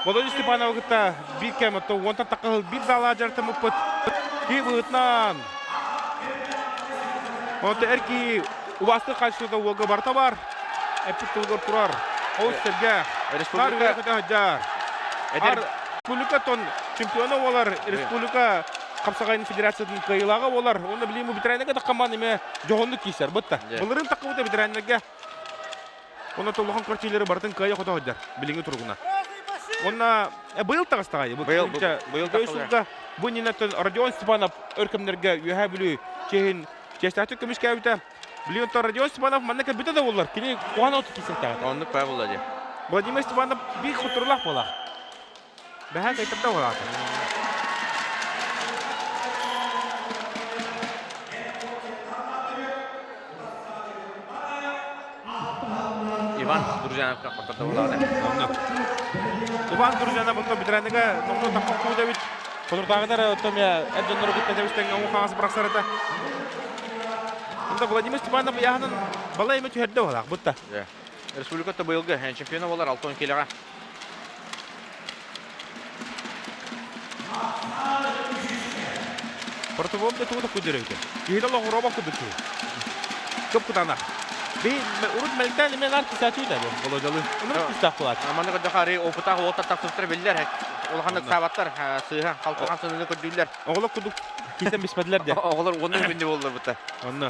Володя Степанов кытта биир кэм то уонтан тақыл биир зала жартымыппыт. Ки быһытынан. Онто эрки убасты қайсыда уога барта бар. Эппит тылгар турар. Ол сэргэ. Республика Эдер Республика тон чемпиона болар. Республика хапсаҕайын федерациятын кыайыылааҕа буолар. Уонна билигин бу ветераннарга таххамаан эмиэ дьоһуннук киирсэр бытта. Былырыын таххыбыта ветераннарга Онно толохон квартиралары барытын кыайа хото сылдьар билиҥҥи туругунан. Уонна быйыл таҕыстаҕай. Быйыл быйыл сылга бу иннинэ Родион Степанов өр кэмнэргэ Үөһээ Бүлүү чиэһин чиэстээхтик көмүскээбитэ. Билигин Родион Степанов манна кэлбитэ да буоллар, кини куһаҕан оту киирсэхтээҕэ. Оннук баа буолла дии. Владимир Степанов биир хотторулаах буолаах. Бэһээ кайтарда буолаата. Иван Друзьяновка хоттордо буолаата. Оннук. Иван Друзьянов оттон ветераныга номнуо тахха куута эбит. Хотурдааҕыдар оттон эр дьоннору кытта тэбистэн оҥу хаҥас бырахсарата. Онто Владимир Степанов ыйааһынын балай эмэ түһэрдэ буолаах бутта. Республиката быйылгы чемпиона буолар 60 килоҕа. Противом да тугу да кудеребите. Киһи олох робот курдук киһи. Көп кутанах. Би урут мэлтэн эме нар кисачу да бу Володялы. Онун кистах кулат. Манна көрдөхө ари опытаах уолаттар тахсыбыттар биллэр. Улаханнык саабаттар, сыыһа, халтахан сыныны көрдүүллэр. Оҕолор курдук кисен биспэтилер де. Оҕолор уонна күннү боллар бута. Онно.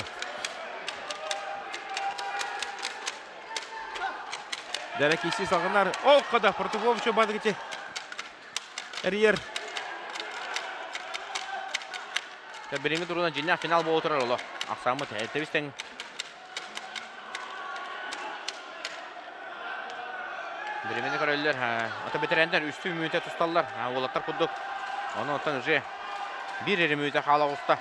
Дәрә киси салгынар. Ол када Протоповичу бадыгычы. Эрийэр. Билиҥҥи туругунан дьиҥнээх финал буола турар олох. Ахсааммыт тэбис-тэҥ. Биримини көрөллөр. Ата бэтэрээннэр үстүү мүнүүтэ тусталлар. Уолаттар курдук. Ону оттон уже биир эрэ мүнүүтэ хаала оҕуста.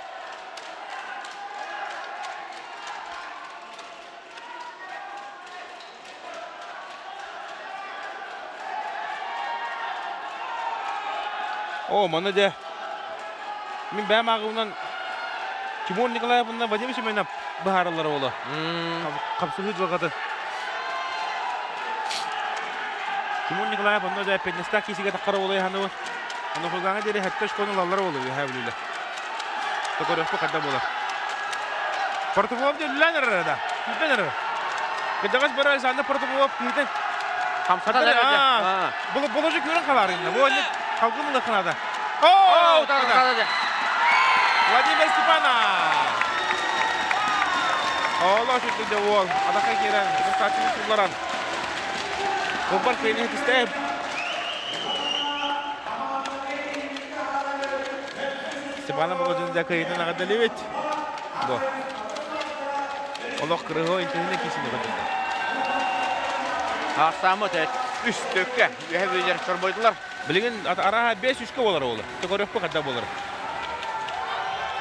О, манна дьэ мин бэйэм ааҕыыбынан Тимур Николаев уонна Вадим Семенов быһаараллара буолуо. Хапсыһыы дьылҕатын. Тимур Николаев онно дьэ эппиэтинэстээх киисигэ таххара буолуо ханыыбын. Онно Хулгаҥа диэри сэттэ очкону ылаллара буолуо үөһээ бүлүүлэр. Көрүөхпүт хайдах буолар. Протопопов үллээн эрэр да. Үллээн эрэр. Кырдьаҕас бары Александр Протопопов киһитин Хамсатан эрэр. Боложу көрөн халаарынна. Бу оннук халгын ылыаххынаада. Оо, утарда. Владимир Степанов. Олох сүрдү уол. Адака киирэн, Нуртачыны сулларан. Кылбар кыайыны тистээн. Степана Володин дьэ кыайыытын эҕэрдэлиибит. Бу. Олох кырыһы интэһинэ киисини көрдүлэр. Аахсааммыт үс төккө үөһэ бүлэр чорбойдулар. Билигин арааһа 5 үскэ болар оҕолор. Көрөхпө хадда болар.